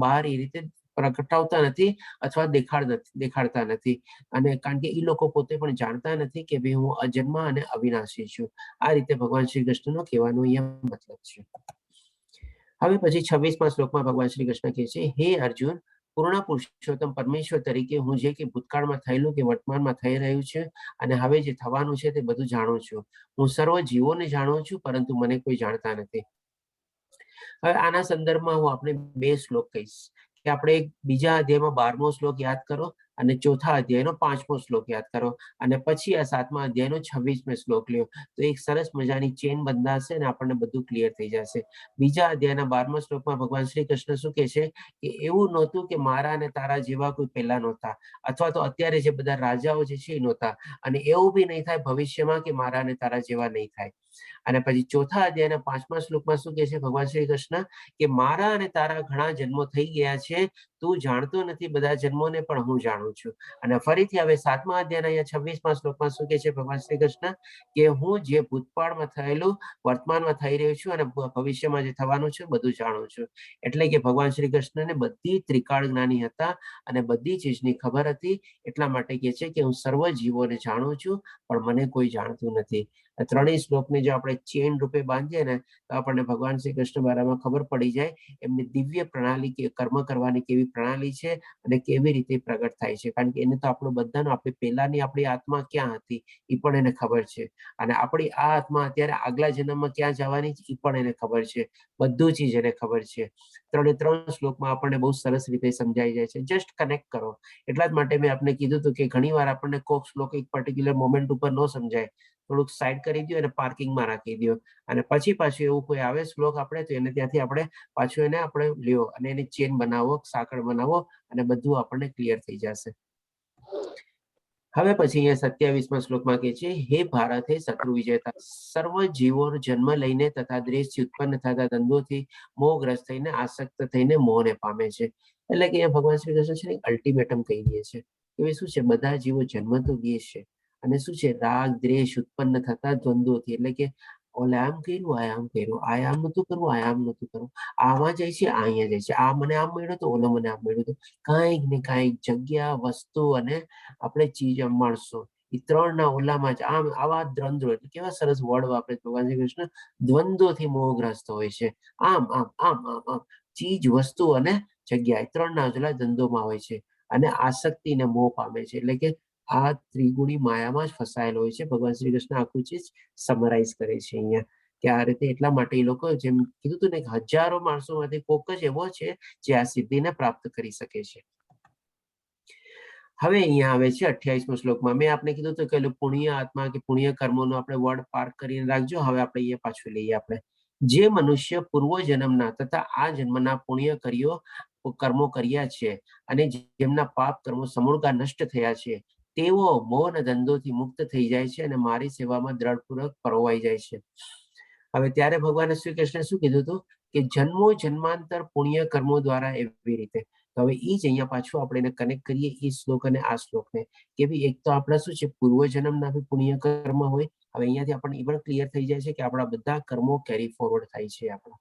B: બહાર એ રીતે પ્રગટાવતા નથી અથવા દેખાડતા નથી અને કારણ કે એ લોકો પોતે પણ જાણતા નથી કે ભાઈ, હું અજન્મા અને અવિનાશી છું. આ રીતે ભગવાન શ્રી કૃષ્ણનો કહેવાનો અહીંયા મતલબ છે. હવે પછી 26મા શ્લોકમાં ભગવાન શ્રી કૃષ્ણ કહે છે, હે અર્જુન, પૂર્ણ પુરુષોત્તમ પરમેશ્વર તરીકે હું જે કે ભૂતકાળમાં થયેલું કે વર્તમાનમાં થઈ રહ્યું છે અને હવે જે થવાનું છે તે બધું જાણું છું. હું સર્વ જીવોને જાણું છું, પરંતુ મને કોઈ જાણતા નથી. હવે આના સંદર્ભમાં હું આપણે બે શ્લોક કહીશ કે આપણે એક બીજા અધ્યાયમાં 12મો શ્લોક યાદ કરો અને ચોથા અધ્યાયનો પાંચમો શ્લોક યાદ કરો અને પછી આ સાતમા અધ્યાયનો 26મો શ્લોક લ્યો, તો એક સરસ મજાની ચેન બંધાશે અને આપણને બધું ક્લિયર થઈ જશે. બીજા અધ્યાયના 12મા શ્લોકમાં ભગવાન શ્રી કૃષ્ણ શું કહે છે કે એવું નહોતું કે મારા અને તારા જેવા કોઈ પહેલા નહોતા અથવા તો અત્યારે જે બધા રાજાઓ જે છે એ નહોતા અને એવું બી નહીં થાય ભવિષ્યમાં કે મારા અને તારા જેવા નહીં થાય. અને પછી ચોથા અધ્યાયના પાંચમા શ્લોકમાં શું કહે છે ભગવાન શ્રી કૃષ્ણ કે મારા અને તારા ઘણા જન્મો થઈ ગયા છે, તું જાણતો નથી બધા જન્મોને, પણ હું જાણું છું. અને ફરીથી હવે સાતમા અધ્યાયના અહીંયા 26મા શ્લોકમાં શું કહે છે ભગવાન શ્રી કૃષ્ણ કે હું જે ભૂતકાળમાં થયેલું, વર્તમાનમાં થઈ રહ્યું છું અને ભવિષ્યમાં જે થવાનું છે બધું જાણું છું. એટલે કે ભગવાન શ્રી કૃષ્ણને બધી ત્રિકાળ જ્ઞાની હતા અને બધી ચીજની ખબર હતી. એટલા માટે કહે છે કે હું સર્વ જીવોને જાણું છું, પણ મને કોઈ જાણતું નથી. આ ત્રણેય શ્લોકને જો આપણે ચેન રૂપે બાંધીએ ને, તો આપણને ભગવાન શ્રી કૃષ્ણ બારામાં ખબર પડી જાય, એમની દિવ્ય પ્રણાલી કે કર્મ કરવાની કેવી પ્રણાલી છે અને કેવી રીતે પ્રગટ થાય છે. કારણ કે એને તો આપણું બધાનું, આપણી પહેલાની આપણી આત્મા ક્યાં હતી એ પણ એને ખબર છે અને આપણી આ આત્મા અત્યારે આગલા જન્મમાં ક્યાં જવાની છે એ પણ એને ખબર છે. બધું ચીજ એને ખબર છે. ત્રણે ત્રણ શ્લોકમાં આપણને બહુ સરસ રીતે સમજાઈ જાય છે. જસ્ટ કનેક્ટ કરો. એટલા જ માટે મેં આપને કીધું હતું કે ઘણી વાર આપણને કોક શ્લોક એક પર્ટિક્યુલર મોમેન્ટ ઉપર ન સમજાય, થોડુંક સાઈડ કરી દો અને પાર્કિંગમાં રાખી દો અને પછી પાછું એવું કોઈ આવે શ્લોક આપણે, તો એને ત્યાંથી આપણે પાછું એને આપણે લ્યો અને એની ચેન બનાવો, સાંકળ બનાવો અને બધું આપણને ક્લિયર થઈ જશે. હવે પછી અહીંયા 27મા શ્લોકમાં કહે છે, હે ભારત, હે શત્રુ વિજેતા, સર્વ જીવો જન્મ લઈને તથા દ્વેષથી ઉત્પન્ન થતા દ્વંદ્વોથી મોહગ્રસ્ત થઈને, આસક્ત થઈને મોહને પામે છે. એટલે કે અહીંયા ભગવાન શ્રી કૃષ્ણ છે ને, અલ્ટિમેટમ કહી દે છે કે ભાઈ, શું છે, બધા જીવો જન્મ તો લે છે અને શું છે, રાગ દ્વેષ ઉત્પન્ન થતા દ્વંદ્વોથી, એટલે કે ઓલે આમ કર્યું, આ આમ કર્યું, આ આમ નતું કરવું, આ આમ નતું કરવું, આમાં જાય છે, આ અહીંયા જાય છે, આ મને આમ મળ્યો તો, ઓલો મને આમ મળ્યો તો, કાંઈક ને કાંઈક જગ્યા, વસ્તુ અને આપણે ચીજ, માણસો, એ ત્રણ ના ઓલામાં જ આમ આવા દ્વંદ્વો, એટલે કેવા સરસ વર્ડ વાપરે છે ભગવાન શ્રી કૃષ્ણ, દ્વંદ્વોથી મોહગ્રસ્ત હોય છે. આમ આમ આમ આમ આમ ચીજ, વસ્તુ અને જગ્યા, એ ત્રણ ના ઓલા દ્વંદ્વોમાં હોય છે અને આસક્તિ ને મોહ પામે છે. એટલે કે આ ત્રિગુણી માયામાં જ ફસાયેલો હોય છે. ભગવાન શ્રી કૃષ્ણ આખું ચીજ સમરાઇઝ કરે છે અહીંયા કે આ રીતે એટલા માટે એ લોકો, જેમ કીધું હતું ને, કે હજારો માણસોમાંથી કોક જ એવો છે જે આ સિદ્ધિને પ્રાપ્ત કરી શકે છે. હવે અહીંયા આવે છે 28મો શ્લોકમાં. મેં આપને કીધું હતું કે પુણ્ય આત્મા કે પુણ્ય કર્મોનો આપણે વર્ડ પાર્ક કરીને રાખજો. હવે આપણે અહીંયા પાછું લઈએ આપણે. જે મનુષ્ય પૂર્વ જન્મના તથા આ જન્મના પુણ્ય કર્મો કર્યા છે અને જેમના પાપ કર્મો સમૂળગા નષ્ટ થયા છે, તેઓ મોહના દ્વંદ્વોથી મુક્ત થઈ જાય છે અને મારી સેવામાં દ્રઢપૂર્વક પરોવાઈ જાય છે. હવે ત્યારે ભગવાન શ્રી કૃષ્ણે શું કીધું હતું કે જન્મો જન્માંતર પુણ્ય કર્મો દ્વારા એવી રીતે. તો હવે એ જ અહીંયા પાછું આપણે એને કનેક્ટ કરીએ, એ શ્લોક અને આ શ્લોકને, કે ભાઈ, એક તો આપણા શું છે, પૂર્વ જન્મના બી પુણ્ય કર્મ હોય. હવે અહીંયાથી આપણને એ પણ ક્લિયર થઈ જાય છે કે આપણા બધા કર્મો કેરી ફોરવર્ડ થાય છે આપણા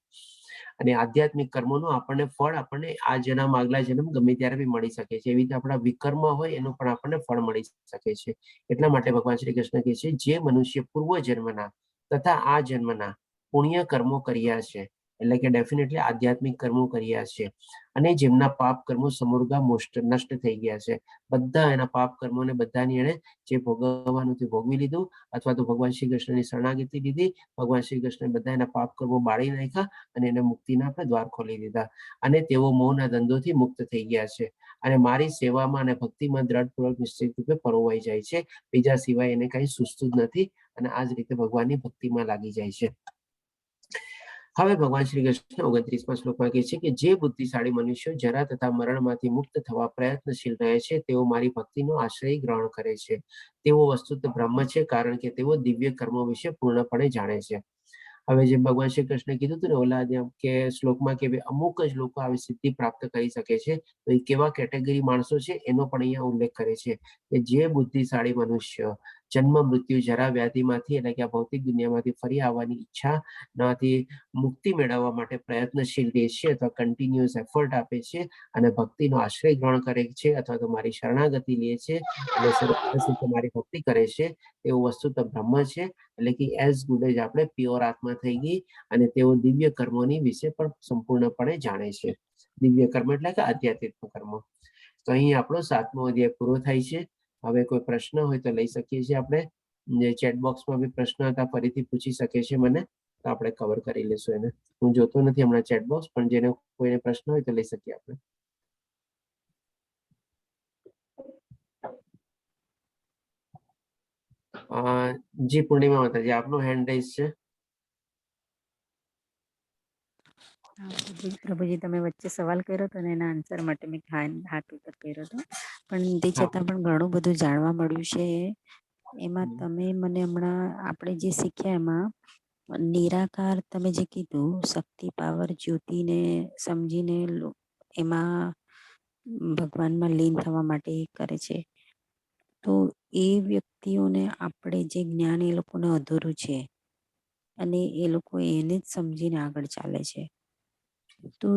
B: અને આધ્યાત્મિક કર્મોનું આપણને ફળ આપણને આ જન્મ, આગલા જન્મ, ગમે ત્યારે બી મળી શકે છે. એવી રીતે આપણા વિકર્મ હોય એનું પણ આપણને ફળ મળી શકે છે. એટલા માટે ભગવાન શ્રી કૃષ્ણ કહે છે, જે મનુષ્ય પૂર્વ જન્મના તથા આ જન્મના પુણ્ય કર્મો કર્યા છે, એટલે કે ડેફિનેટલી આધ્યાત્મિક કર્મો કર્યા છે, અને જેમના પાપ કર્મો સમૂળગા મોષ્ટ નષ્ટ થઈ ગયા છે, બધા એના પાપ કર્મોને બધાની એણે જે ભોગવવાનું તે ભોગવી લીધું અથવા તો ભગવાન શ્રી કૃષ્ણની શરણાગતિ લીધી, ભગવાન શ્રી કૃષ્ણ બધા એના પાપ કર્મો બાળી નાખ્યા અને એને મુક્તિના આપણે દ્વાર ખોલી દીધા અને તેઓ મોહના દ્વંદ્વોથી મુક્ત થઈ ગયા છે અને મારી સેવામાં અને ભક્તિમાં દ્રઢપૂર્વક નિશ્ચિત રૂપે પરોવાઈ જાય છે. બીજા સિવાય એને કંઈ સૂઝતું જ નથી અને આ જ રીતે ભગવાનની ભક્તિમાં લાગી જાય છે. હવે ભગવાન શ્રી કૃષ્ણ 29મા શ્લોકમાં કહે છે કે જે બુદ્ધિશાળી મનુષ્યો જરા તથા મરણમાંથી મુક્ત થવા પ્રયત્નશીલ રહે છે, તેઓ મારી ભક્તિનો આશ્રય ગ્રહણ કરે છે. તેઓ વસ્તુતઃ બ્રહ્મ છે, કારણ કે તેઓ દિવ્ય કર્મો વિશે પૂર્ણપણે જાણે છે. હવે જે ભગવાન શ્રી કૃષ્ણે કીધું હતું ને ઓલા કે શ્લોકમાં કે ભાઈ, અમુક જ લોકો આવી સિદ્ધિ પ્રાપ્ત કરી શકે છે, તો એ કેવા કેટેગરી માણસો છે એનો પણ અહીંયા ઉલ્લેખ કરે છે કે જે બુદ્ધિશાળી મનુષ્ય જન્મ, મૃત્યુ, જરા, વ્યાધિમાંથી, એટલે કે આ ભૌતિક દુનિયામાંથી ફરી આવવાની ઈચ્છા નાથી મુક્તિ મેળવવા માટે પ્રયત્નશીલ રહે છે અથવા કન્ટિન્યુઅસ એફર્ટ આપે છે અને ભક્તિનો આશ્રય ગ્રહણ કરે છે અથવા તો મારી શરણાગતિ લે છે અને સરસ રીતે મારી ભક્તિ કરે છે, તેઓ વસ્તુતઃ બ્રહ્મ છે. એટલે કે એઝ ગુડ એઝ આપણે પ્યોર આત્મા થઈ ગઈ અને તેઓ દિવ્ય કર્મોની વિશે પણ સંપૂર્ણપણે જાણે છે. દિવ્ય કર્મ એટલે કે આધ્યાત્મિક કર્મ. તો અહીં આપણો સાતમો અધ્યાય પૂરો થાય છે. હવે કોઈ પ્રશ્ન હોય તો લઈ શકીએ છીએ આપણે. જે ચેટ બોક્સમાં બી પ્રશ્ન હતા, ફરીથી પૂછી શકે છે મને, તો આપણે કવર કરી લેશું એને. હું જોતો નથી હમણાં ચેટ બોક્સ, પણ જેને કોઈને પ્રશ્ન હોય તો લઈ શકીએ આપણે. જી પૂર્ણિમા માતાજી, આપનો હેન્ડ રેઝ છે.
A: હા, પ્રભુજી, તમે વચ્ચે સવાલ કર્યો હતો ને, એના આન્સર માટે મેં હાથ ઉપર કર્યો હતો, પણ તે છતાં પણ ઘણું બધું જાણવા મળ્યું છે એમાં. તમે મને હમણાં આપણે જે શીખ્યા એમાં નિરાકાર તમે જે કીધું, શક્તિ, પાવર, જ્યોતિને સમજીને એમાં ભગવાનમાં લીન થવા માટે કરે છે, તો એ વ્યક્તિઓને આપણે જે જ્ઞાન એ લોકોને અધૂરું છે અને એ લોકો એને જ સમજીને આગળ ચાલે છે, તો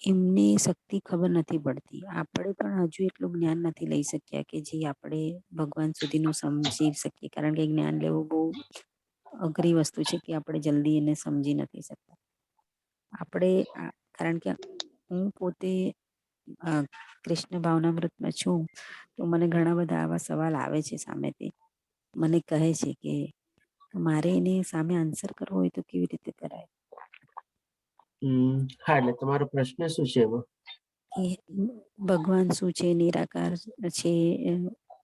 A: એમને શક્તિ ખબર નથી પડતી. આપણે પણ હજુ એટલું જ્ઞાન નથી લઈ શક્યા કે જે આપણે ભગવાન સુધીનું સમજી શકીએ, કારણ કે જ્ઞાન લેવું બહુ અઘરી વસ્તુ છે કે આપણે જલ્દી એને સમજી નથી શકતા આપણે. કારણ કે હું પોતે કૃષ્ણ ભાવનામૃતમાં છું, તો મને ઘણા બધા આવા સવાલ આવે છે સામેથી. મને કહે છે કે મારે એને સામે આન્સર કરવો હોય તો કેવી રીતે કરાય?
B: હા, એટલે તમારો પ્રશ્ન શું છે એમાં?
A: કે ભગવાન શું છે, નિરાકાર છે,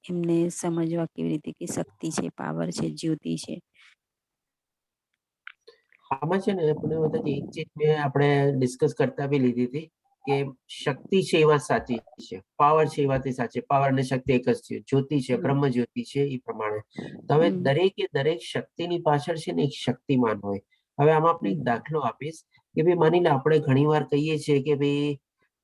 A: એમને સમજવા કેવી રીતે, કે શક્તિ છે, પાવર છે, જ્યોતિ છે?
B: આમાં છે ને પૂર્ણિમા માતાજી, એક ચીજ મેં આપણે ડિસ્કસ કરતા બી લીધી હતી કે શક્તિ છે એ વાત સાચી છે, પાવર છે એ વાત એ સાચી, પાવર અને શક્તિ એક જ છે, જ્યોતિ છે, બ્રહ્મ જ્યોતિ છે એ પ્રમાણે. તો હવે દરેકે દરેક શક્તિની પાછળ છે ને એક શક્તિમાન હોય. હવે આમાં આપણે એક દાખલો આપીશ કે ભાઈ, માની લો આપણે ઘણી વાર કહીએ છીએ કે ભાઈ,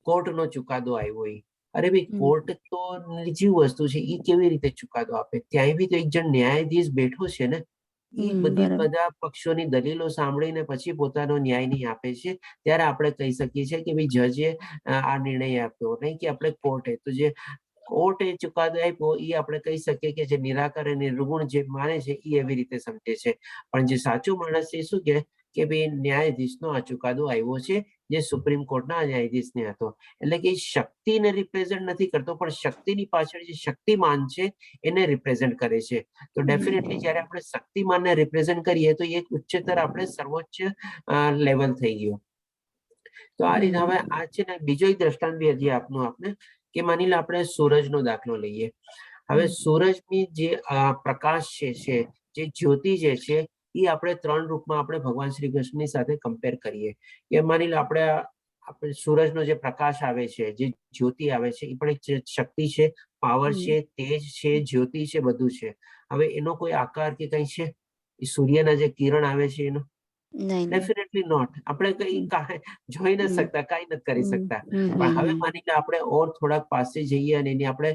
B: કોર્ટનો ચુકાદો આવ્યો હોય. અરે ભાઈ, કોર્ટ તો નિર્જીવ વસ્તુ છે, એ કેવી રીતે ચુકાદો આપે? ત્યાં બી તો એક જણ ન્યાયાધીશ બેઠો છે ને, એ બધી બધા પક્ષોની દલીલો સાંભળીને પછી પોતાનો ન્યાય નહીં આપે છે, ત્યારે આપણે કહી શકીએ છીએ કે ભાઈ, જજે આ નિર્ણય આપ્યો, નહીં કે આપણે કોર્ટે. તો જે કોર્ટે ચુકાદો આપ્યો એ આપણે કહી શકીએ કે જે નિરાકાર અને નિર્ગુણ જે માને છે એ એવી રીતે સમજે છે. પણ જે સાચું માણસ છે એ શું કહે કે ભાઈ, ન્યાયાધીશનો આ ચુકાદો આવ્યો છે, જે સુપ્રીમ કોર્ટના ન્યાયાધીશને હતો. એટલે કે શક્તિને રિપ્રેઝન્ટ નથી કરતો, પણ શક્તિની પાછળ જે શક્તિમાન છે એને રિપ્રેઝન્ટ કરે છે. તો ડેફિનેટલી જ્યારે આપણે શક્તિમાનને રિપ્રેઝન્ટ કરીએ તો એક ઉચ્ચતર આપણે સર્વોચ્ચ લેવલ થઈ ગયું. તો આ રીતે હવે આ છે ને બીજો એક દ્રષ્ટાંત બી હજી આપનું આપને કે માની લો આપણે સૂરજનો દાખલો લઈએ. હવે સૂરજની જે પ્રકાશ છે, જે જ્યોતિ જે છે, એ આપણે ત્રણ રૂપમાં આપણે ભગવાન શ્રી કૃષ્ણની સાથે કમ્પેર કરીએ કે માની લો આપણે આપણે સૂરજનો જે પ્રકાશ આવે છે, જે જ્યોતિ આવે છે, એ પણ એક શક્તિ છે, પાવર છે, તેજ છે, જ્યોતિ છે, બધું છે. હવે એનો કોઈ આકાર કે કઈ છે? એ સૂર્યના જે કિરણ આવે છે એનો?
A: નહીં.
B: Definitely not. આપણે કઈ જોઈ નથી શકતા, કઈ નથી કરી શકતા. પણ હવે માની લો આપણે ઓર થોડાક પાસે જઈએ અને એની આપણે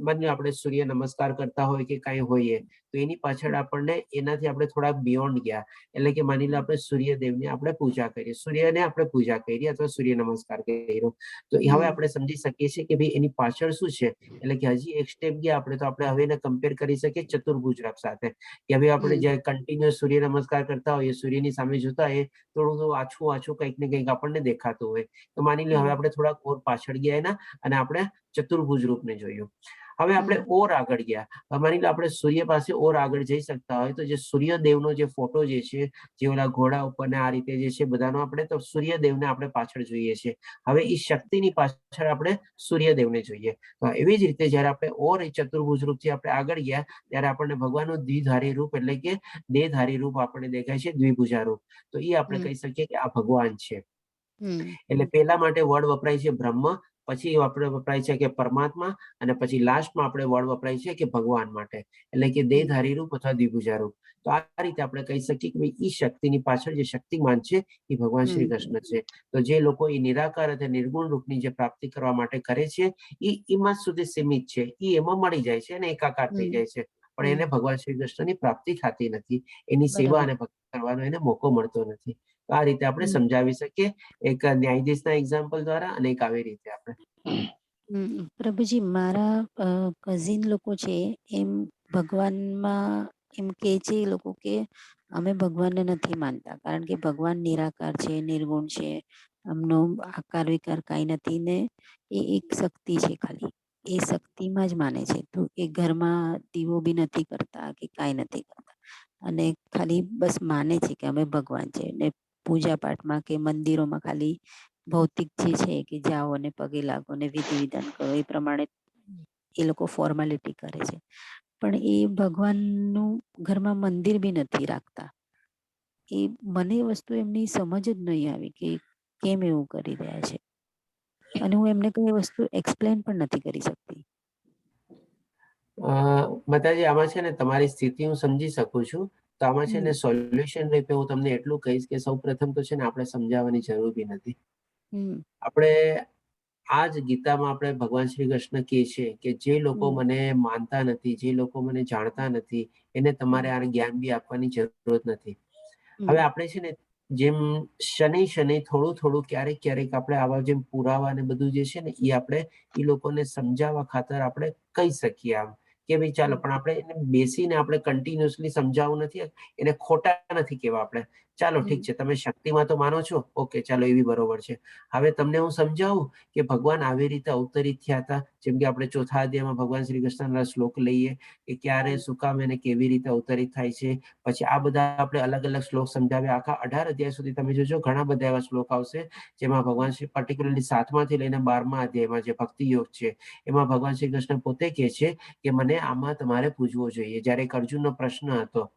B: માની લો આપણે સૂર્ય નમસ્કાર કરતા હોય કે કઈ હોઈએ, તો એની પાછળ આપણને એનાથી આપણે થોડાક બિયોન્ડ ગયા. એટલે કે માની લો આપણે સૂર્યદેવની આપણે પૂજા કરીએ, સૂર્યને આપણે પૂજા કરી અથવા સૂર્ય નમસ્કાર કર્યો, તો હવે આપણે સમજી શકીએ છીએ કે ભાઈ, એની પાછળ શું છે. એટલે કે હજી એક સ્ટેપ ગયા આપણે, તો આપણે હવે એને કમ્પેર કરી શકીએ ચતુર્ભુજ સાથે કે હવે આપણે જ્યારે કન્ટિન્યુઅસ સૂર્ય નમસ્કાર કરતા હોઈએ, સૂર્યની સામે જોતા હોઈએ, થોડું થોડું આછું આછું કંઈક ને કંઈક આપણને દેખાતું હોય. તો માની લો હવે આપણે થોડાક ઓર પાછળ ગયા એના અને આપણે ચતુર્ભુજ રૂપને જોયું. હવે આપણે ઓર આગળ ગયા. હવે માની લો આપણે સૂર્ય પાસે ઓર આગળ જઈ શકતા હોય તો જે સૂર્યદેવનો જે ફોટો જે છે, જે ઓલા ઘોડા ઉપર ને આ રીતે જે છે બધાનો, આપણે તો સૂર્યદેવને આપણે પાછળ જોઈએ છે. હવે એ શક્તિની પાછળ આપણે સૂર્યદેવને જોઈએ. તો એવી જ રીતે જ્યારે આપણે ઓર એ ચતુર્ભુજ રૂપથી આપણે આગળ ગયા ત્યારે આપણને ભગવાનનું દ્વિધારી રૂપ, એટલે કે દેહધારી રૂપ આપણને દેખાય છે, દ્વિભુજા રૂપ. તો એ આપણે કહી શકીએ કે આ ભગવાન છે. એટલે પેલા માટે વર્ડ વપરાય છે બ્રહ્મ, પછી આપણે વપરાય છે કે પરમાત્મા, અને પછી લાસ્ટમાં આપણે વર્ડ વપરાય છે કે ભગવાન માટે, એટલે કે દેહધારી રૂપ અથવા દ્વિભુજા રૂપ. તો આ રીતે આપણે કહી શકીએ કે ભાઈ, ઈ શક્તિની પાછળ જે શક્તિમાન છે એ ભગવાન શ્રી કૃષ્ણ છે. તો જે લોકો એ નિરાકાર અને નિર્ગુણ રૂપની જે પ્રાપ્તિ કરવા માટે કરે છે એ એમાં સુધી સીમિત છે, એ એમાં મળી જાય છે અને એકાકાર થઈ જાય છે, પણ એને ભગવાન શ્રી કૃષ્ણની પ્રાપ્તિ થતી નથી, એની સેવા અને ભક્તિ કરવાનો એને મોકો મળતો નથી. તો આ રીતે આપણે સમજાવી શકીએ એક ન્યાયાધીશના એક્ઝામ્પલ દ્વારા અને એક આવી રીતે આપણે.
A: પ્રભુજી, મારા કઝિન લોકો છે, એમ ભગવાનમાં એમ કે છે એ લોકો કે અમે ભગવાનને નથી માનતા, કારણ કે ભગવાન નિરાકાર છે, નિર્ગુણ છે, એમનો આકાર વિકાર કાંઈ નથી ને એ એક શક્તિ છે, ખાલી એ શક્તિમાં જ માને છે. તો એ ઘરમાં દીવો બી નથી કરતા કે કાંઈ નથી કરતા અને ખાલી બસ માને છે કે અમે ભગવાન છે, ને પૂજા પાઠમાં કે મંદિરોમાં ખાલી ભૌતિક જે છે કે જાઓ અને પગે લાગો ને વિધિ વિધાન કરો, એ પ્રમાણે એ લોકો ફોર્માલિટી કરે છે, પણ એ ભગવાનનું ઘરમાં મંદિર બી નથી રાખતા. એ મને એ વસ્તુ એમની સમજ જ નહીં આવી કે કેમ એવું કરી રહ્યા છે અને હું એમને કઈ વસ્તુ એક્સપ્લેન પણ નથી કરી શકતી.
B: માતાજી, આમાં છે ને તમારી સ્થિતિ હું સમજી શકું છું. તો આમાં છે ને સોલ્યુશન રૂપે હું તમને એટલું કહીશ કે સૌ પ્રથમ તો છે ને આપણે સમજાવવાની જરૂર બી નથી. આપણે આ જ ગીતામાં આપણે ભગવાન શ્રી કૃષ્ણ કહે છે કે જે લોકો મને માનતા નથી, જે લોકો મને જાણતા નથી, એને તમારે આ જ્ઞાન બી આપવાની જરૂરત નથી. હવે આપણે છે ને જેમ શનિ શનિ થોડું થોડું ક્યારેક ક્યારેક આપણે આવા જેમ પુરાવા ને બધું જે છે ને એ આપણે એ લોકોને સમજાવવા ખાતર આપણે કહી શકીએ આમ કે ભાઈ ચાલો, પણ આપણે એને બેસીને આપણે કન્ટિન્યુઅસલી સમજાવવું નથી, એને ખોટા નથી કહેવા આપણે. ચાલો, ઠીક છે, તમે શક્તિમાં તો માનો છો, ઓકે, ચાલો, એવી બરોબર છે. હવે તમને હું સમજાવું કે ભગવાન આવી રીતે અવતરિત થયા હતા. જેમ કે આપણે ચોથા અધ્યાયમાં ભગવાન શ્રી કૃષ્ણના શ્લોક લઈએ કે ક્યારે, શું કામ એને કેવી રીતે અવતરિત થાય છે. પછી આ બધા આપણે અલગ અલગ શ્લોક સમજાવ્યા. આખા 18 અધ્યાય સુધી તમે જોજો, ઘણા બધા એવા શ્લોક આવશે જેમાં ભગવાન શ્રી, પર્ટિક્યુલરલી સાતમાથી લઈને 12મા અધ્યાયમાં જે ભક્તિ યોગ છે, એમાં ભગવાન શ્રી કૃષ્ણ પોતે કહે છે કે મને આમાં તમારે પૂજવો જોઈએ. જ્યારે એક અર્જુનનો પ્રશ્ન હતો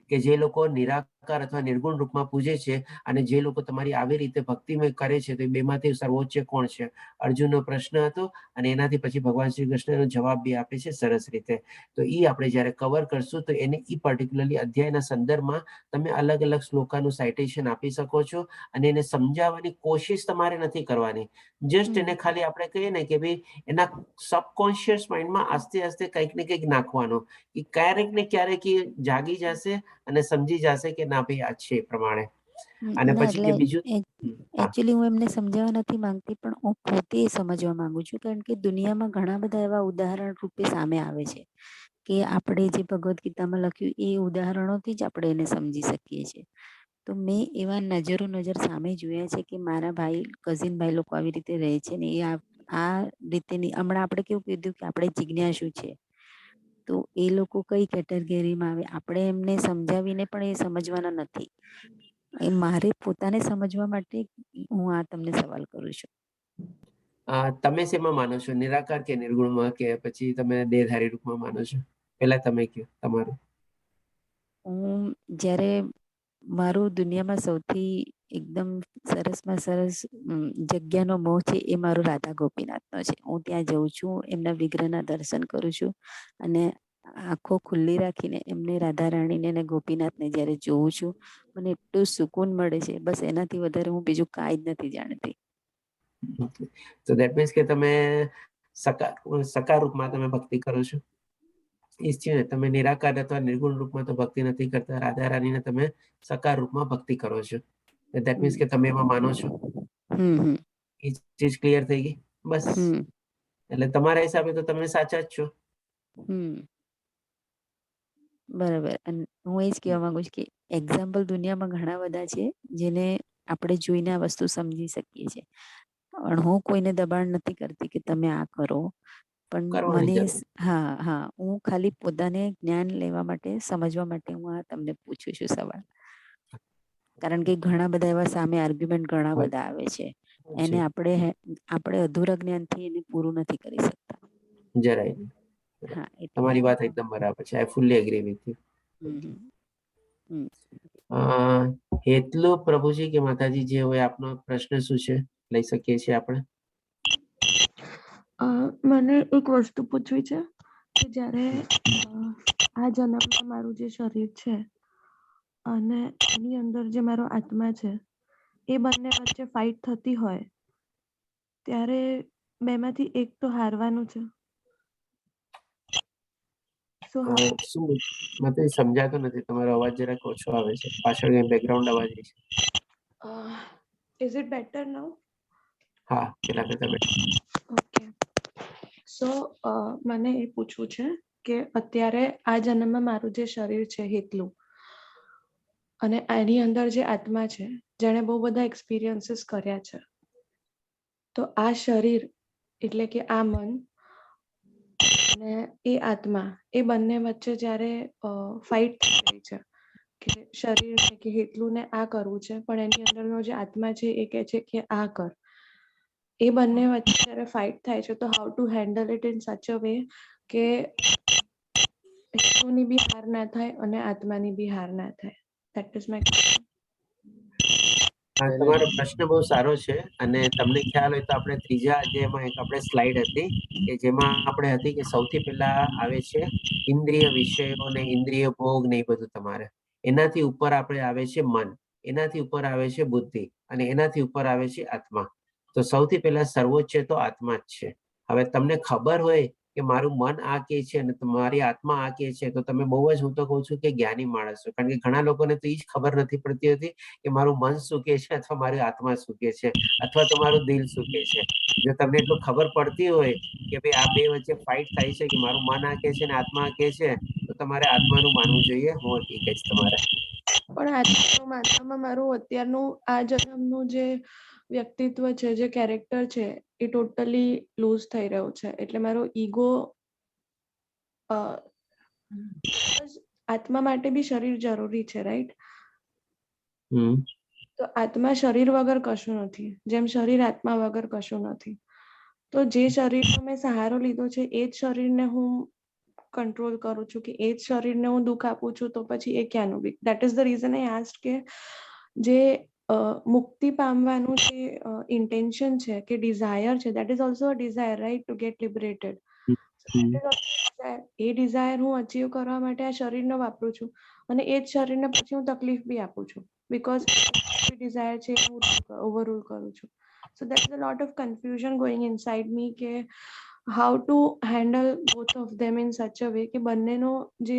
B: કે જે લોકો નિરાકાર અથવા નિર્ગુણ રૂપમાં પૂજે છે અને જે લોકો તમારી આવી રીતે ભક્તિમય કરે છે, તો એ બેમાંથી સર્વોચ્ચ કોણ છે? અર્જુનનો પ્રશ્ન હતો અને એનાથી પછી ભગવાન શ્રી કૃષ્ણ એનો જવાબ બી આપે છે સરસ રીતે. તો એ આપણે જ્યારે કવર કરશું તો એને એ પર્ટિક્યુલરલી અધ્યાયના સંદર્ભમાં તમે અલગ અલગ શ્લોકાનું સાઇટેશન આપી શકો છો અને એને સમજાવવાની કોશિશ તમારે નથી કરવાની. જસ્ટ એને ખાલી આપણે કહીએ ને કે ભાઈ, એના સબકોન્શિયસ માઇન્ડમાં આસ્તે આસ્તે કંઈક ને કંઈક નાખવાનું કે ક્યારેક ને ક્યારેક એ જાગી જશે અને સમજી જશે કે ના ભાઈ, આ છે એ પ્રમાણે. અને
A: ના,
B: પછી કે
A: એટલે
B: બીજું હા.
A: એકચ્યુઅલી હું એમને સમજાવવા નથી માંગતી, પણ હું પોતે સમજવા માંગુ છું, કારણ કે દુનિયામાં ઘણા બધા એવા ઉદાહરણ રૂપે સામે આવે છે કે આપણે જે ભગવદ્ ગીતામાં લખ્યું એ ઉદાહરણોથી જ આપણે એને સમજી શકીએ છીએ. તો મેં એવા નજરો નજર સામે જોયા છે કે મારા ભાઈ, કઝિન ભાઈ લોકો આવી રીતે રહે છે ને એ આ આ રીતેની, હમણાં આપણે કેવું કીધું કે આપણે જિજ્ઞાસુ છે, તો એ લોકો કઈ કેટેગરીમાં આવે? આપણે એમને સમજાવીને પણ એ સમજવાના નથી. એ મારે પોતાને સમજવા માટે હું આ તમને સવાલ કરું છું.
B: તમે શેમાં માનો છો? નિરાકાર કે નિર્ગુણમાં કે પછી તમે દેહધારી રૂપમાં માનો છો? પેલા તમે કહો તમારું.
A: હું જ્યારે મારું દુનિયામાં સૌથી એકદમ સરસમાં સરસ જગ્યાનો મોહ છે એ મારો રાધા ગોપીનાથનો છે. હું ત્યાં જઉં છું, એમના વિગ્રહના દર્શન કરું છું અને આંખો ખુલ્લી રાખીને એમને, રાધા રાણીને અને ગોપીનાથને જ્યારે જોઉં છું, મને એટલું સુકૂન મળે છે. બસ, એનાથી વધારે હું બીજું કાંઈ જ નથી જાણતી.
B: તો that means કે તમે સકાર સકાર રૂપમાં તમે ભક્તિ કરો છો, એ જ છે ને? તમે નિરાકાર અથવા નિર્ગુણ રૂપમાં તો ભક્તિ નથી કરતા. રાધા રાણીને તમે સકાર રૂપમાં ભક્તિ કરો છો, that means કે તમે એમાં માનો છો.
A: હમ હમ
B: એ ચીજ ક્લિયર થઈ ગઈ, બસ. એટલે તમારા હિસાબે તો તમે સાચા જ છો.
A: બરાબર, અને હું એ જ કહેવા માંગુ છું કે એક્ઝામ્પલ દુનિયામાં ઘણા બધા છે જેને આપણે જોઈને આ વસ્તુ સમજી શકીએ છીએ. પણ હું કોઈને દબાણ નથી કરતી કે તમે આ કરો, પણ
B: કરવાની
A: મને
B: જરૂર.
A: હા, હું ખાલી પોતાને જ્ઞાન લેવા માટે, સમજવા માટે હું આ તમને પૂછું છું સવાલ, કારણ કે ઘણા બધા એવા સામે આર્ગ્યુમેન્ટ ઘણા બધા આવે છે. એને આપણે અધૂરા જ્ઞાનથી એને પૂરું નથી કરી શકતા.
B: જરાય નહીં.
A: હા, એટલે
B: તમારી વાત એકદમ બરાબર છે. I fully agree with you.
A: Hmm.
B: હેતલુ પ્રભુજી કે માતાજી, જે હોય, આપનો પ્રશ્ન શું છે? લઈ શકીએ છીએ આપણે.
E: મને એક વસ્તુ પૂછવી છે કે જ્યારે આ જન્મમાં મારું જે શરીર છે અને એની અંદર જે મારો આત્મા છે, એ બંને વચ્ચે ફાઇટ થતી હોય ત્યારે બેમાંથી એક તો હારવાનું છે. સો
B: શું માતાજી, સમજાતો નથી, તમારો અવાજ જરાક ઓછો આવે છે, પાછળ બેકગ્રાઉન્ડ અવાજ છે.
E: Is it better now?
B: હા, પેલા કરતા બેટર.
E: ઓકે, સો મને એ પૂછવું છે કે અત્યારે આ જન્મમાં મારું જે શરીર છે હેતલું અને એની અંદર જે આત્મા છે, જેણે બહુ બધા એક્સપિરિયન્સીસ કર્યા છે, તો આ શરીર એટલે કે આ મન અને એ આત્મા, એ બંને વચ્ચે જ્યારે ફાઇટ થઈ રહી છે કે શરીરને કે હેતલુને આ કરવું છે, પણ એની અંદરનો જે આત્મા છે એ કહે છે કે આ કર, એ બંને વચ્ચે જ્યારે ફાઇટ થાય છે તો how to handle it in such a way કે હેતુની બી હાર ના થાય અને આત્માની બી હાર ના થાય? That is my
B: હા, તમારો પ્રશ્ન બહુ સારો છે અને તમને ખ્યાલ હોય તો આપણે ત્રીજા અધ્યાયમાં એક આપણે સ્લાઇડ હતી કે જેમાં આપણે હતી કે સૌથી પહેલા આવે છે ઇન્દ્રિય વિષયો ને ઇન્દ્રિય ભોગ ને એ બધું તમારે, એનાથી ઉપર આપણે આવે છે મન, એનાથી ઉપર આવે છે બુદ્ધિ અને એનાથી ઉપર આવે છે આત્મા. તો સૌથી પહેલા સર્વોચ્ચ તો આત્મા જ છે. હવે તમને ખબર હોય કે મારું મન આ કે છે અને તમારી આત્મા આ કે છે, તો તમે બહુ જ, હું તો કહું છું કે જ્ઞાની માણસ છો, કારણ કે ઘણા લોકોને તો એ જ ખબર નથી પડતી હોતી કે મારું મન શું કે છે અથવા મારી આત્મા શું કે છે અથવા તો મારું દિલ શું કે છે. જો તમને એટલું ખબર પડતી હોય કે ભાઈ, આ બે વચ્ચે ફાઇટ થાય છે કે મારું મન આ કે છે અને આત્મા આ કે છે, તો તમારે આત્માનું માનવું જોઈએ. હું એ કહીશ તમારે.
E: પણ આત્માનું માનવામાં મારું અત્યારનું આ જન્મનું જે વ્યક્તિત્વ છે, જે કેરેક્ટર છે, એ ટોટલી લૂઝ થઈ રહ્યું છે. એટલે મારો ઈગો, આત્મા માટે બી શરીર જરૂરી છે, રાઈટ?
B: હમ.
E: તો આત્મા શરીર વગર કશું નથી, જેમ શરીર આત્મા વગર કશું નથી. તો જે શરીરનો મેં સહારો લીધો છે એ જ શરીરને હું કંટ્રોલ કરું છું કે એ જ શરીરને હું દુઃખ આપું છું, તો પછી એ ક્યાંનું બી? That is the reason I asked કે જે મુક્તિ પામવાનું જે ઇન્ટેન્શન છે કે ડિઝાયર છે, that is also a desire, right, to get liberated? A Dzire હું અચીવ કરવા માટે આ શરીરનો વાપરું છું અને એ જ શરીરને પછી હું તકલીફ બી આપું છું, because Dzire છે હું ઓવરરૂલ કરું છું. So there is a lot of confusion going inside me કે how to handle both of them in such a way કે બંનેનો જે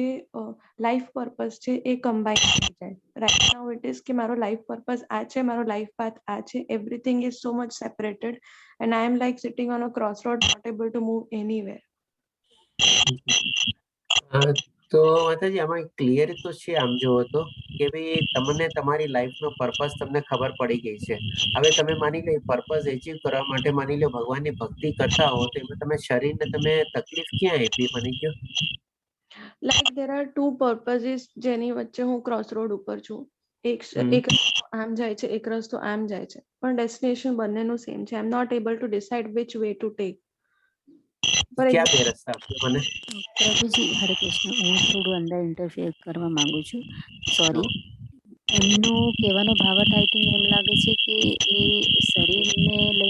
E: લાઈફ પર્પઝ છે એ કમ્બાઈન થઈ જાય. રાઈટ now it is કે મારો લાઈફ પર્પઝ આ છે, મારો લાઈફ પાથ આ છે, everything is so much separated and I am like sitting on a cross road, not able to move anywhere.
B: હા, તો માતાજી, આમાં ક્લિયર તો છે આમ જુઓ તો કે ભાઈ, તમને તમારી લાઈફનો પર્પઝ તમને ખબર પડી ગઈ છે. હવે તમે માની લો પર્પઝ એચીવ કરવા માટે, માની લો ભગવાનની ભક્તિ કરતા હો, તો એમાં તમે શરીરને તમે તકલીફ ક્યાં આપી, મને કહો.
E: Like there are two purposes જેની વચ્ચે હું ક્રોસ રોડ ઉપર છું. એક એક રસ્તો આમ જાય છે, એક રસ્તો આમ જાય છે, પણ ડેસ્ટિનેશન બંનેનું સેમ છે. I am not able to decide which way to take.
B: ક્યાં બે રસ્તા આપો મને.
A: પ્રભુજી, હરે કૃષ્ણ. હું થોડું અંદર ઇન્ટરફિયર કરવા માંગુ છું, સોરી. એમનો કહેવાનો ભાવાર્થ I think એમ લાગે છે કે એ શરીરને લઈને